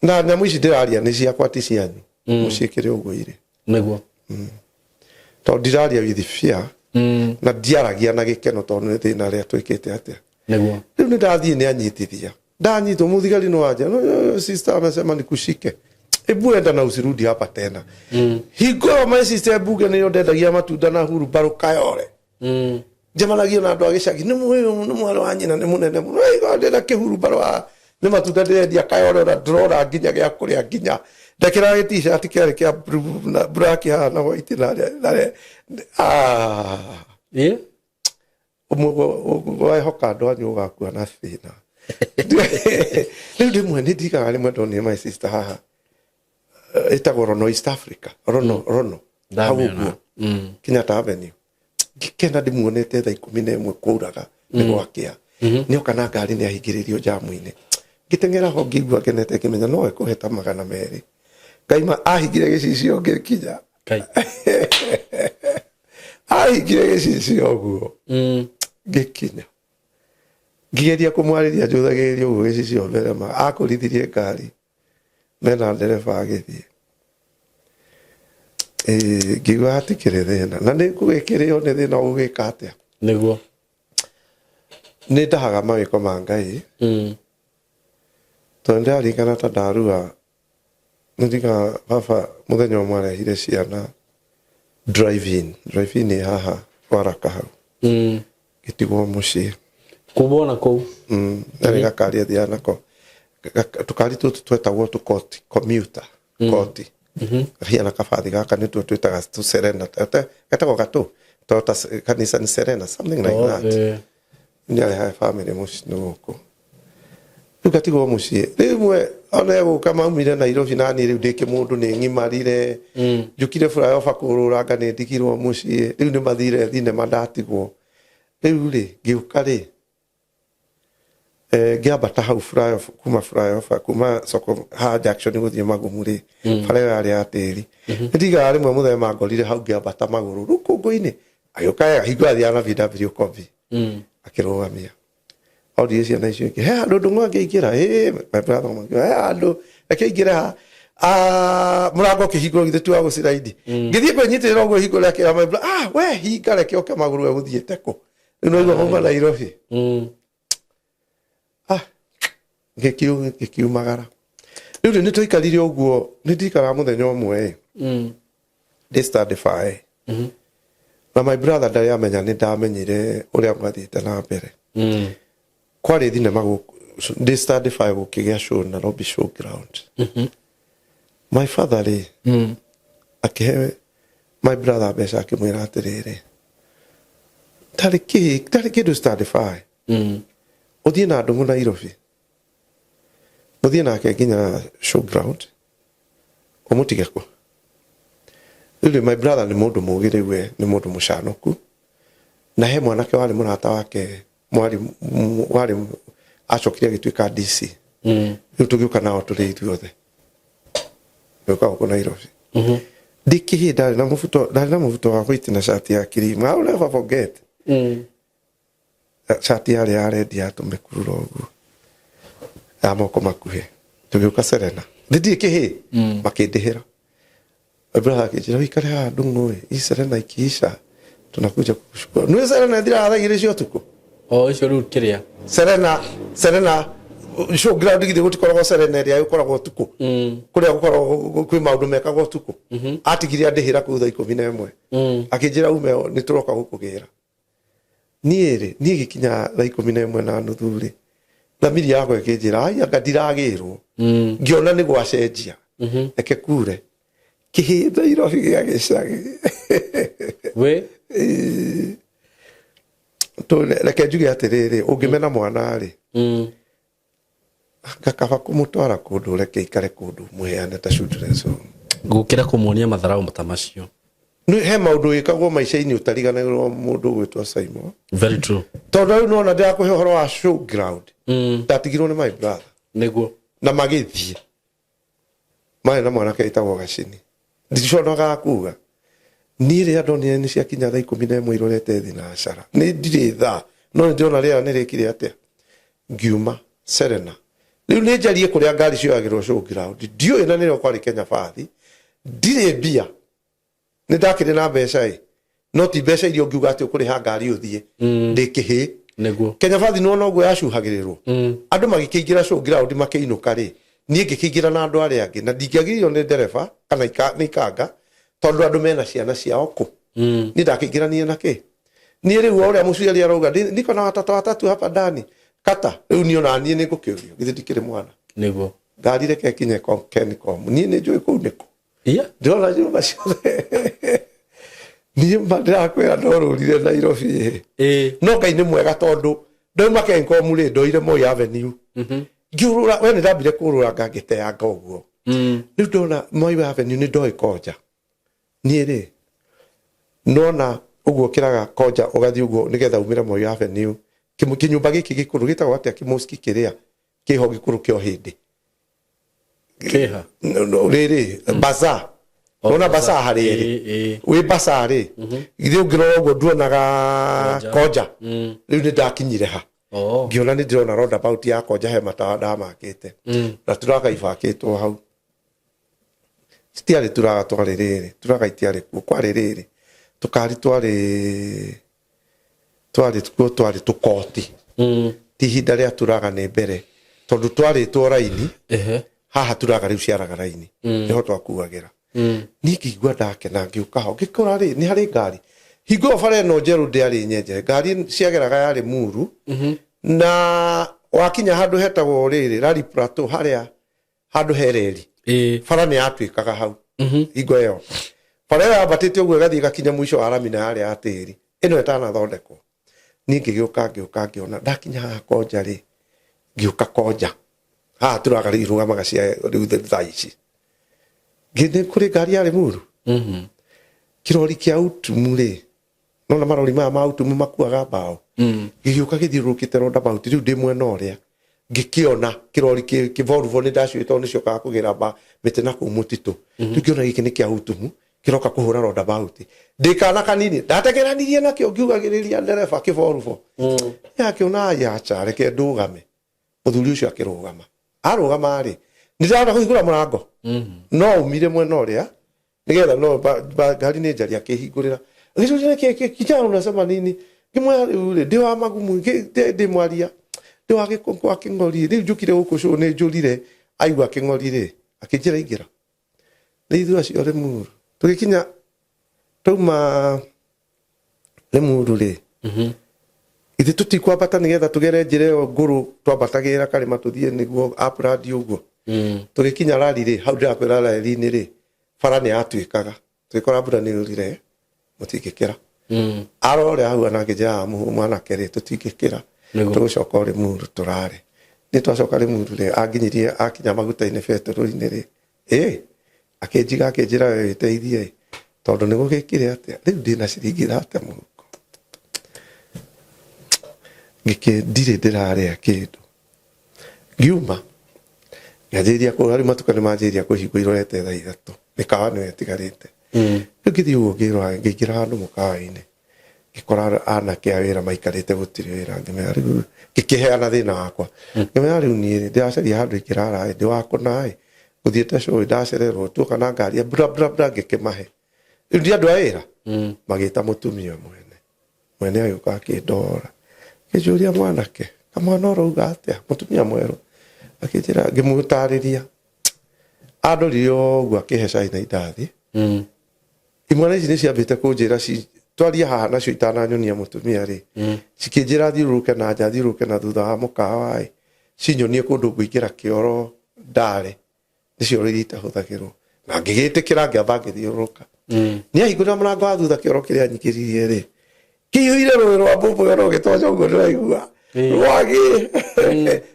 [SPEAKER 1] Na nyamũ ici ndĩraria nĩ ciakwa, ti cianyu, mũciĩkĩre ũguo irĩ. Tondũ ndiraria with fear, na ndiaragia na gĩkeno tondũ nĩ thĩna rĩa twĩkĩte atĩa. Rĩu nĩ ndathiĩ, nĩ anyitithia, ndanyitwo mũthigari no anja, "No, no, no, sister amesema nikushike, hebu enda na usirudi hapa tena." Hingo ĩyo my sister mbunge nĩyo ndendagia matunda na hurumbarũ Kayore. Njemanagia na andũ a gĩcagi, nĩ mũĩ nĩ mwarĩ wa nyina nĩ mũnene mũno. Ĩ, ndĩna kĩhurumbarũ haha nĩ matunda ndĩrendia Kayore, ona ndĩrona nginya gĩa kũrĩa, nginya ndekĩraga gĩ-t-shirt kĩarĩ kĩa blue na black haha na white na na ah. Wehoka andũ anyu ũgakua na thĩna. Rĩu rĩmwe nĩ ndikaga, rĩmwe ndonire my sister haha, ĩtagwo Rono East Africa, Rono, Rono hau.
[SPEAKER 2] Ndamĩona.
[SPEAKER 1] Ũguo Kenyatta Avenue, ngĩkena ndĩmuonete thaa 11 kwauraga nĩ gwakĩa, nĩoka na ngari, nĩ ahingĩrĩrio njamu-inĩ. Ngĩteng'era ho ngĩigua ngenete, ngĩmenya no ekũhe ta 200. Ngaima ahingire gĩcicio ngĩkinya.
[SPEAKER 2] Kai.
[SPEAKER 1] Ahingire gĩcicio ũguo ngĩkinya, ngĩgeria kũmwarĩria njũthagĩrĩria ũguo gĩcicio mbere ma akũrithirie ngari mena ndereba agĩthiĩ. Ĩĩ, ngĩigua hatikĩrĩ thĩna na nĩ ngũgĩkĩrĩo nĩ thĩna, ũgũgĩka atĩa? Nĩ ndahaga mawĩko ma Ngai, tondũ ndĩraririkana ta ndarua, nĩ baba mũthenya ũmwe arehire ciana drive in, drive in ĩ haha waraka hau, ngĩtigwo mũciĩ.
[SPEAKER 2] Kuma ona kũu.
[SPEAKER 1] Yarĩ gakari athiaga nako. Tũkari tũtũ twetagwo tũkoti commuter koti, kahiana kabathi gaka nĩtuo twĩtaga tu Serena, getagwo gatũ Toyota Nissan Serena, something like that. Nĩ arehaga family mũciĩ nĩ gũkũ. Rĩu ngatigwo mũciĩ rĩmwe ona egũka maumire Nairobi naniĩ rĩu ndĩ kĩmũndũ nĩ ng'imarire. Njũkire flyover kũrũranga nĩ ndigirwo mũciĩ. Rĩu nĩ mathire thinema ndatigwo. Rĩu rĩ ngĩũka rĩ, ngĩambata hau flyover, kuma flyover, kuma soko ha junction gũthiĩ Magumu rĩ, bara ĩyo yarĩ ya tĩri. Nĩ ndigaga rĩmwe mũthenya ngorire hau ngĩambata magũrũ rũkũngũ-inĩ, agĩũka wega hingo athiaga na VW Kombi, akĩrũgamia. Oririe ciana icio ingĩ, he handũ Ndung'u angĩingĩra? Ĩĩ, my brother makiuga, he handũ, reke aingĩre haha. Ah, mũrango ũkĩhingũrwo githĩ ti wa gũciraindi. Ngĩthiĩ kwĩnyitĩrĩra ũguo hingũre akĩra my brother, ah, we hinga reke oke magũrũ egũthiĩte kũ? Rĩu naigua mauma Nairobi. Ah, ngĩkiumagara. Rĩu rĩ, nĩ twaikarire ũguo, nĩ ndirikanaga mũthenya ũmwe ĩ, ndĩ standby. Na my brother ndarĩ amenya nĩ ndamenyire ũrĩa gwathiĩte na mbere. Kwarĩ thinema gũkũ, ndĩ standby gũkĩgĩa show Nairobi Showground. My father rĩ, akĩhe my brother mbeca akĩmwĩra atĩrĩrĩ, ndarĩ kĩ, ndarĩ kĩndũ standby. Ũthiĩ na Ndung'u Nairobi. Mũthiĩ nake nginya showground. Ũmũtige kũ? Rĩu rĩ, my brother nĩ mũndũ mũgĩ rĩu we, nĩ mũndũ mũcanũku. Na he mwanake warĩ mũrata wake, mwarĩ, warĩ, acokire agĩtuĩka DC. Rĩu tũgĩũka nao tũrĩ ithuothe. Tũgĩũka gũkũ Nairobi. Ndĩ kĩhĩ ndarĩ na mũbuto, ndarĩ na mũbuto wa white na shati ya cream. I will never forget. Shati yarĩ ya red ya tũmĩkururo ũguo. Ya moko makuhĩ. Tũgĩũka Serena. Nĩ ndirĩ kĩhĩ. Makĩndĩhĩra. My brother akĩnjĩra ũikare haha Ndung'u ĩ, hii Serena ikiisha tunakuja kukuchukua. Nĩ Serena ĩthiraga thaa igĩrĩ cia ũtukũ.
[SPEAKER 2] O icio rĩu kĩrĩa.
[SPEAKER 1] Serena, Serena, showground githĩ gũtikoragwo Serena ĩrĩa ĩkoragwo ũtukũ. Kũrĩa gũkoragwo kwĩ maũndũ mekagwo ũtukũ. Atigire andĩhĩra kũu thaa 11. Akĩnjĩra ume nĩ tũroka gũkũgĩra. Niĩ rĩ, niĩ gĩkinya thaa 11:30 rĩ, thamiri yakwa ĩkĩnjĩra, ai anga ndiragĩrwo. Ngĩona nĩ gwacenjia. Reke kure. Kĩhĩ Nairobi gĩa gĩcagi.
[SPEAKER 2] We?
[SPEAKER 1] Reke njuge atĩrĩrĩ, ũngĩmena mwana rĩ, ngakaba kũmũtwara kũndũ reke ikare kũndũ mũheane ta children's home.
[SPEAKER 2] Gũkĩra kũmuonia matharau ta macio.
[SPEAKER 1] Nĩ he maũndũ wĩkagwo maica-inĩ ũtariganagĩrwo mũndũ ũgwĩtwo Simon.
[SPEAKER 2] Very true.
[SPEAKER 1] Tondũ rĩu nona ndĩrakũhe ũhoro wa showground. Ndatigirwo nĩ my brother.
[SPEAKER 2] Nĩguo.
[SPEAKER 1] Na magĩthiĩ. Marĩ na mwanake wĩtagwo Gacini. Ndiconokaga kuga. Niĩ rĩrĩa ndonire nĩ ciakinya thaa 11 irorete thĩ na cara. Nĩ ndirĩ thaa. No nĩ ndĩrona rĩera nĩ rĩkire atĩa. Ngiuma Serena. Rĩu nĩ njarie kũrĩa ngari cioyagĩrwo showground. Ndiũĩ na nĩrĩo kwarĩ Kenya Bathi. Ndirĩ mbia. Nĩ ndakĩrĩ na mbeca ĩ. No ti mbeca iria ũngiuga atĩ ũkũrĩha ngari ũthiĩ. Ndĩ kĩhĩ.
[SPEAKER 2] Nĩguo.
[SPEAKER 1] Kenya Bathi nĩwona ũguo yacuhagĩrĩrwo. Andũ magĩkĩingĩra showground makĩinũka rĩ. Niĩ ngĩkĩingĩra na andũ arĩa angĩ. Na ndingĩagiririo nĩ ndereba kana nĩ ikanga. Tondũ andũ mena ciana ciao kũ. Niĩ ndakĩingĩrania na kĩ. Niĩ rĩu o ũrĩa mũciari arauga, niko na watoto watatu hapa ndani. Kata, rĩu niĩ ona niĩ nĩ ngũkĩũrio. Githĩ ndikĩrĩ mwana.
[SPEAKER 2] Nĩguo.
[SPEAKER 1] Ngari reke ĩkinye Kencom. Niĩ nĩ njũĩ kũu nĩkũ.
[SPEAKER 2] Iya.
[SPEAKER 1] Ndĩrona nyũmba ciothe. Niĩ ma ndĩrakwĩra ndorũrire Nairobi ĩ. No Ngai nĩ mwega tondũ ndauma Kencom rĩ, ndoire Moi Avenue. Ngĩũrũra, we nĩ ndambire kũũrũranga ngĩteanga ũguo. Rĩu ndona Moi Avenue nĩ ndoĩ Konja. Niĩ rĩ, nona ũguo ũkĩraga Konja ũgathiĩ ũguo nĩgetha umĩre Moi Avenue. Kĩnyũmba gĩkĩ gĩkũrũ gĩtagwo atĩa kĩmũski kĩrĩa kĩho gĩkũrũ kĩa ũhĩndĩ.
[SPEAKER 2] Kĩha?
[SPEAKER 1] Rĩrĩ, bazaar. Nona bazaar harĩa ĩrĩ. Wĩ bazaar rĩ, githĩ ũngĩrora ũguo nduonaga Konja. Rĩu nĩ ndakinyire ha. Ngĩona nĩ ndĩrona roundabout ya Konja he matawa ndamakĩte. Na turaga ibakĩtwo hau. Citiarĩ turaga twarĩ rĩrĩ, turaga itiarĩ kuo, kwarĩ rĩrĩ. Tũkari twarĩ twarĩ kuo twarĩ tũkoti. Ti ihinda rĩa turaga nĩ mbere. Tondũ twarĩtwo raini, haha turaga rĩu ciaraga raini. Nĩho twakuagĩra. Niĩ ngĩigua ndakena ngĩũka ho. Ngĩkora rĩ, nĩ harĩ ngari. Hingo ĩyo bara ĩno njerũ ndĩarĩ nyenje. Ngari ciageraga yarĩ Muru. Na wakinya handũ hetagwo rĩrĩ, Lari Plateau harĩa handũ he reri. Bara nĩ yatuĩkaga hau. Hingo ĩyo. Bara ĩyo yambatĩte ũguo ĩgathiĩ ĩgakinya mũico wa rami na yarĩ ya tĩri. Ĩno ĩtanathondekwo. Niĩ ngĩgĩũka ngĩũka ngĩona ndakinya haha Konja rĩ, ngĩũka Konja. Haha tũraga rĩu irũgamaga cia rĩu thaa ici. Ngĩthiĩ kũrĩ ngari ya Limuru. Kĩrori kĩa utumu rĩ, nona marori maya ma utumu makuaga mbaũ. Gĩgĩũka gĩthiũrũrũkĩte roundabout rĩu ndĩ mwena ũrĩa. Ngĩkĩona kĩrori kĩ Volvo nĩ ndaciũĩ tondũ nĩciokaga kũgĩra mĩtĩ na kũu mũtitũ. Rĩu ngĩona gĩkĩ nĩ kĩa utumu kĩroka kũhũra roundabout. Ndĩ kana kanini ndategeranirie nakĩo ngiugagĩrĩria ndereba kĩborubo. Yakĩona acha reke ndũgame. Mũthuri ũcio akĩrũgama. Arũgama rĩ, nĩ ndĩrahota kũhingũra mũrango. No umire mwena ũrĩa nĩgetha no ngari nĩ njari akĩhingũrĩra. Agĩcokia nĩkĩ kijana unasema nini? Ngĩmwĩra rĩu rĩ, ndĩ wa magumu, ndĩ mwaria, ndĩ wa gĩkũngũ wa kĩng'ori, rĩu njũkire gũkũ cũũ nĩ njũrire, aigua kĩng'ori rĩ, akĩnjĩra ingĩra. Nĩ ithuĩ acio Limuru. Tũgĩkinya twauma Limuru rĩ, ithuĩ tũtikwambata nĩgetha tũgere njĩra ĩyo ngũrũ twambatagĩrĩra karĩma tũthiĩ nĩguo upland ũguo. Tũgĩkinya rari rĩ, hau ndĩrakwĩra rari-inĩ rĩ, bara nĩ yatuĩkaga. Tũgĩkora mbura nĩ yurire, mũtingĩkĩra. Arore hau ona akĩnjĩra mwanake rĩ, tũtingĩkĩra. Tũgũcoka o Limuru tũrare. Nĩ twacoka Limuru rĩ, anginyirie akinya maguta-inĩ betũrũ-inĩ rĩ, akĩnjiga akĩnjĩra we wĩteithie tondũ nĩ gũgĩkire atĩa, rĩu ndĩna ciringi thate mũhuko. Ngĩkĩ ndirĩ ndĩrarĩa kĩndũ. Ngiuma, ngĩanjĩrĩria kũ rĩu matuka nĩ manjĩrĩria kũhingwo irorete thaa ithatũ, mĩkawa nĩyo ĩtigarĩte. Rĩu ngĩthiĩ ũguo ngĩrora, ngĩingĩra handũ mũkawa-inĩ, ngĩkora anake a wĩra maikarĩte gũtirĩ wĩra, ngĩmera rĩu, ngĩkĩheana thĩna wakwa. Ngĩmera rĩu niĩ rĩ, ndĩracaria handũ ingĩrara ĩ, ndĩ wa kũna ĩ, ngũthiĩte show ndacererwo, tuoka na ngari bla bla bla ngĩkĩmahe. Rĩu ndi andũ a wĩra, magĩta mũtumia mwene. Mwene agĩũka akĩndora. Akĩnjũria mwanake, kamwana ũrauga atĩa? Mũtumia mwerũ. Akĩnjĩra, ngĩmũtarĩria. Andorire ũguo akĩhe cai na indathi. Imwana ici nĩ ciambĩte kũnjĩra twarie haha nacio itananyonia mũtumia rĩ. Cikĩnjĩra thiũrũrũke na nja, thiũrũrũke na thutha wa mũkawa ĩ. Cinyonie kũndũ ngũingĩra kĩoro ndare. Nĩ cioro iria itahũthagĩrwo. Na ngĩgĩtĩkĩra ngĩamba ngĩthiũrũrũka. Nĩ ahingũrĩra mũrango wa thutha kĩoro kĩrĩa anyingĩririe rĩ. Kĩiyũire rũĩ rwa mbũmbũ ona ũgĩtonya ũguo ndĩraigua. Rwagĩ.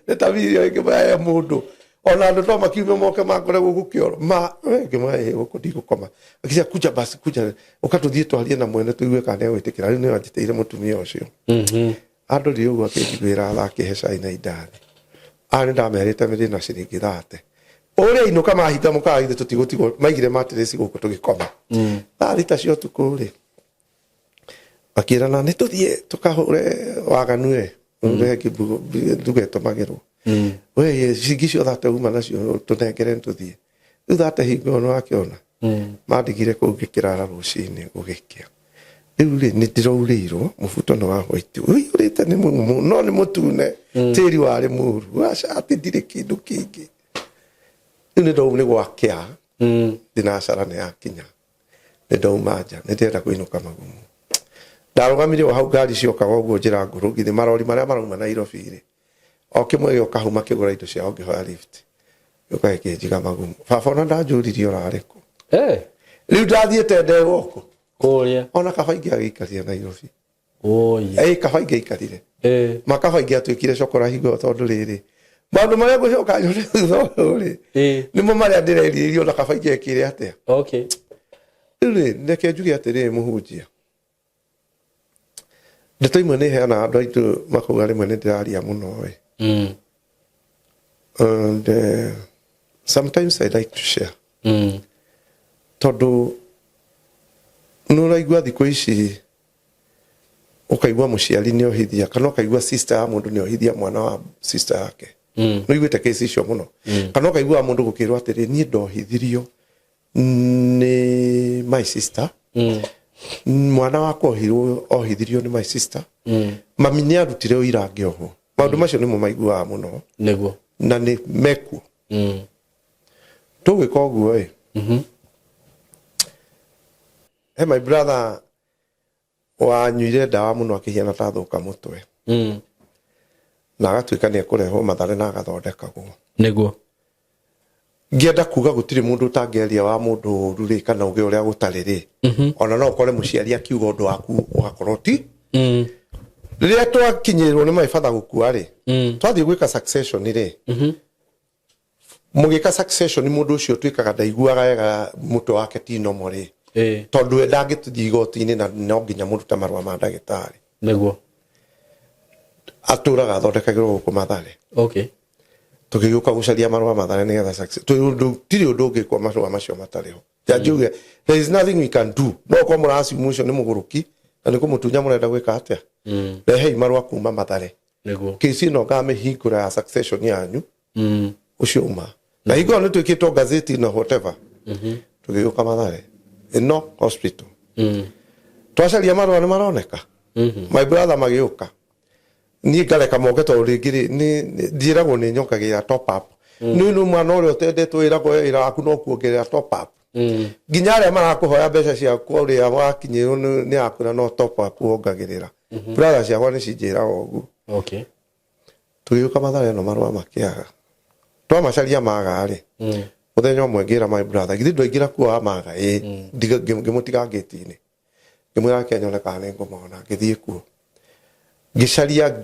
[SPEAKER 1] Nĩ ta video ĩngĩ ya mũndũ. Ona andũ no makiume moke makore gũkũ kĩoro. Ma, ngĩmwĩra ĩ gũkũ ndigũkoma. Akĩnjĩra kuja basi kuja. Ũka tũthiĩ twarie na mwene tũigue kana nĩegwĩtĩkĩra. Rĩu nĩwe anjĩtĩire mũtumia ũcio. Andorire ũguo akĩnjiguĩra tha akĩhe cai na indathi. Aya nĩ ndamerĩte ndĩ na ciringi thate. Ũrĩa inũka mahinga mũkawa ithuĩ tũtigũtigwo maigire matirĩci gũkũ tũgĩkoma. Thaa thita cia ũtukũ rĩ, makĩrana nĩ tũthiĩ tũkahũre waganu ĩ, ũrehe nduga ĩtũmagĩrwo. We ciringi icio thate uma nacio tũnengere tũthiĩ. Rĩu thate hingo ĩyo nĩwakĩona. Mandigire kũu ngĩkĩrara rũcinĩ gũgĩkĩa. Rĩu rĩ nĩ ndĩraurĩirwo mũbuto nĩ wa white ũiyũrĩte nĩ mũmũ no nĩ mũtune tĩri warĩ mũru wa cati ndirĩ kĩndũ kĩngĩ. Rĩu nĩ ndau nĩ gwakĩa thinacara nĩ yakinya nĩ ndauma nja nĩ ndĩrenda kũinũka magumu. Ndarũgamire o hau ngari ciokaga ũguo njĩra ngũrũ nginya marori marĩa marauma Nairobi rĩ o kĩmwe gĩoka hau makĩgũra indo ciao ngĩhoya lift gĩũka gĩkĩnjiga magumu. Baba ona ndanjũririe ũrarĩ kũ. Rĩu ndathiĩte ndegwa kũ
[SPEAKER 2] Kũrĩa.
[SPEAKER 1] Ona kaba ingĩagĩikarire Nairobi.
[SPEAKER 2] Oi.
[SPEAKER 1] Kaba ingĩaikarire. Makaba ingĩatuĩkire cokora hingo ĩyo tondũ rĩrĩ maũndũ marĩa ngũcoka nyone thutha ũyũ rĩ nĩmo marĩa ndĩrerirĩria ona kaba ingĩekire atĩa. Rĩu rĩ reke njuge atĩrĩrĩ mũhunjia. Ndeto imwe nĩ heanaga andũ aitũ makauga rĩmwe nĩ ndĩraria mũno ĩ. And sometimes I like to share. Tondũ nĩ ũraigua thikũ ici ũkaigua mũciari nĩ ohithia kana ũkaigua sister ya mũndũ nĩ ohithia mwana wa sister yake. Nĩ ũiguĩte case icio mũno. Kana ũkaigua mũndũ gũkĩrwo atĩrĩ niĩ ndohithirio nĩ my sister. Mwana wakwa ohithirio nĩ my sister. Mami nĩ arutire ũira ngĩohwo. Maũndũ macio nĩmo maiguaga mũno.
[SPEAKER 2] Nĩguo.
[SPEAKER 1] Na nĩ mekuo. Tũgwĩka ũguo ĩ. He my brother wanyuire ndawa mũno akĩhiana ta thũka mũtwe. Na agatuĩka nĩ ekũrehwo Mathare na agathondekagwo.
[SPEAKER 2] Nĩguo.
[SPEAKER 1] Ngĩenda kuga gũtirĩ mũndũ ũtangĩaria wa mũndũ ũru rĩ kana uge ũrĩa gũtarĩ rĩ. Ona no ũkore mũciari akiuga ũndũ waku ũgakorwo ti. Rĩrĩa twakinyĩrwo nĩ my father gũkua rĩ, twathiĩ gwĩka succession rĩ, Mũgĩka succession mũndũ ũcio ũtuĩkaga ndaiguaga wega, mũtwe wake ti normal rĩ, tondũ we ndangĩthiĩ igoti-inĩ na no nginya mũrute marũa ma ndagĩtarĩ. Atũraga athondekagĩrwo gũkũ Mathare. Tũgĩgĩũka gũcaria marũa Mathare nĩgetha success tirĩ ũndũ ũngĩkwo marũa macio matarĩ ho. Jaji uge there is nothing we can do, no korwo mũracimu ũcio nĩ mũgũrũki na nĩ kũmũtunya mũrenda gwĩka atĩa, rehei marũa kuma Mathare. Kesi ĩno ngamĩhingũra ya succession yanyu. Ũcio uma na hingo ĩyo nĩ twĩkĩtwo gazeti na whatever. Tũgĩũka Mathare ĩno hospital, twacaria marũa nĩ maroneka. My brother magĩũka, niĩ ngareka moke tondũ rĩngĩ rĩ njĩragwo nĩ nyongagĩrĩra top up. Nĩ mwana ũrĩa ũtendetwo wĩragwo wĩra waku no kuongerera top up, nginya arĩa marakũhoya mbeca ciaku ũrĩa wakinyĩrwo nĩ akwĩra no top up wongagĩrĩra. Brother ciakwa nĩ cinjĩraga ũguo. Tũgĩũka Mathare ĩno marũa makĩaga, twamacaria maga rĩ, mũthenya ũmwe ngĩra my brother, githĩ ndwaingĩra kuo wa maga ĩ, ngĩmũtiga ngĩti-inĩ, ngĩmwĩra reke nyone kana nĩ ngũmona. Ngĩthiĩ kuo ngĩcaria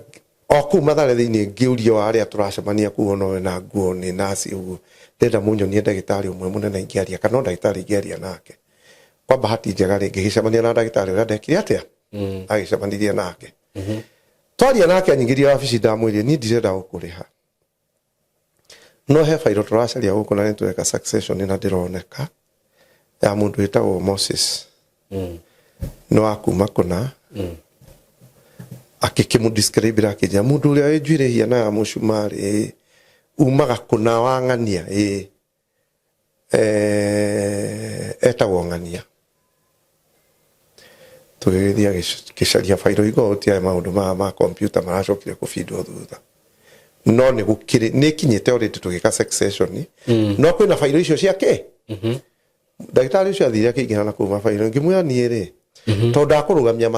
[SPEAKER 1] o kũu Mathare thĩinĩ, ngĩũria o arĩa tũracemania kũu, ona ũyũ na nguo nĩ naci ũguo, ndĩrenda mũnyonie ndagĩtarĩ ũmwe mũnene ingĩaria, kana o ndagĩtarĩ ingĩaria nake. Kwa bahati njega rĩ, ngĩgĩcemania na ndagĩtarĩ ũrĩa ndekire atĩa, agĩcemanirie nake. Twaria nake anyingĩria wabici, ndamwĩrire niĩ ndirenda gũkũrĩha, no he bairo tũracaria gũkũ na nĩ tũreka succession na ndĩroneka ya mũndũ wĩtagwo Moses, nĩ wa kuma kũna. Akĩkĩmũ akĩnjĩra mũndũ ũrĩa wĩ njuĩrĩ hiana ya mũcumarĩ, umaga kũna wa ng'ania ĩ, etagwo ng'ania. Tũgĩgĩthiĩ agĩcaria bairo igo gũtiarĩ maũndũ maya ma kompiuta maracokire kũbindwo thutha, no nĩ gũkĩrĩ nĩ ikinyĩte already tũgĩka succession, no kwĩna bairo icio ciake. Ndagĩtarĩ ũcio athire akĩingĩra na kũu mabairo, ngĩmwĩra niĩ rĩ, tondũ ndakũrũgamia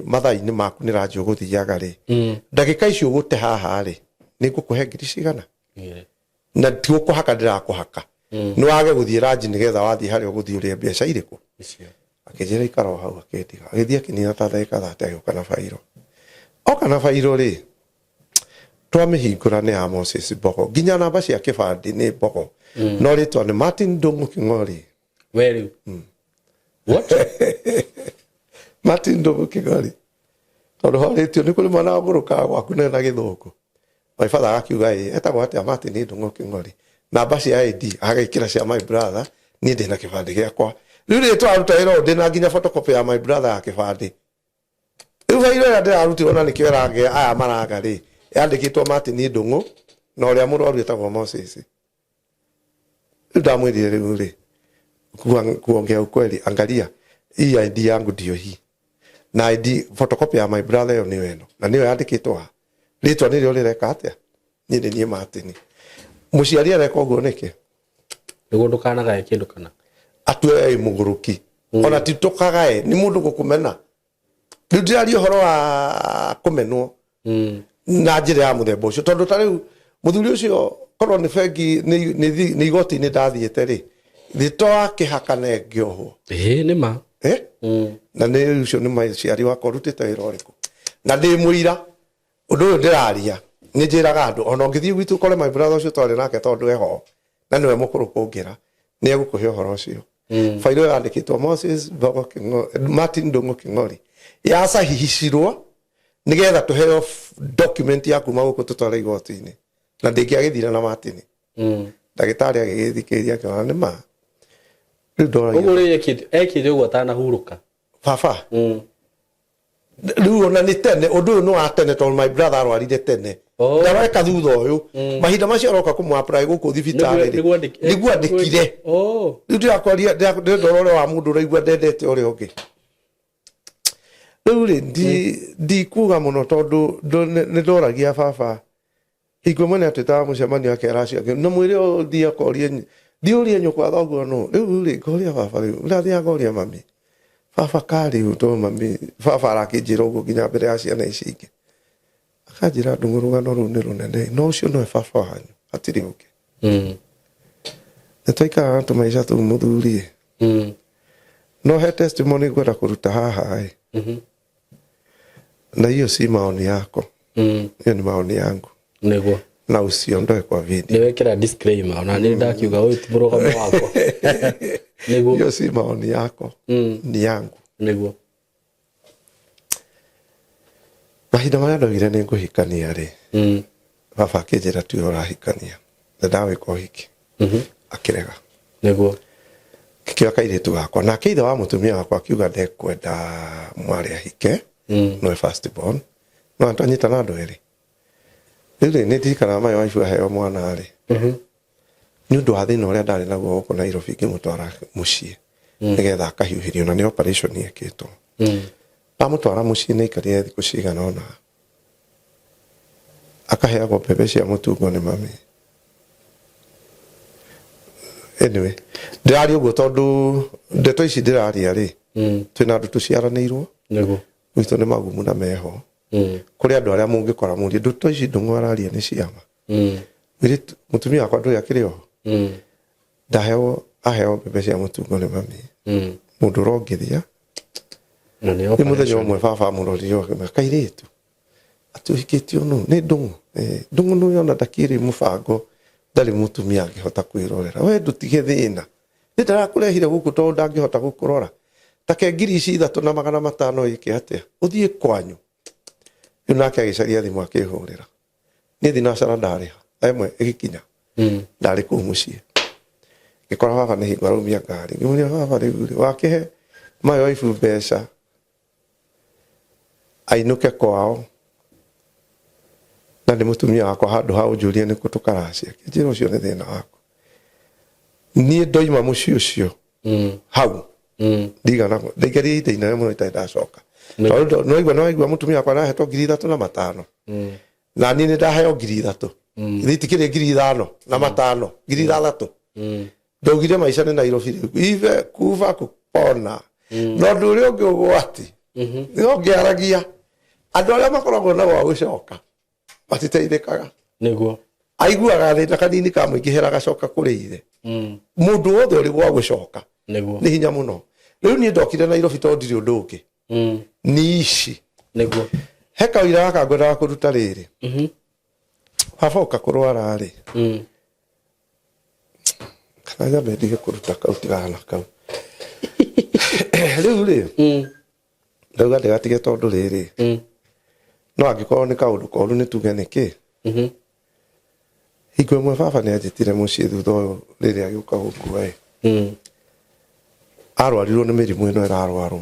[SPEAKER 1] mathaa-inĩ maku nĩ ranji ũgũthiaga rĩ, ndagĩka icio ũgũte haha rĩ, nĩ ngũkũhe ngiri cigana, na ti gũkũhaka ndĩrakũhaka, nĩ wage gũthiĩ ranji nĩgetha wathiĩ harĩa ũgũthiĩ ũrĩe mbeca irĩkũ. Akĩnjĩra ikara o hau, akĩndiga. Agĩthiĩ akĩnina ta ndagĩka 30, agĩũka na bairo. Oka na bairo rĩ, twamĩhingũra nĩ ya Moses Mbogo, nginya namba cia kĩbandĩ nĩ Mbogo, no rĩtwa nĩ Martin Ndũng'ũ Kĩng'ori.
[SPEAKER 2] We rĩu what?
[SPEAKER 1] Martin Ndũng'ũ Kĩng'ori, tondũ horĩtio nĩ kũrĩ mwana wagũrũkaga gwaku na gĩthũngũ. My father agakiuga ĩ etagwo atĩa? Martin Ndũng'ũ Kĩng'ori. Namba cia ID agĩkĩra cia my brother, niĩ ndĩna kĩbandĩ gĩakwa. Rĩu rĩrĩ tũraruta wĩra ũyũ, ndĩna nginya photocopy ya my brother ya kĩbandĩ. Rĩu bairo ĩrĩa ndĩrarutirwo na nĩkĩo ĩragĩa aya maraga rĩ, yandĩkĩtwo Martin Ndũng'ũ na ũrĩa mũrwaru etagwo Moses. Rĩu ndamwĩrire rĩu rĩ, kuongea ukweli, angalia hii ID yangu ndio hii, na ID photocopy ya my brother ĩyo nĩyo ĩno, na nĩyo yandĩkĩtwo ha rĩtwa nĩrĩo rĩreka atĩa, niĩ nĩ niĩ Martin. Mũciari areka ũguo nĩkĩ?
[SPEAKER 2] Nĩguo ndũkanagae kĩndũ kana
[SPEAKER 1] atue ĩ mũgũrũki. Ona ti tũkagae, nĩ mũndũ gũkũmena. Rĩu ndĩraria ũhoro wa kũmenwo na njĩra ya mũthemba ũcio, tondũ ta rĩu mũthuri ũcio korwo nĩ bengi nĩ igoti-inĩ ndathiĩte rĩ, thito akĩhakana ngĩohwo.
[SPEAKER 2] Ĩĩ nĩ ma.
[SPEAKER 1] Eh? Na nĩ ũcio nĩ maciari wakwa ũrutĩte wĩra ũrĩkũ? Na ndĩ mũira ũndũ ũyũ ndĩraria, nĩ njĩraga andũ ona ũngĩthiĩ gwitũ ũkore my brother ũcio twarĩ nake, tondũ eho na nĩwe mũkũrũ kũngĩra, nĩ egũkũhe ũhoro ũcio. Bairo yandĩkĩtwo Moses Mbogo Martin Ndũng'ũ Kĩng'ori, yacahihicirwo nĩgetha tũheo document ya kuma gũkũ tũtware igoti-inĩ, na ndĩngĩagĩthire na Martin. Ndagĩtarĩ agĩgĩthikĩrĩria akĩona nĩ ma. Rĩu ndoragia
[SPEAKER 2] Ũguo rĩ ekĩte ũguo atanahurũka?
[SPEAKER 1] Baba, rĩu ona nĩ tene, ũndũ ũyũ nĩ wa tene, tondũ my brother arwarire tene. Ndareka thutha ũyũ, mahinda macio aroka kũmũ apply gũkũ thibitarĩ rĩ, nĩguo andĩkire. Rĩu ndĩrakwaria ndĩrendora ũrĩa wa mũndũ ũraigua ndendete ũrĩa ũngĩ. Rĩu rĩ, ndikuga mũno tondũ nĩ ndoragia baba hingo ĩmwe nĩ atwĩtaga mũcemanio, akera acio angĩ na mwĩre ũthiĩ akorie, thiĩ ũrie nyũkwa thoguo nũ. Rĩu rĩ, ngoria baba, rĩu ndathiaga ngoria mami, baba karĩu tondũ mami baba arakĩnjĩra ũguo nginya mbere ya ciana ici ingĩ, akanjĩra ndũng'ũ rũgano rũu nĩ rũnene, no ũcio nĩwe baba wanyu, hatirĩ ũngĩ. Nĩ twaikaraga na tũmaica tũu mũthuri. No he testimony ngwenda kũruta haha ĩ, na hiyo si maoni yako, hiyo ni maoni yangu. Na usiondoe kwa video.
[SPEAKER 2] Nĩ wekĩra disclaimer ona nĩ ndakiuga ũyũ ti mũrũgamo wakwa. Nĩguo.
[SPEAKER 1] Hiyo si maoni yako, ni yangu.
[SPEAKER 2] Nĩguo.
[SPEAKER 1] Mahinda marĩa ndaugire nĩ ngũhikania rĩ, baba akĩnjĩra tiwe ũrahikania na ndawĩka ũhiki. Akĩrega.
[SPEAKER 2] Nĩguo.
[SPEAKER 1] Ngĩkĩoya kairĩtu gakwa, nake ithe wa mũtumia wakwa akiuga ndekwenda mwarĩ ahike. Nowe first born, no twanyitana andũ erĩ. Rĩu rĩ, nĩ ndirikanaga my wife aheo mwana rĩ, nĩ ũndũ wa thĩna ũrĩa ndarĩ naguo gũkũ Nairobi, ngĩmũtwara mũciĩ nĩgetha akahiũhĩrio, na nĩ operation yekĩtwo. Ndamũtwara mũciĩ nĩ aikarire thikũ cigana ũna akaheagwo mbembe cia mũtungo nĩ mami. Anyway, ndĩraria ũguo tondũ ndeto ici ndĩraria rĩ, twĩna andũ tũciaranĩirwo.
[SPEAKER 2] Nĩguo.
[SPEAKER 1] Gwitũ nĩ magumu na meho. Kũrĩ andũ arĩa mũngĩkora mũrie ndeto ici Ndũng'ũ araria nĩ ciama. Mũirĩtu, mũtumia wakwa ndũrĩ akĩrĩ oho. Ndaheo, aheo mbembe cia mũtungo nĩ mami. Mũndũ ũrongithia.
[SPEAKER 2] Na nĩ
[SPEAKER 1] Nĩ mũthenya
[SPEAKER 2] operation.
[SPEAKER 1] Ũmwe baba amũrorire akĩmwĩra, kairĩtu atĩ ũhikĩtio nũ? Nĩ Ndũng'ũ. Eh, Ndũng'ũ nĩ ona ndakĩrĩ mũbango, ndarĩ mũtumia angĩhota kwĩrorera, we ndũtige thĩna, nĩ ndarakũrehire gũkũ tondũ ndangĩhota gũkũrora, take ngiri ici 3,500 ĩke atĩa, ũthiĩ kwanyu. Rĩu nake agĩcaria thimũ akĩhũrĩra, niĩ thinacara ndarĩha ĩmwe ĩgĩkinya. Ndarĩ kũu mũciĩ, ngĩkora baba nĩ hingo araumia ngari. Ngĩmũria, baba, rĩu rĩ wakĩhe my wife mbeca ainũke kwao na nĩ mũtumia wakwa, handũ ha ũnjũrie nĩkũ tũkaracia? Kĩnjĩra ũcio nĩ thĩna waku. Niĩ ndoima mũciĩ ũcio hau ndigana ndaikarire ihinda inene mũno itarĩ ndacoka, tondũ nĩwaigua mũtumia wakwa nahetwo 3,500 na niĩ nĩ ndaheo 3,000. Ithe itikĩrĩ 5,500, 6,000. Ndaugire maica nĩ Nairobi rĩu, ive kuba kupona. Na ũndũ ũrĩa ũngĩ ũgwati nĩ ũngĩaragia andũ arĩa makoragwo na gwa gũcoka matiteithĩkaga.
[SPEAKER 2] Nĩguo.
[SPEAKER 1] Aiguaga thĩna kanini kamũingĩhĩra agacoka kũrĩ ithe. Mũndũ wothe ũrĩ gwa gũcoka
[SPEAKER 2] Nĩguo.
[SPEAKER 1] Nĩ hinya mũno. Rĩu niĩ ndokire Nairobi tondũ ndirĩ ũndũ ũngĩ, ni ici.
[SPEAKER 2] Nĩguo.
[SPEAKER 1] He kawĩra gaka ngwendaga kũruta rĩrĩ, baba ũka kũrwara rĩ, kana nyambe ndige kũruta kau, tigana na kau rĩu rĩ. Ndauga ndĩgatige tondũ rĩrĩ, no angĩkorwo nĩ kaũndũ koru nĩ tuge nĩkĩ. Hingo ĩmwe baba nĩ anjĩtire mũciĩ thutha ũyũ rĩrĩa agĩũka gũkua ĩ, arwarirwo nĩ mĩrimũ ĩno ĩrarwarwo,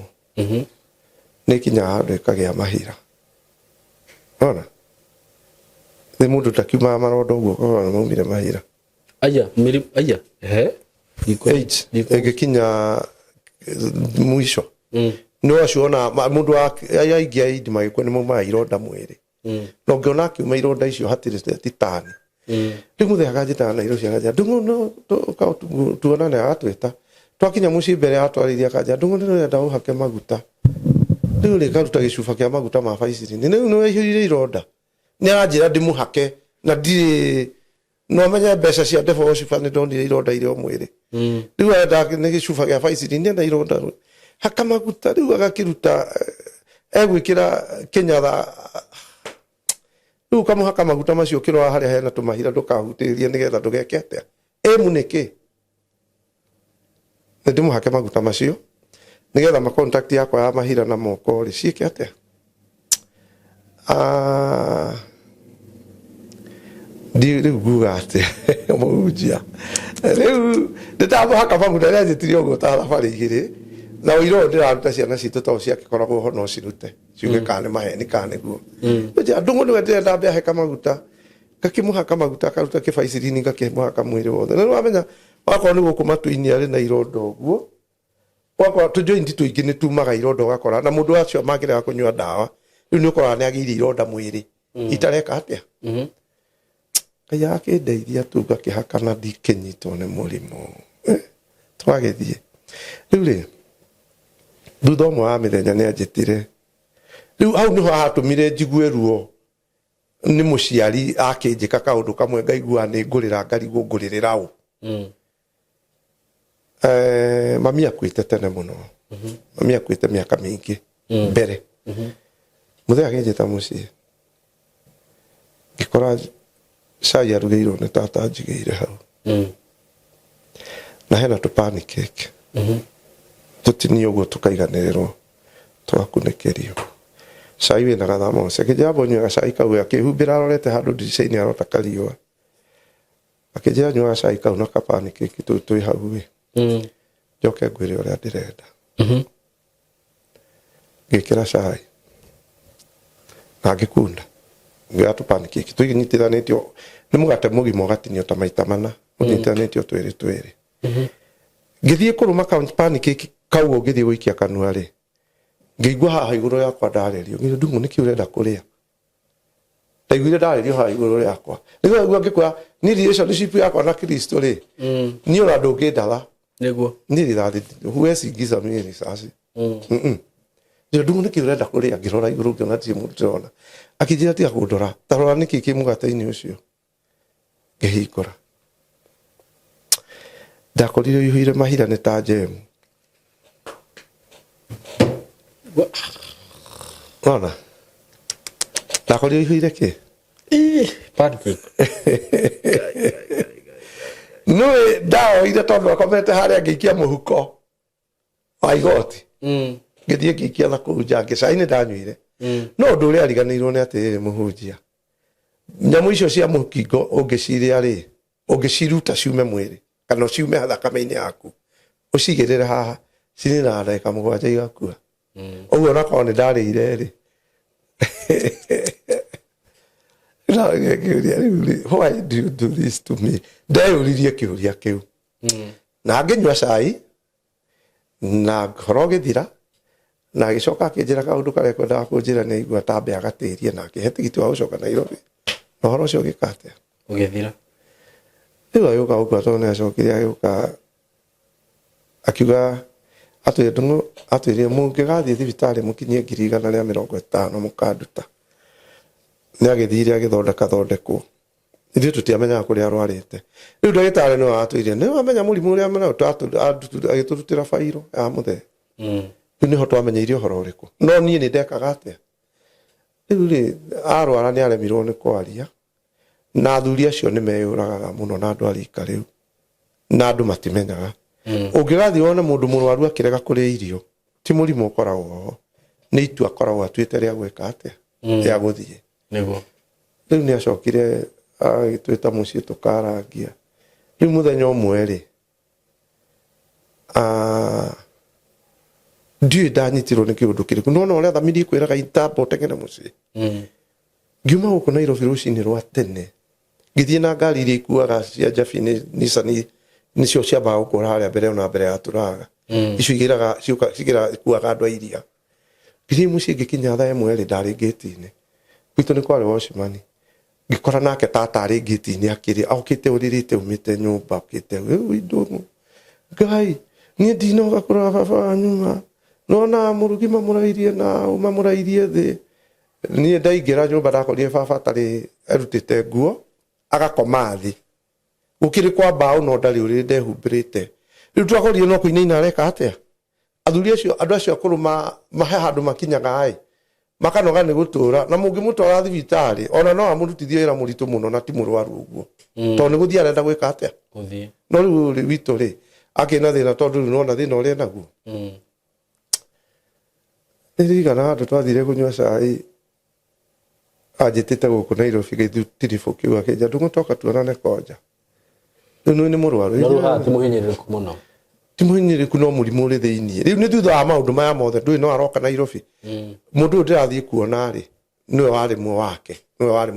[SPEAKER 1] nĩ ĩkinyaga handũ ĩkagĩa mahira. Ona nĩ mũndũ takiumaga maronda ũguo, ũkona nĩ maumire mahira.
[SPEAKER 2] Aya mĩrimũ aya ehe.
[SPEAKER 1] Age ĩngĩkinya mũico, nĩ acio ona mũndũ aingĩ aindi magĩkua nĩ maumaga ironda mwĩrĩ. Na ũngĩona akiuma ironda icio hatirĩ titani. Rĩu mũthenya akanjĩtaga Nairobi, akanjĩra, Ndung'u, no tuonane. Agatwĩta, twakinya mũciĩ mbere atwarĩirie, akanjĩra, Ndung'u, nĩndĩrenda ũhake maguta. Rĩu rĩ, ngaruta gĩcuba kĩa maguta ma baicini, rĩu nĩ waihũrire ironda. Nĩ aranjĩra ndĩmũhake na ndirĩ no menye mbeca cia ndebo cuba, nĩ ndonire ironda irĩ o mwĩrĩ. Rĩu arenda nĩ gĩcuba gĩa baicini nĩ na ironda, haka maguta. Rĩu agakĩruta, egwĩkĩra kĩnyatha, rĩu ũkamũhaka maguta macio ũkĩrora harĩa hena tũmahira ndũkahutĩrĩrie nĩgetha ndũgeke atĩa. Ĩmu nĩkĩ nĩ ndĩmũhake maguta macio nĩgetha ma contact yakwa ya mahira na moko rĩ ciĩke atĩa. Ah, ndi rĩu nguga atĩa, mũhunjia? Rĩu ndĩtamũhaka maguta, nĩanjĩtire ũguo ta thabarĩ igĩrĩ, na ũira ũyũ ndĩraruta ciana citũ tondũ ciakĩkoragwo ho no cirute ciuge kana nĩ maheni kana nĩguo. Njĩra, Ndũng'ũ, nĩwe ndĩrenda mbe aheka maguta. Ngakĩmũhaka maguta, akaruta kĩbaicirini, ngakĩmũhaka mwĩrĩ wothe. Na nĩ wamenya wakorwo nĩ gũkũ matũ-inĩ arĩ na ironda ũguo, wakora tũjointi tũingĩ nĩ tumaga ironda, ũgakora na mũndũ acio mangĩrega kũnyua ndawa, rĩu nĩ ũkoraga nĩ agĩire ironda mwĩrĩ itareka atĩa. Ngai agakĩndeithia tu, ngakĩhaka na ndikĩnyitwo nĩ mũrimũ. Eh, twagĩthiĩ rĩu rĩ, thutha ũmwe wa mĩthenya nĩ anjĩtire. Rĩu hau nĩho hatũmire njigue ruo nĩ mũciari akĩnjĩka kaũndũ kamwe, ngaigua nĩ ngũrĩra, ngarigwo ngũrĩrĩra ũ. Eh, mami akuĩte tene mũno, mami akuĩte mĩaka mĩingĩ mbere. Mũthenya akĩnjĩta mũciĩ, ngĩkora Cai arugĩirwo nĩ tata njigĩire hau. Na hena tũ pancake. Tũtinio ũguo tũkaiganĩrĩrwo tũgakunĩkĩrio. Cai wĩna gathamosi. Akĩnjĩra amba ũnyue gacai kau, akĩhumbĩra arorete handũ ndirica-inĩ arota kariũa. Akĩnjĩra nyua gacai kau na ka pancake tũu twĩ hau ĩ. Njoke ngwĩre ũrĩa ndĩrenda. Ngĩkĩra cai na ngĩkunda, ngĩoya tũ pancake tũnyitithanĩtio nĩ mũgate mũgima ũgatinio ta maita mana, ũnyitithanĩtio twĩrĩ twĩrĩ. Ngĩthiĩ kũrũma ka pancake kau ngĩthiĩ gũikia kanua rĩ, ngĩigua haha igũrũ rĩakwa ndarĩrio. Ngĩigua Ndung'u nĩkĩ ũrenda kũrĩa? Ndaiguire ndarĩrio haha igũrũ rĩakwa. Nĩguo ndaigua ngĩkwĩra niĩ relationship yakwa na Kristo rĩ, niĩ ona ndũngĩndatha.
[SPEAKER 2] Nĩguo.
[SPEAKER 1] Niĩ rithathi huwezi ingiza mimi risasi. Njĩra Ndung'u nĩkĩ ũrenda kũrĩa? Ngĩrora igũrũ ngĩona ndirĩ mũndũ ndĩrona. Akĩnjĩra tiga kũndora, ta rora nĩkĩ kĩ mũgate-inĩ ũcio. Ngĩhingũra. Ndakorire ũihũire mahira nĩ ta njemu. Wona? Ndakorire ũihũire kĩ?
[SPEAKER 2] Pancake.
[SPEAKER 1] Nĩũĩ ndaoire tondũ akomete harĩa ngĩikia mũhuko wa igoti. Ngĩthiĩ ngĩikia na kũu nja ngĩcai nĩ ndanyuire. No ũndũ ũrĩa ariganĩirwo nĩ atĩrĩrĩ mũhunjia. Nyamũ icio cia mũkingo ũngĩcirĩa rĩ, ũngĩciruta ciume mwĩrĩ kana ciume thakame-inĩ yaku, ũcigĩrĩre haha, cininaga ndagĩka 7 igakua. Ũguo onakorwo nĩ ndarĩire rĩ, ngĩũria rĩu rĩ, why do you do this to me? Ndeyũririe kĩũria kĩu. Na ngĩnyua cai na ngoro ũgĩthira, na agĩcoka akĩnjĩra kaũndũ karĩa kwendaga kũnjĩra nĩ aigua tambe agatĩrie, na akĩhe tigiti wa gũcoka Nairobi. Na ũhoro ũcio ũgĩka atĩa?
[SPEAKER 2] Ũgĩthira.
[SPEAKER 1] Rĩu agĩũka gũkua tondũ nĩ acokire agĩũka akiuga atwĩre Ndung'u, atwĩrire mũngĩgathiĩ thibitarĩ mũkinyie 150,000 mũkanduta. Nĩ agĩthire agĩthondeka thondekwo. Ithuĩ tũtiamenyaga kũrĩa arwarĩte. Rĩu ndagĩtarĩ nĩwe watwĩrire, nĩ wamenya mũrimũ ũrĩa mũnene, agĩtũrutĩra bairo ya mũthee. Rĩu nĩho twamenyeire ũhoro ũrĩkũ. No niĩ nĩ ndekaga atĩa? Rĩu rĩ, arwara nĩ aremirwo nĩ kwaria, na athuri acio nĩ meyũragaga mũno na andũ a rika rĩu, na andũ matimenyaga. Ũngĩgathiĩ wone mũndũ mũrwaru akĩrega kũrĩa irio, ti mũrimũ ũkoragwo ho, nĩ itua akoragwo atuĩte rĩa gwĩka atĩa? Rĩa gũthiĩ.
[SPEAKER 2] Nĩguo.
[SPEAKER 1] Rĩu nĩ acokire agĩtwĩta mũciĩ tũkarangia. Rĩu mũthenya ũmwe rĩ, ndiũĩ ndanyitirwo nĩ kĩũndũ kĩrĩkũ. Nĩwona ũrĩa thamiri ĩkwĩraga itamba ũteng'ere mũciĩ. Ngiuma gũkũ Nairobi rũcinĩ rwa tene, ngĩthiĩ na ngari iria ikuaga cia Njabi nĩ Nissan nĩcio ciambaga gũkũra harĩa mbere ona mbere ya tũraga. Icio igĩraga ciũka cigĩraga ikuaga andũ a iria. Ngĩthiĩ mũciĩ ngĩkinya thaa 1 rĩ, ndarĩ ngĩti-inĩ. Gwitũ nĩ kwarĩ watchman. Ngĩkora nake tata arĩ ngĩti-inĩ akĩrĩa, okĩte ũrĩrĩte umĩte nyũmba, okĩte rĩu Ndung'u. Ngai, niĩ ndinoga kũrora baba wanyu ma. Nĩwona mũrugi mamũrairie na mamũrairie thĩ. Niĩ ndaingĩra nyũmba ndakorire baba atarĩ erutĩte nguo, agakoma thĩ. Gũkĩrĩ kwa mbaũ no ndarĩ ũrĩrĩ ndehumbĩrĩte. Rĩu twakorire no kũinaina areka atĩa? Athuri acio, andũ acio akũrũ mahe handũ makinyaga ĩ, makanoga nĩ gũtũra, na mũngĩmũtwara thibitarĩ, ona no amũrutithie wĩra mũritũ mũno na ti mũrwaru ũguo. Tondũ nĩ gũthiĩ arenda gwĩka atĩa?
[SPEAKER 2] Gũthiĩ.
[SPEAKER 1] No rĩu ũyũ witũ rĩ, akĩrĩ na thĩna tondũ rĩu nĩwona thĩna ũrĩa enaguo. Nĩ ndirikanaga handũ twathire kũnyua cai, anjĩtĩte gũkũ Nairobi gĩtiribũ kĩu akĩnjĩra Ndung'u toka tuonane konja. Rĩu nĩ mũrwaru.
[SPEAKER 2] No rĩu haha ti mũhinyĩrĩrĩku mũno.
[SPEAKER 1] Ti mũhinyĩrĩrĩku no mũrimũ ũrĩ thĩiniĩ. Rĩu nĩ thutha wa maũndũ maya mothe ndũĩ no aroka Nairobi. Mũndũ ũyũ ndĩrathiĩ kuona rĩ, nĩwe warĩ wake, nĩwe warĩ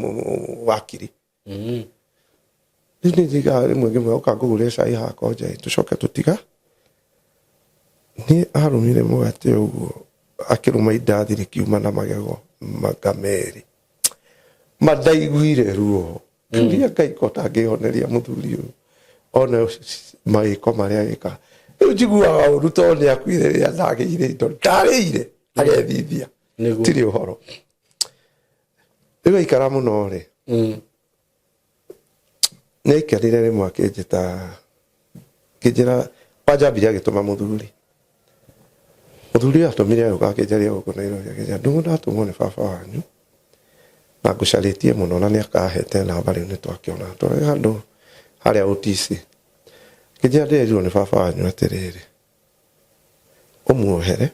[SPEAKER 1] wakiri. Rĩu nĩ njigaga rĩmwe ngĩmwĩra ũka ngũgũrĩre cai haha konja ĩ, tũcoke tũtiga. Niĩ arũmire mũgate ũguo akĩrũma indathi rĩkiuma na magego manga merĩ. Ma ndaiguire ruo. Ngĩũria Ngai ko tangĩhoneria mũthuri ũyũ one mawĩko marĩa agĩka. Rĩu njiguaga ũru tondũ nĩ akuire rĩrĩa ndagĩire indo ndarĩire agethithia. Tirĩ ũhoro. Rĩu aikara mũno rĩ, nĩ aikarire rĩmwe akĩnjĩta, akĩnjĩra kwanja ambire agĩtũma mũthuri. Mũthuri ũyũ atũmire agĩũka akĩnjaria gũkũ Nairobi akĩnjĩra Ndung'u ndatũmwo nĩ baba wanyu. Na ngũcarĩtie mũno na nĩ akahete namba rĩu nĩ twakĩona tũrĩ handũ harĩa OTC. Ngĩnjĩra ndĩrerirwo nĩ baba wanyu atĩrĩrĩ, ũmuohere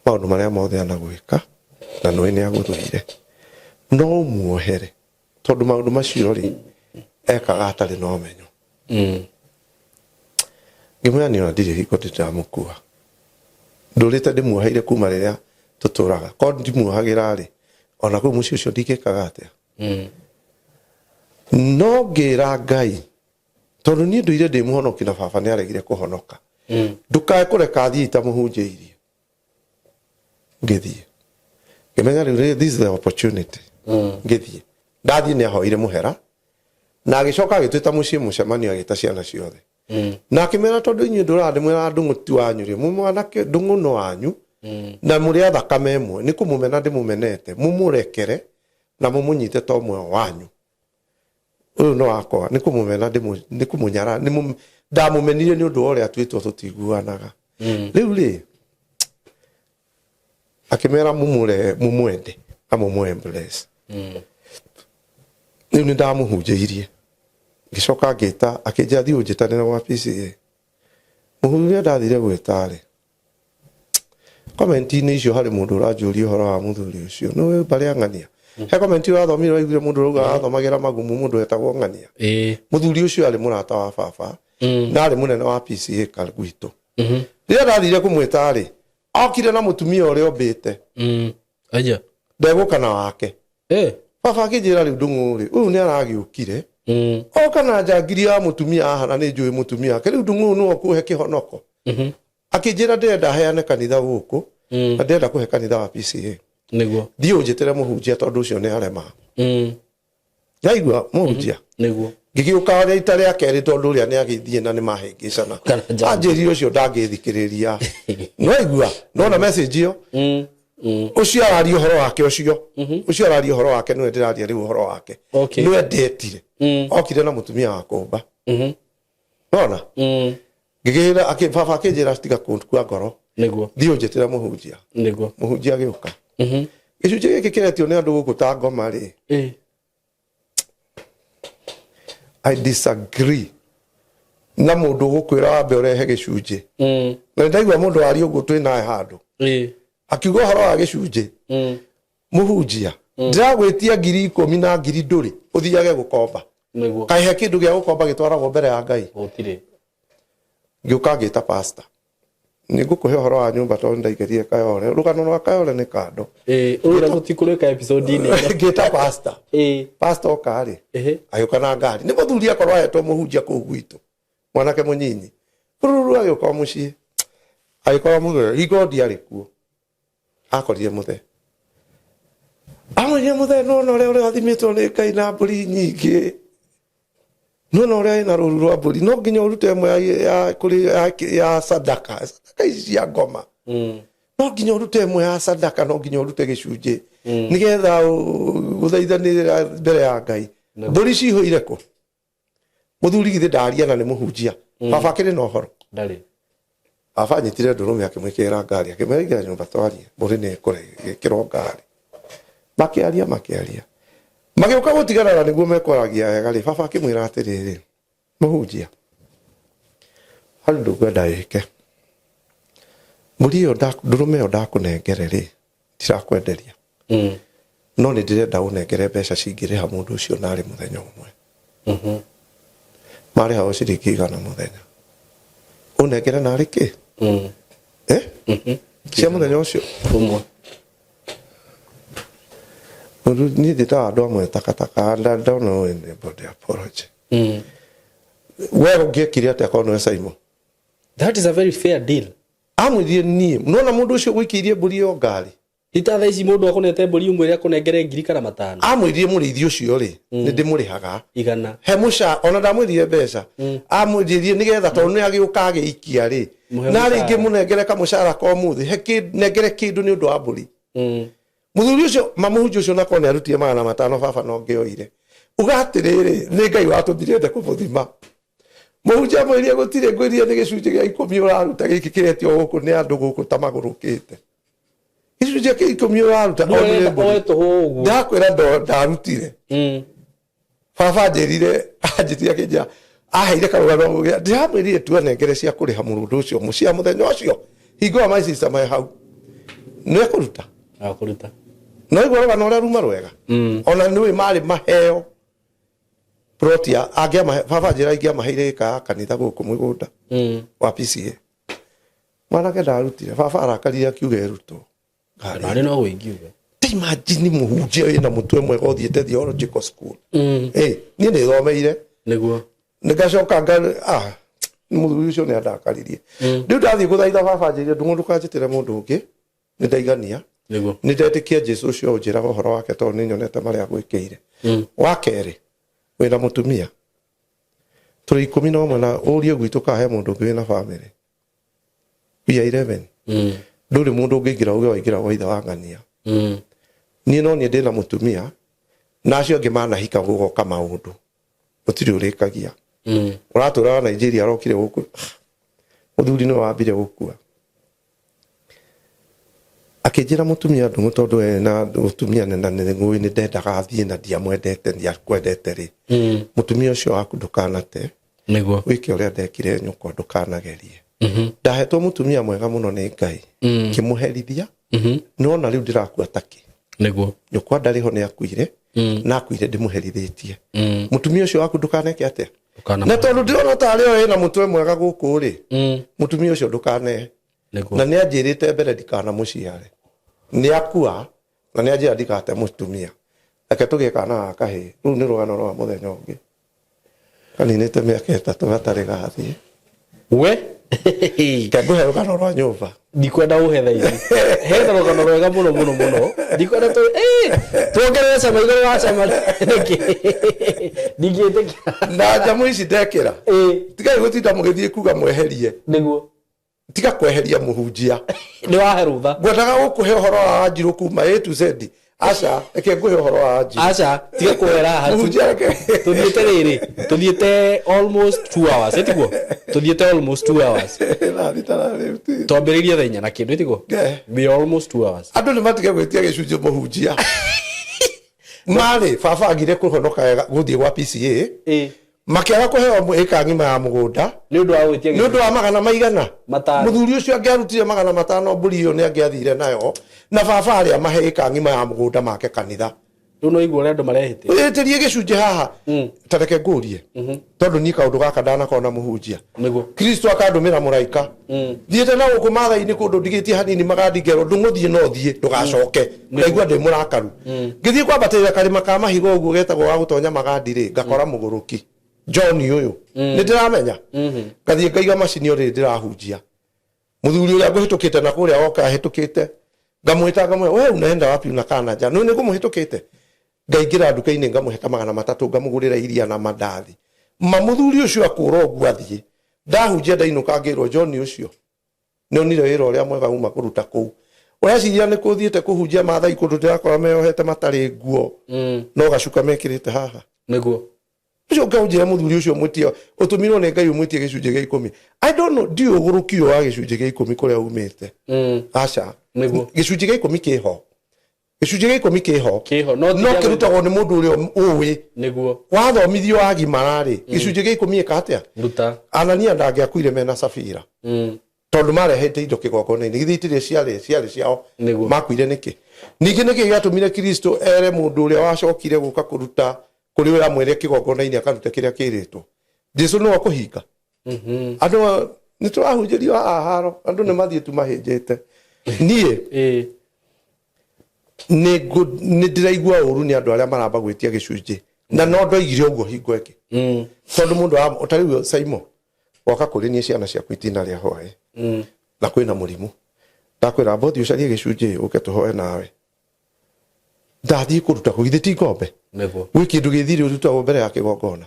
[SPEAKER 1] maũndũ marĩa mothe anagwĩka na nĩũĩ nĩ agũthũire, no ũmuohere tondũ maũndũ macio rĩ ekaga atarĩ na ũmenyo. Ngĩmwĩra niĩ ona ndirĩ hingo ndĩ ndamũkua, ndũrĩte ndĩmuoheire kuma rĩrĩa tũtũraga, korwo ndimuohagĩra rĩ ona kũu mũciĩ ũcio ndingĩkaga atĩa. No ngĩra Ngai tondũ niĩ ndũire ndĩ mũhonoki na baba nĩ aregire kũhonoka, ndũkae kũreka thiĩ itamũhunjĩirie. Ngĩthiĩ ngĩmenya rĩu this is the opportunity. Ngĩthiĩ, ndathiĩ nĩ ahoire mũhera na agĩcoka agĩtwĩta mũciĩ mũcemanio, agĩta ciana ciothe na akĩmera tondũ inyuĩ ndũraga ndĩmwĩra ndũng'ũ ti wanyu rĩ, mwanake ndũng'ũ no wanyu na mũrĩ a thakame ĩmwe, nĩ kũmũmena ndĩmũmenete, mũmũrekere na mũmũnyite ta ũmwe wanyu. Ũyũ no wakwa, nĩ kũmũmena nĩ kũmũnyara, ndamũmenire nĩ ũndũ wa ũrĩa tuĩtwo tũtiguanaga. Rĩu rĩ akĩmera mũmũre, mũmwende na mũmũ-embrace. Rĩu nĩ ndamũhunjĩirie, ngĩcoka ngĩta, akĩnjĩra thiĩ ũnjĩtanĩre gwa PCA. Mũhunjia ndathire gwĩta rĩ, comment-inĩ icio harĩ mũndũ ũranjũria ũhoro wa mũthuri ũcio, nĩ ũĩ mbarĩ ya ng'ania? He comment ũrathomire waiguire mũndũ ũrauga athomagĩra magumu mũndũ wetagwo ng'ania. Mũthuri ũcio arĩ mũrata wa baba na arĩ mũnene wa PCA gwitũ. Rĩrĩa ndathire kũmwĩta rĩ, okire na mũtumia ũrĩa ombĩte.
[SPEAKER 2] Aja.
[SPEAKER 1] Ndegũka na wake. Baba akĩnjĩra rĩu ndũng'ũ rĩ, ũyũ nĩ aragĩũkire oka na njangiri ya mũtumia haha na nĩ njũĩ mũtumia wake, rĩu ndũng'ũ nĩwe ũkũhe kĩhonoko. Akĩnjĩra ndĩrenda heane kanitha gũkũ na ndĩrenda kũhe kanitha wa PCA.
[SPEAKER 2] Nĩguo.
[SPEAKER 1] Thiĩ ũnjĩtĩre mũhunjia tondũ ũcio nĩ arema. Naigua mũhunjia.
[SPEAKER 2] Nĩguo.
[SPEAKER 1] Ngĩgĩũka rĩa ita rĩa kerĩ tondũ ũrĩa nĩ agĩthiĩ na nĩ mahĩngĩcana.
[SPEAKER 2] Kana njangiri.
[SPEAKER 1] Anjĩrire ũcio ndangĩthikĩrĩria. Nĩwaigua? Nĩwona message ĩyo? Ũcio araria ũhoro wake ũcio. Ũcio araria ũhoro wake nĩwe ndĩraria rĩu ũhoro wake.
[SPEAKER 2] Okay.
[SPEAKER 1] Nĩwe ndetire. Okire na mũtumia wa kũmba. Nona? Ngĩgĩra baba akĩnjĩra tiga kũndua ngoro.
[SPEAKER 2] Nĩguo.
[SPEAKER 1] Thiĩ ũnjĩtĩre mũhunjia.
[SPEAKER 2] Nĩguo.
[SPEAKER 1] Mũhunjia agĩũka. Gĩcunjĩ gĩkĩ kĩretio nĩ andũ gũkũ ta ngoma rĩ. I disagree na mũndũ ũgũkwĩra wambe ũrehe gĩcunjĩ. Na nĩndaigua mũndũ aria ũguo twĩ naye handũ. Akiuga ũhoro wa gĩcunjĩ. Mũhunjia, ndĩragwĩtia 10,000 na ngiri ndũrĩ ũthiage gũkomba.
[SPEAKER 2] Nĩguo.
[SPEAKER 1] Kaĩ he kĩndũ gĩa gũkomba gĩtwaragwo mbere ya Ngai?
[SPEAKER 2] Gũtirĩ.
[SPEAKER 1] Ngĩũka ngĩta pastor. Nĩ ngũkũhe ũhoro wa nyũmba tondũ ndaingĩrire Kayole. Rũgano rwa Kayole nĩ kando.
[SPEAKER 2] Ũrĩa tũtikũrĩka episode-inĩ ĩno.
[SPEAKER 1] Ngĩta pastor. Pastor oka rĩ, agĩũka na ngari. Nĩ mũthuri akorwo ahetwo mũhunjia kũu gwitũ. Mwanake mũnyinyi. Rũrũ agĩũka mũciĩ. Agĩkora mũthee, hingo ndiarĩ kuo. Akorire mũthee. Amwĩrire mũthee, nĩwona ũrĩa ũrathimĩtwo nĩ Ngai na mbũri nyingĩ. Nĩwona ũrĩa ĩna rũru rwa mbũri, no nginya ũrute ĩmwe ya sadaka. Sadaka ici cia ngoma. No nginya ũrute ĩmwe ya sadaka, no nginya ũrute gĩcunjĩ. Nĩgetha ũthaithanĩrĩra mbere ya Ngai. Mbũri cihũire kũ? Mũthuri githĩ ndaria na nĩ mũhunjia. Baba akĩrĩ na ũhoro.
[SPEAKER 2] Ndarĩ.
[SPEAKER 1] Baba anyitire ndũrũme akĩmwĩkĩrĩra ngari, akĩmwĩra ingĩra nyũmba twarie, mbũri nĩ ĩkũrekĩrwo ngari. Makĩaria, makĩaria. Magĩũka gũtigana na nĩguo mekwaragia wega rĩ, baba akĩmwĩra atĩrĩrĩ, mũhunjia, harĩ ũndũ ngwenda wĩke. Mbũri ĩyo ndũrũme ĩyo ndakũnengere rĩ, ndirakwenderia. No nĩ ndĩrenda ũnengere mbeca cingĩrĩha mũndũ ũcio narĩ mũthenya ũmwe. Marĩhagwo ciringi 100 mũthenya. Ũnengere narĩ kĩ? Cia mũthenya ũcio?
[SPEAKER 2] Ũmwe.
[SPEAKER 1] Niĩ njĩtaga andũ amwe takataka, and I don't know anybody apology. We ũngĩekire atĩa korwo nĩwe Simon?
[SPEAKER 2] That is a very fair deal.
[SPEAKER 1] Amwĩrire niĩ, nĩwona mũndũ ũcio ũgũikĩirie mbũri ĩyo ngari?
[SPEAKER 2] Ti ta thaa ici mũndũ akũnete mbũri ũmwĩre akũnengere ngiri kana matano.
[SPEAKER 1] Amwĩrire mũrĩithi ũcio rĩ, nĩ ndĩmũrĩhaga.
[SPEAKER 2] Igana.
[SPEAKER 1] He mũcara, ona ndamwĩrire mbeca. Amwĩrire nĩgetha tondũ nĩ agĩũka agĩikia rĩ,
[SPEAKER 2] Mũhe
[SPEAKER 1] na
[SPEAKER 2] mũcara.
[SPEAKER 1] rĩngĩ mũnengere kamũcara ka ũmũthĩ, he nengere kĩndũ nĩ ũndũ wa mbũri. Mũthuri ũcio, ma mũhunjia ũcio nakorwo nĩ arutire 500 baba no ngĩoire. Uga atĩrĩrĩ, nĩ Ngai watũmire ende kũmũthima. Mũhunjia amwĩrire gũtirĩ ngwĩrire nĩ gĩcunjĩ gĩa ikũmi ũraruta gĩkĩ kĩretio gũkũ nĩ andũ gũkũ ta magũrũkĩte. Gĩcunjĩ kĩa ikũmi ũraruta onire mbũri.
[SPEAKER 2] Oe tũhũ ũguo.
[SPEAKER 1] Ndakwĩra ndarutire. Baba anjĩrire, anjĩtire akĩnjĩra aheire karũgano gũgĩa ndĩramwĩrire tuanengere cia kũrĩha mũrũndũ ũcio cia mũthenya ũcio hingo wa my sister me hau nĩ ekũruta.
[SPEAKER 2] Akũruta.
[SPEAKER 1] No igua rũgano ũrĩa ruma rwega. Ona nĩũĩ marĩ maheo plot ya angĩamahe baba anjĩra ingĩamaheire ĩka ya kanitha gũkũ mũgũnda wa PCA. Mwanake ndarutire, baba arakarire akiuga erutwo.
[SPEAKER 2] Narĩ no ũingiuga.
[SPEAKER 1] Ta imagine mũhunjia wĩna mũtwe mwega ũthiĩte theological school. Niĩ nĩ thomeire.
[SPEAKER 2] Nĩguo.
[SPEAKER 1] Nĩngacoka nga mũthuri ũcio nĩ andakaririe. Rĩu ndathiĩ gũthaitha baba anjĩrire ndũng'ũ ndũkanjĩtĩre mũndũ ũngĩ, nĩ ndaigania.
[SPEAKER 2] Nĩguo.
[SPEAKER 1] Nĩ ndetĩkia Jesũ ũcio ũnjĩraga ũhoro wake tondũ nĩ nyonete marĩa agwĩkĩire. Wa kerĩ, wĩna mũtumia. Tũrĩ 11 na ũrie gwitũ kana he mũndũ ũngĩ wĩna bamĩrĩ. We are 11. Ndũrĩ mũndũ ũngĩingĩra uge waingĩra gwa ithe wa ng'ania. Niĩ no niĩ ndĩna mũtumia na acio angĩ manahika gũgoka maũndũ. Gũtirĩ ũrĩkagia. Ũratũraga Nigeria arokire gũkũ. Mũthuri nĩwe wambire gũkua. Akĩnjĩra mũtumia ndũng'ũ tondũ we na mũtumia na nĩ ngũĩ nĩ ndendaga athiĩ na ndiamwendete ndiakwendete rĩ. Mũtumia ũcio waku ndũkanate.
[SPEAKER 2] Nĩguo.
[SPEAKER 1] Wĩke ũrĩa ndekire nyũkwa ndũkanagerie. Ndahetwo mũtumia mwega mũno nĩ Ngai. Ngĩmũherithia. Nĩwona rĩu ndĩrakua takĩ.
[SPEAKER 2] Nĩguo.
[SPEAKER 1] Nyũkwa ndarĩ ho nĩ akuire. Na akuire ndĩmũherithĩtie. Mũtumia ũcio waku ndũkaneke atĩa? Na tondũ ndĩrona tarĩ o ĩna mũtwe mwega gũkũ rĩ. Mũtumia ũcio ndũkane.
[SPEAKER 2] Nĩguo.
[SPEAKER 1] Na nĩ anjĩrĩte mbere ndikanamũciare. Nĩ akua na nĩ anjĩra ndikate mũtumia. Reke tũgĩe kana ga kahĩĩ. Rũu nĩ rũgano rwa mũthenya ũngĩ. Kaninĩte mĩaka 3 gatarĩ gathiĩ.
[SPEAKER 2] We?
[SPEAKER 1] Reke ngũhe rũgano rwa nyũmba.
[SPEAKER 2] Ndikwenda ũhe thaa ici. Hena rũgano rwega mũno mũno mũno. Ndikwenda tuongerere cama igũrũ wa cama nĩkĩ? Ndingĩtĩkĩra.
[SPEAKER 1] Na njamu ici ndekĩra. Tigai gũtinda mũgĩthiĩ kuga mweherie.
[SPEAKER 2] Nĩguo.
[SPEAKER 1] Tiga kweheria mũhunjia.
[SPEAKER 2] Nĩ wahe rũtha.
[SPEAKER 1] Ngwendaga gũkũhe ũhoro wa Wanjirũ kuma A to Z. Aca, reke ngũhe ũhoro wa Wanjirũ.
[SPEAKER 2] Aca, tiga kũhera haha.
[SPEAKER 1] Mũhunjia reke.
[SPEAKER 2] Tũthiĩte rĩrĩ, tũthiĩte almost 2 hours, ĩtiguo? Tũthiĩte almost 2 hours.
[SPEAKER 1] Thaa thita na fifteen.
[SPEAKER 2] Twambĩrĩirie thaa inya na kĩndũ, ĩtiguo? We are almost 2 hours.
[SPEAKER 1] Andũ nĩ matige gwĩtia gĩcunjĩ mũhunjia. Marĩ, baba agire kũhonoka wega gũthiĩ gwa PCA. Makĩaga kũheo ĩka ng'ima ya mũgũnda.
[SPEAKER 2] Nĩ ũndũ wa gwĩtia
[SPEAKER 1] Nĩ ũndũ wa magana maigana.
[SPEAKER 2] Matano.
[SPEAKER 1] Mũthuri ũcio angĩarutire magana matano mbũri ĩyo nĩ angĩathire nayo. Na baba arĩa mahe ĩka ng'ima ya mũgũnda make kanitha.
[SPEAKER 2] Rĩu no igua ũrĩa andũ marehĩtĩra.
[SPEAKER 1] Wĩtĩrie gĩcunjĩ haha. Ta reke ngũrie. Tondũ niĩ kaũndũ gaka ndanakorwo na mũhunjia.
[SPEAKER 2] Nĩguo.
[SPEAKER 1] Kristo akandũmĩra mũraika. Thiĩte na gũkũ Maathai-inĩ kũndũ ndigĩtie hanini magandingerwo ndũng'ũthiĩ no thiĩ ndũgacoke. Ndaigua ndĩ mũrakaru. Ngĩthiĩ kwambatĩrĩra karĩma ka mahiga ũguo getagwo ga gũtonya magandi rĩ, ngakora mũgũrũki. John ũyũ. Nĩ ndĩramenya. Ngathiĩ ngaiga macini o rĩrĩ ndĩrahunjia. Mũthuri ũrĩa ngũhĩtũkĩte na kũrĩa oka ahĩtũkĩte. Ngamwĩta ngamwĩra, we unaenda wapi unakaa na njaa? Nĩ ngũmũhĩtũkĩte. Ngaingĩra nduka-inĩ ngamũhe ta magana matatũ ngamũgũrĩra iria na mandathi. Ma mũthuri ũcio akũra ũguo athiĩ. Ndahunjia ndainũka ngĩrwo John ũcio. Nĩ onire wĩra ũrĩa mwega uma kũruta kũu. Ũreciria nĩ kũthiĩte kũhunjia Maathai kũndũ ndĩrakora meyohete matarĩ nguo. No gacuka mekĩrĩte haha.
[SPEAKER 2] Nĩguo.
[SPEAKER 1] Ũcio ũnjĩre mũthuri ũcio mwĩtie, ũtũmirwo nĩ Ngai ũmwĩtie gĩcunjĩ gĩa ikũmi. I don't know, ndiũĩ ũgũrũki ũyũ wa gĩcunjĩ gĩa ikũmi kũrĩa umĩte. Aca.
[SPEAKER 2] Nĩguo.
[SPEAKER 1] Gĩcunjĩ gĩa ikũmi kĩho. Gĩcunjĩ gĩa ikũmi kĩho.
[SPEAKER 2] Kĩho, no
[SPEAKER 1] No
[SPEAKER 2] tiga
[SPEAKER 1] kĩrutagwo nĩ mũndũ ũrĩa ũĩ.
[SPEAKER 2] Nĩguo.
[SPEAKER 1] Wathomithio wagimara rĩ, gĩcunjĩ gĩa ikũmi ĩka atĩa?
[SPEAKER 2] Ruta.
[SPEAKER 1] Anania ndangĩakuire mena Safira. Tondũ marehete indo kĩgongona-inĩ, githĩ itirĩ ciarĩ ciao.
[SPEAKER 2] Nĩguo.
[SPEAKER 1] Makuire nĩkĩ? Ningĩ nĩkĩ gĩatũmire Kristo ere mũndũ ũrĩa wacokire gũka kũruta kũrĩ ũrĩa amwĩre kĩgongona-inĩ akarute kĩrĩa kĩrĩtwo? Jesu nĩwe ũkũhinga. Andũ nĩ tũrahunjĩrio haha haro, andũ nĩ mathiĩ tu mahĩnjĩte. Niĩ nĩ ndĩraigua ũru nĩ andũ arĩa maramba gwĩtia gĩcunjĩ. Na no ndoigire ũguo hingo ĩngĩ. Tondũ mũndũ wa, ta rĩu Saimo, woka kũrĩ niĩ ciana ciaku itinarĩa hwaĩ. Na kwĩna mũrimũ. Ndakwĩra mbothi ũcarie gĩcunjĩ ũke tũhoe nawe. Ndathiĩ kũruta kũ, githĩ ti ngombe?
[SPEAKER 2] Nĩguo.
[SPEAKER 1] Gwĩ kĩndũ gĩthiri ũrutagwo mbere ya kĩgongona.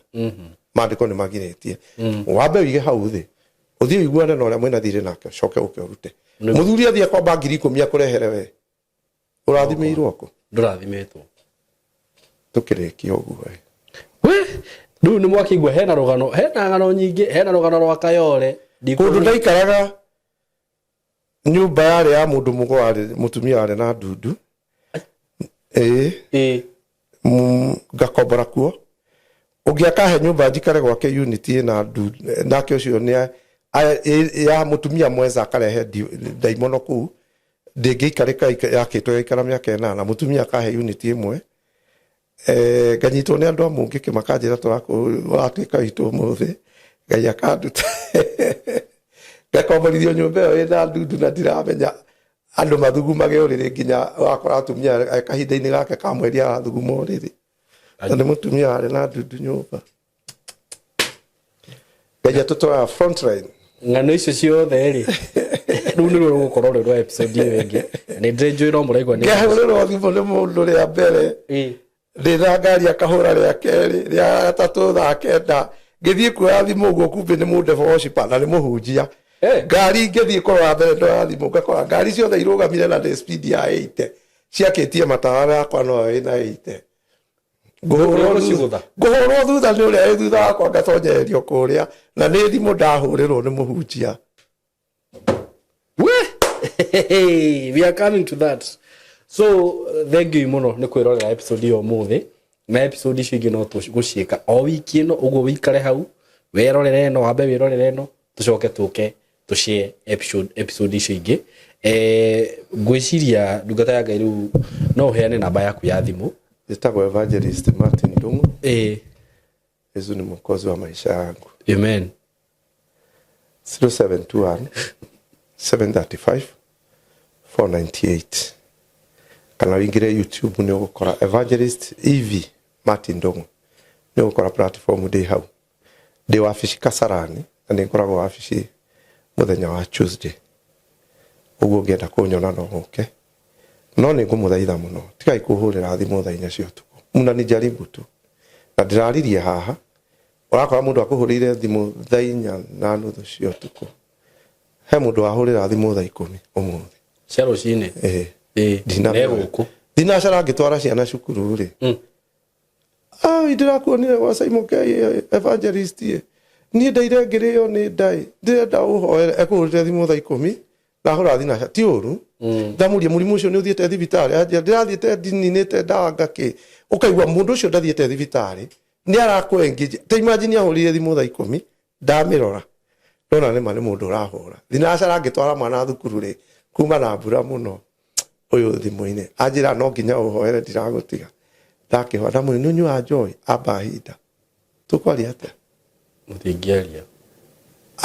[SPEAKER 1] Maandĩko nĩ magirĩtie. Wambe ũige hau thĩ. Ũthiĩ ũiguane na ũrĩa mwĩna thirĩ nake, ũcoke ũke ũrute. Mũthuri athiĩ akomba ngiri ikũmi akũrehere we. Ũrathimĩirwo kũ?
[SPEAKER 2] Ndũrathimĩtwo.
[SPEAKER 1] Tũkĩrĩkia ũguo.
[SPEAKER 2] We, rĩu nĩ mwakĩigua hena rũgano, hena ng'ano nyingĩ, hena rũgano rwa Kayole.
[SPEAKER 1] Kũndũ ndaikaraga Nyũmba yarĩ ya mũndũ mũgo warĩ mũtumia warĩ na ndundu. Ĩĩ. Ngakombora kuo. Ũngĩ akahe nyũmba njikare gwake unit ĩna ndundu, nake ũcio nĩ ya mũtumia mwenza akarehe ndaimono kũu, ndĩngĩikarĩka yakĩtwo ĩgaikara mĩaka 8, mũtumia akahe unit ĩmwe. Nganyitwo nĩ andũ a mũngĩkĩ makanjĩra tũratuĩka witũ ũmũthĩ, Ngai akanduta. Ngakomborithio nyũmba ĩyo ĩna ndundu na ndiramenya andũ mathugumage ũrĩrĩ nginya wakora atumia kahinda-inĩ gake ka mweri arathuguma ũrĩrĩ. Na nĩ mũtumia warĩ na ndundu nyũmba. Ngai atũtwaraga front line.
[SPEAKER 2] Ng'ano icio ciothe rĩ, rĩu nĩruo rũgũkorwo rwĩ rwa episode ĩyo ĩngĩ. Nĩ ndĩrĩ njũĩ no mũraigua nĩ
[SPEAKER 1] Ngĩhũrĩrwo thimũ nĩ mũndũ rĩa mbere. Ndĩna ngari akahũra rĩa kerĩ, rĩa gatatũ thaa 9. Ngĩthiĩ kuoya thimũ ũguo kumbe nĩ mũndũ worshiper na nĩ mũhunjia. Ngari ngĩthiĩ kũrora mbere ndoya thimũ ngakora ngari ciothe irũgamire na ndĩ speed ya 80. Ciakĩtie matawa yakwa no ĩna 80.
[SPEAKER 2] Ngũcigũtha.
[SPEAKER 1] Ngũhũrwo thutha nĩ ũrĩa ĩ thutha wakwa ngatonyererio kũrĩa na nĩ thimũ ndahũrĩrwo nĩ mũhunjia.
[SPEAKER 2] We! We are coming to that. So, thank you mũno nĩ kwĩrorera episode ya ũmũthĩ na episode icio ingĩ no tũgũciĩka o wiki ĩno, ũguo wĩikare hau werorere ĩno, wambe wĩrorere ĩno, tũcoke tũke tũshare episode icio ingĩ. Ngwĩciria ndungata ya Ngai rĩu no ũheane namba yaku ya thimũ.
[SPEAKER 1] Njĩtagwo Evangelist Martin Ndung'u. Yesu ni mwokozi wa maisha yangu.
[SPEAKER 2] Amen.
[SPEAKER 1] 0721 735 498. Kana wingire YouTube nĩ ũgũkora Evangelist EV Martin Ndung'u. Nĩ ũgũkora platform ndĩ hau. Ndĩ wabici Kasarani na nĩ ngoragwo wabici mũthenya wa Tuesday. Ũguo ũngĩenda kũnyona no ũke. No nĩ ngũmũthaitha mũno, tigai kũhũrĩra thimũ thaa 4 cia ũtukũ. Mnanijaribu tu. Na ndĩraririe haha, ũrakora mũndũ akũhũrĩire thimũ thaa 4:30 cia ũtukũ. He mũndũ wahũrĩra thimũ thaa 10 ũmũthĩ.
[SPEAKER 2] Cia rũcinĩ?
[SPEAKER 1] Ĩĩ.
[SPEAKER 2] Ĩĩ. Gũkũ.
[SPEAKER 1] Ndinacara ngĩtwara ciana cukuru rĩ. Ndĩrakuonire gwa Simon K Evangelist ĩ. Niĩ ndaire ngĩrĩo nĩ ndaĩ. Ndĩrenda ũhoere. Ekũhũrĩre thimũ thaa 10. Ndahũra thinaca ti ũru. Ndamũria mũrimũ ũcio nĩ ũthiĩte thibitarĩ. Anjĩra ndĩrathiĩte ndininĩte ndawa ngakĩ. Ũkaigua mũndũ ũcio ndathiĩte thibitarĩ. Nĩ arakũ engage. Ta imagine ahũrire thimũ thaa 10 ndamĩrora. Ndona nĩ ma nĩ mũndũ ũrahũra. Thinacara ngĩtwara mwana thukuru rĩ, kuma na mbura mũno. Ũyũ thimũ-inĩ. Anjĩra no nginya ũhoere ndiragũtiga. Ndakĩhoya ndamwĩra nĩ ũnyuaga njohi? Amba hinda. Tũkwaria atĩa?
[SPEAKER 2] Mũtingĩaria.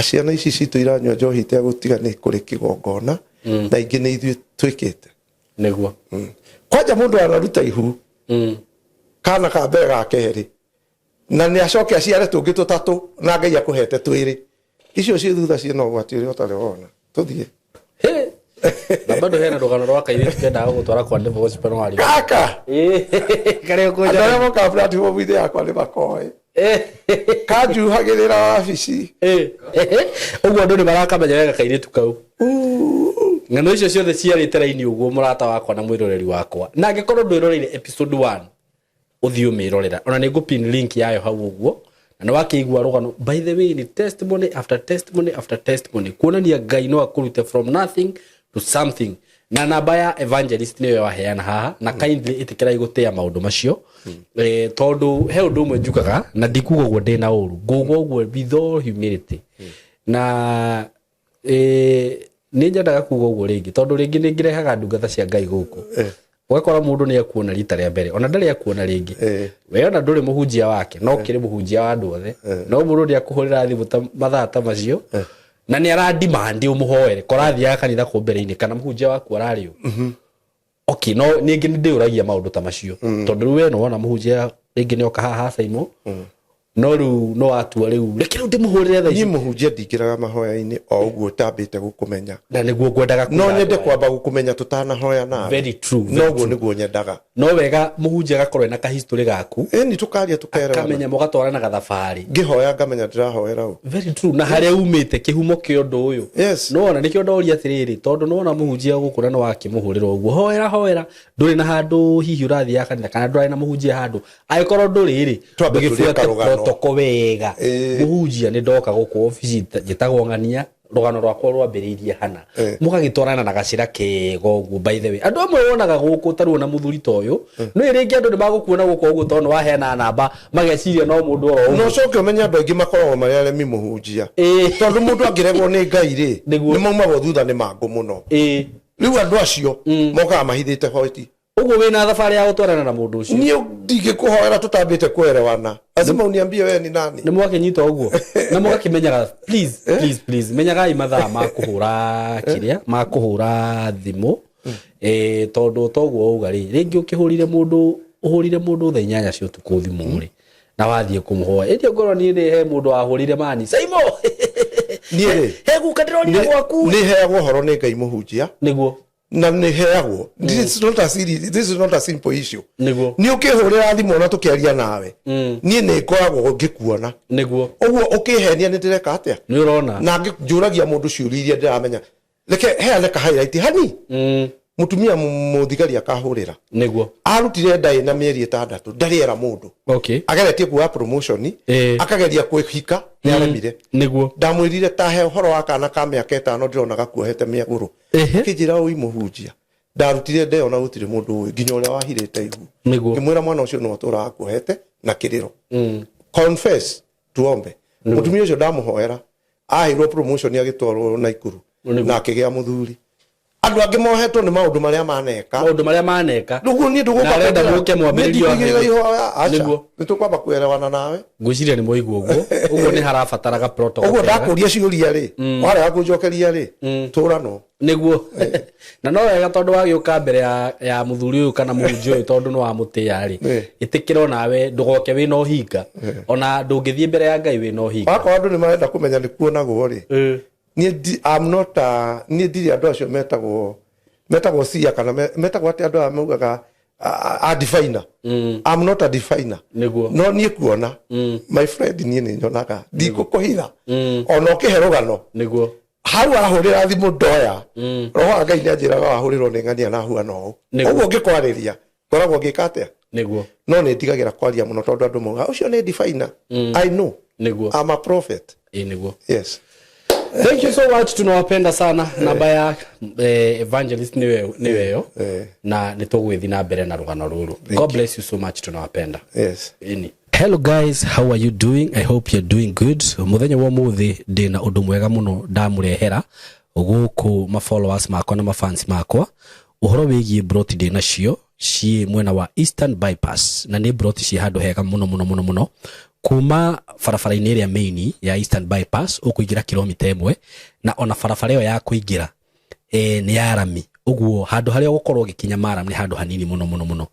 [SPEAKER 1] Ciana ici citũ iranyua njohi itegũtiga nĩ kũrĩ kĩgongona, na ingĩ nĩ ithuĩ twĩkĩte.
[SPEAKER 2] Nĩguo.
[SPEAKER 1] Kwanja mũndũ anaruta ihu, kana ka mbere ga kerĩ, na nĩ acoke aciare tũngĩ tũtatũ na Ngai akũhete twĩrĩ. Icio ciĩ thutha ciĩna ũgwati ũrĩa ũtarĩ wona. Tũthiĩ.
[SPEAKER 2] Na bado hena rũgano rwa kairĩtu kendaga gũgũtwara kwa Devil Worshiper no warigwo.
[SPEAKER 1] Gaka!
[SPEAKER 2] Karĩa ũkũnjara.
[SPEAKER 1] Andũ arĩa mokaga platform-inĩ yakwa nĩ makoĩ. Kanjuhagĩrĩra wabici.
[SPEAKER 2] Ũguo andũ nĩ marakamenya wega kairĩtu kau. Ng'ano icio ciothe ciarĩte raini ũguo mũrata wakwa na mwĩroreri wakwa. Na angĩkorwo ndwĩroreire episode 1, ũthiĩ ũmĩrorera. Ona nĩ ngũpin link yayo hau ũguo. Na nĩ wakĩigua rũgano. By the way, ni testimony after testimony after testimony. Kuonania Ngai no akũrute from nothing to something. Na namba ya evangelist nĩyo waheana haha, na kindly ĩtĩkĩrai gũtĩa maũndũ macio. Tondũ he ũndũ ũmwe njugaga, na ndikuga ũguo ndĩna ũru, nguga ũguo with all humility. Na nĩ nyendaga kuga ũguo rĩngĩ, tondũ rĩngĩ nĩ ngĩrehaga ndungata cia Ngai gũkũ. Ũgakora mũndũ nĩ ekuona rita rĩa mbere, ona ndarĩ ekuona rĩngĩ. We ona ndũrĩ mũhunjia wake, no kĩrĩ mũhunjia wa andũ othe. No mũndũ nĩ akũhũrĩra thimũ ta mathaa ta macio, na nĩ aradimandi ũmũhoere, korwo athiaga kanitha kũu mbere-inĩ, kana mũhunjia waku ararĩ ũ. Okay, no ningĩ nĩ ndĩũragia maũndũ ta macio. Tondũ rĩu we nĩ wona mũhunjia rĩngĩ nĩ oka haha Simon, no rĩu no watua rĩu, reke rĩu ndĩmũhũrĩre thaa ici.
[SPEAKER 1] Niĩ mũhunjia ndingĩraga mahoya-inĩ o ũguo ũtambĩte gũkũmenya.
[SPEAKER 2] Na nĩguo ngwendaga
[SPEAKER 1] No
[SPEAKER 2] kwĩra
[SPEAKER 1] nyende
[SPEAKER 2] andũ aya.
[SPEAKER 1] kwamba gũkũmenya tũtanahoya nawe.
[SPEAKER 2] Very true, very
[SPEAKER 1] Noguo
[SPEAKER 2] true.
[SPEAKER 1] nĩguo nyendaga.
[SPEAKER 2] No wega mũhunjia agakorwo ena kahistory gaku.
[SPEAKER 1] Ĩni tũkaria tũkerewana.
[SPEAKER 2] Akamenya mũgatwarana gathabarĩ.
[SPEAKER 1] Ngĩhoya ngamenya ndĩrahoera ũ.
[SPEAKER 2] Very true. Na harĩa umĩte kĩhumo kĩa ũndũ ũyũ.
[SPEAKER 1] Yes.
[SPEAKER 2] No ona nĩkĩo ndoria atĩrĩrĩ, tondũ nĩwona mũhunjia gũkũ na nĩwakĩmũhũrĩra ũguo. Hoera, hoera. Ndũrĩ na handũ hihi ũrathiaga kanitha kana ndũrarĩ na mũhunjia handũ. Angĩkorwo ndũrĩ rĩ,
[SPEAKER 1] Twambe tũrĩe
[SPEAKER 2] ndũgĩbuate
[SPEAKER 1] karũgano.
[SPEAKER 2] protocol wega. Mũhunjia nĩ ndoka gũkũ obici njĩtagwo ng'ania. Rũgano rwakwa rwambĩrĩirie hana.
[SPEAKER 1] Eh.
[SPEAKER 2] Mũgagĩtwarana na gacĩra kega ũguo. By the way, andũ amwe wonaga gũkũ ta ruo na mũthuri ta ũyũ, no rĩngĩ andũ nĩ magũkuona gũkũ ũguo tondũ waheana namba, mageciria no mũndũ oro
[SPEAKER 1] Na
[SPEAKER 2] ũguo.
[SPEAKER 1] ũcoke ũmenye andũ aingĩ makoragwo marĩ aremi mũhunjia, tondũ mũndũ angĩregwo nĩ Ngai rĩ, nĩ maumagwo thutha nĩ mangũ mũno. Rĩu andũ acio mokaga mahithĩte hoti.
[SPEAKER 2] Ũguo wĩna thabarĩ ya gũtwarana na mũndũ ũcio?
[SPEAKER 1] Niĩ ndingĩkũhoera tũtambĩte kuelewana. Lazima uniambie wewe ni nani.
[SPEAKER 2] Nĩ mwakĩnyita ũguo na mũgakĩmenyaga. Please, please, please, menyagai mathaa ma kũhũra kĩrĩa ma kũhũra thimũ, tondũ toguo uga rĩ, rĩngĩ ũkĩhũrire mũndũ, ũhũrire mũndũ thaa 8 cia ũtukũ thimũ rĩ, na wathiĩ kũmũhoya, ĩndĩ ongorwo niĩ nĩ he mũndũ wahũrire mani Saimo.
[SPEAKER 1] Niĩ rĩ,
[SPEAKER 2] he guka ndĩronire gwaku.
[SPEAKER 1] Nĩ heagwo ũhoro nĩ Ngai, mũhunjia. Na nĩ heagwo. This is not a serious, this is not a simple issue. Nĩ ũkĩhũrĩra thimũ ona tũkĩaria nawe, niĩ nĩ ngoragwo ngĩkuona. Ũguo ũkĩhenia nĩ ndĩreka atĩa?
[SPEAKER 2] Nĩ ũrona.
[SPEAKER 1] Na njũragia mũndũ ciũria iria ndĩramenya. Reke heane ka highlight hani. Mũtumia mũthigari akahũrĩra, arutire nda ĩna mĩeri 6, ndarĩ era mũndũ. Ageretie kuoya promotion, akageria kwĩhika, nĩ aremire. Ndamwĩrire tahe ũhoro wa kana ka mĩaka 5 ndĩrona gakuohete mĩagũrũ. Akĩnjĩra, "Ũi mũhunjia, ndarutire ndeo na gũtirĩ mũndũ ũĩ, nginya ũrĩa wahirĩte ihu." Ngĩmwĩra, "Mwana ũcio no atũraga akuohete na kĩrĩro. Confess, tuombe." Mũtumia ũcio ndamũhoera, aheirwo promotion, agĩtwarwo Naikuru na akĩgĩa mũthuri. Andũ angĩ mohetwo nĩ maũndũ marĩa maneka.
[SPEAKER 2] Maũndũ marĩa maneka.
[SPEAKER 1] Rĩu niĩ ndũgũka
[SPEAKER 2] Na arenda mũke mwambĩrĩrie wa
[SPEAKER 1] ndingĩigĩrĩra ihoya, aca. Nĩ tũkwamba kuelewana nawe.
[SPEAKER 2] Ngwĩciria nĩ mwaigua ũguo. Ũguo nĩ harabataraga protocol
[SPEAKER 1] Ũguo
[SPEAKER 2] kega.
[SPEAKER 1] Ndakũria ciũria rĩ, warega kũnjokeria rĩ, tũrano.
[SPEAKER 2] Nĩguo, na no wega tondũ wagĩũka mbere ya mũthuri ũyũ kana mũhunjia ũyũ, tondũ nĩ wamũtĩa rĩ, ĩtĩkĩra onawe ndũgoke wĩna ũhinga, ona ndũngĩthiĩ mbere ya Ngai wĩna ũhinga.
[SPEAKER 1] Wakorwo andũ nĩ marenda kũmenya nĩ kuonagwo rĩ, niĩ I'm not a, niĩ ndirĩ andũ acio metagwo cia kana metagwo atĩ andũ aya maugaga a diviner. I'm not a diviner. No niĩ kuona, my friend, niĩ nĩ nyonaga, ndikũkũhitha ona ũkĩhe rũgano. Hau ahũrĩra thimũ ndoya, roho wa Ngai nĩ anjĩraga wahũrĩrwo nĩ ng'ania na huana ũũ. Ũguo ngĩkwarĩria ngoragwo ngĩka atĩa? No nĩ ndigagĩra kwaria mũno tondũ andũ mauga ũcio nĩ diviner. I know. I'm a prophet.
[SPEAKER 2] Ĩ nĩguo.
[SPEAKER 1] Yes.
[SPEAKER 2] Thank you so much, tunawapenda sana. Namba ya evangelist nĩweyo. Na nĩ tũgwĩthi na mbere na rũgano rũrũ. God bless you so much, tunawapenda. Ini. Hello guys, how are you doing? I hope you're doing good. Muthenya wa muthi ndina undu mwega muno ndamurehera guku ma followers makwa na ma fans makwa, uhoro wigie broti ndina cio ciĩ mwena wa Eastern Bypass, na nĩ broti ciĩ handũ hega mũno mũno mũno mũno. Kuma barabara-inĩ ĩrĩa main ya Eastern Bypass ũkũingĩra kilomita 1, na ona barabara ĩyo ya kũingĩra nĩ ya rami, ũguo handũ harĩa ũgũkorwo ũgĩkinya maram nĩ handũ hanini mũno mũno mũno.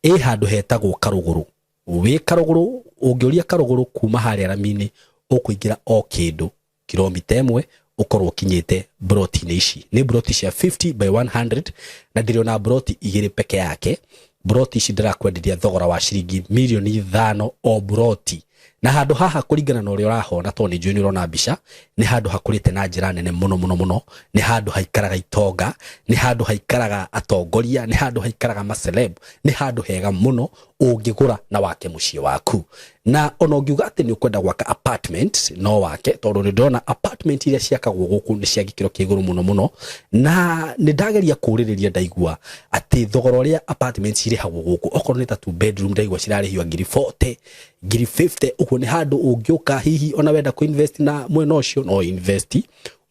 [SPEAKER 2] Ĩ handũ hetagwo Karũgũrũ. Wĩ Karũgũrũ, ũngĩũria Karũgũrũ kuma harĩa rami-inĩ, ũkũingĩra o kĩndũ kilomita 1, ũkorwo ũkinyĩte broti-inĩ ici. Nĩ broti cia 50 by 100, na ndĩrĩ broti igĩrĩ peke yake. Broti ici ndĩrakwenderia thogora wa ciringi mirioni 5 o broti. Na handũ haha, kũringana na ũrĩa ũrahona, tondũ nĩ njũĩ nĩ ũrona mbica, nĩ handũ hakũrĩte na njĩra nene mũno mũno mũno. Nĩ handũ haikaraga itonga, nĩ handũ haikaraga atongoria, nĩ handũ haikaraga maceleb. Nĩ handũ hega mũno ũngĩgũra na wake mũciĩ waku. Na ona ũngiuga atĩ nĩ ũkwenda gwaka apartment, no wake, tondũ nĩ ndĩrona apartment iria ciakagwo gũkũ nĩ cia gĩkĩro kĩa igũrũ mũno mũno. Na nĩ ndageria kũũrĩrĩria, ndaigua atĩ thogora ũrĩa apartment cirĩhagwo gũkũ, okorwo nĩ ta two bedroom, ndaigua cirarĩhio ngiri 40, ngiri 50. Ũguo nĩ handũ ũngĩũka hihi ona wenda kũ-invest na mwena ũcio, no invest.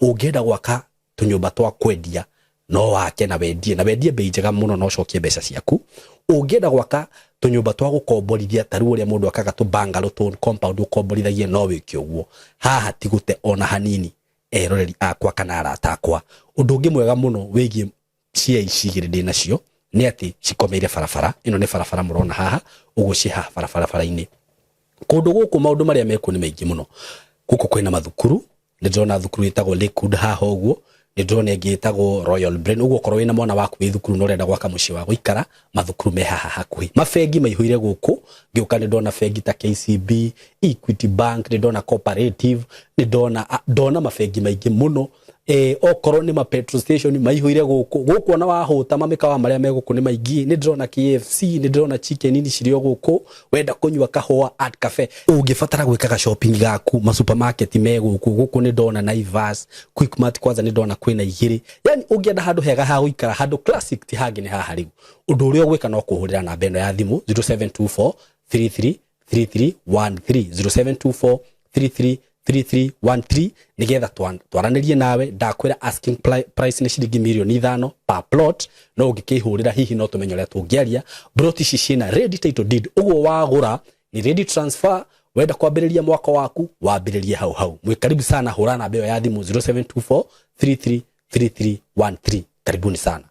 [SPEAKER 2] Ũngĩenda gwaka tũnyũmba twa kwendia, no wake na wendie bei njega mũno na ũcokie mbeca ciaku. Ũngĩenda gwaka tũnyũmba twa gũkomborithia, ta rĩu ũrĩa mũndũ akaga tũ bungalow, tũ compound ũkomborithagia, no wĩke ũguo. Haha ti gũte ona hanini, eroreri akwa kana arata akwa. Ũndũ ũngĩ mwega mũno wĩgiĩ cia ici igĩrĩ ndĩ nacio nĩ atĩ cikomeire barabara ĩno. Nĩ barabara mũrona haha ũguo, ciĩ haha barabara-inĩ. Kũndũ gũkũ maũndũ marĩa mekuo nĩ maingĩ mũno. Gũkũ kwĩna mathukuru, nĩ ndĩrona thukuru ĩtagwo Lakewood haha ũguo, nĩ ndĩrona ĩngĩ ĩtagwo Royal Brain. Ũguo okorwo wĩna mwana waku wĩ thukuru na ũrenda gwaka mũciĩ wa gũikara, mathukuru me haha hakuhĩ. Mabengi maihũire gũkũ. Ngĩũka nĩ ndona bengi ta KCB, Equity Bank, nĩ ndona Cooperative, nĩ ndona mabengi maingĩ mũno. Okorwo nĩ ma petrol station maihũire gũkũ gũkũ, ona wahũta mamĩkawa marĩa me gũkũ nĩ maingĩ. Nĩ ndĩrona KFC, nĩ ndĩrona Chicken Inn cirĩ o gũkũ. Wenda kũnyua kahũa, Art Cafe. Ũngĩbatara gwĩkaga shopping gaku, ma supermarket me gũkũ. Gũkũ nĩ ndona Naivas, Quickmart, kwanza nĩ ndona kwĩna igĩrĩ. Yani ũngĩenda handũ hega ha gũikara, handũ classic, ti hangĩ nĩ haha. Rĩu ũndũ ũrĩa ũgwĩka no kũhũrĩra namba ĩno ya thimũ, 0724 33 3313, 0724 33 3313, nigetha twaranĩrie nawe. Ndakwĩra asking price nĩ ciringi mirioni 5 per plot, no ũngĩkĩhũrĩra hihi no tũmenye ũrĩa tũngĩaria. Plot ici ciĩna ready title deed, ũguo wagũra ni ready transfer. Wenda kwambĩrĩria mwaka waku, wambĩrĩrie hau hau. Mwĩ karibu sana, hũra namba ĩyo ya thimũ, 0724 33 3313. Karibuni sana.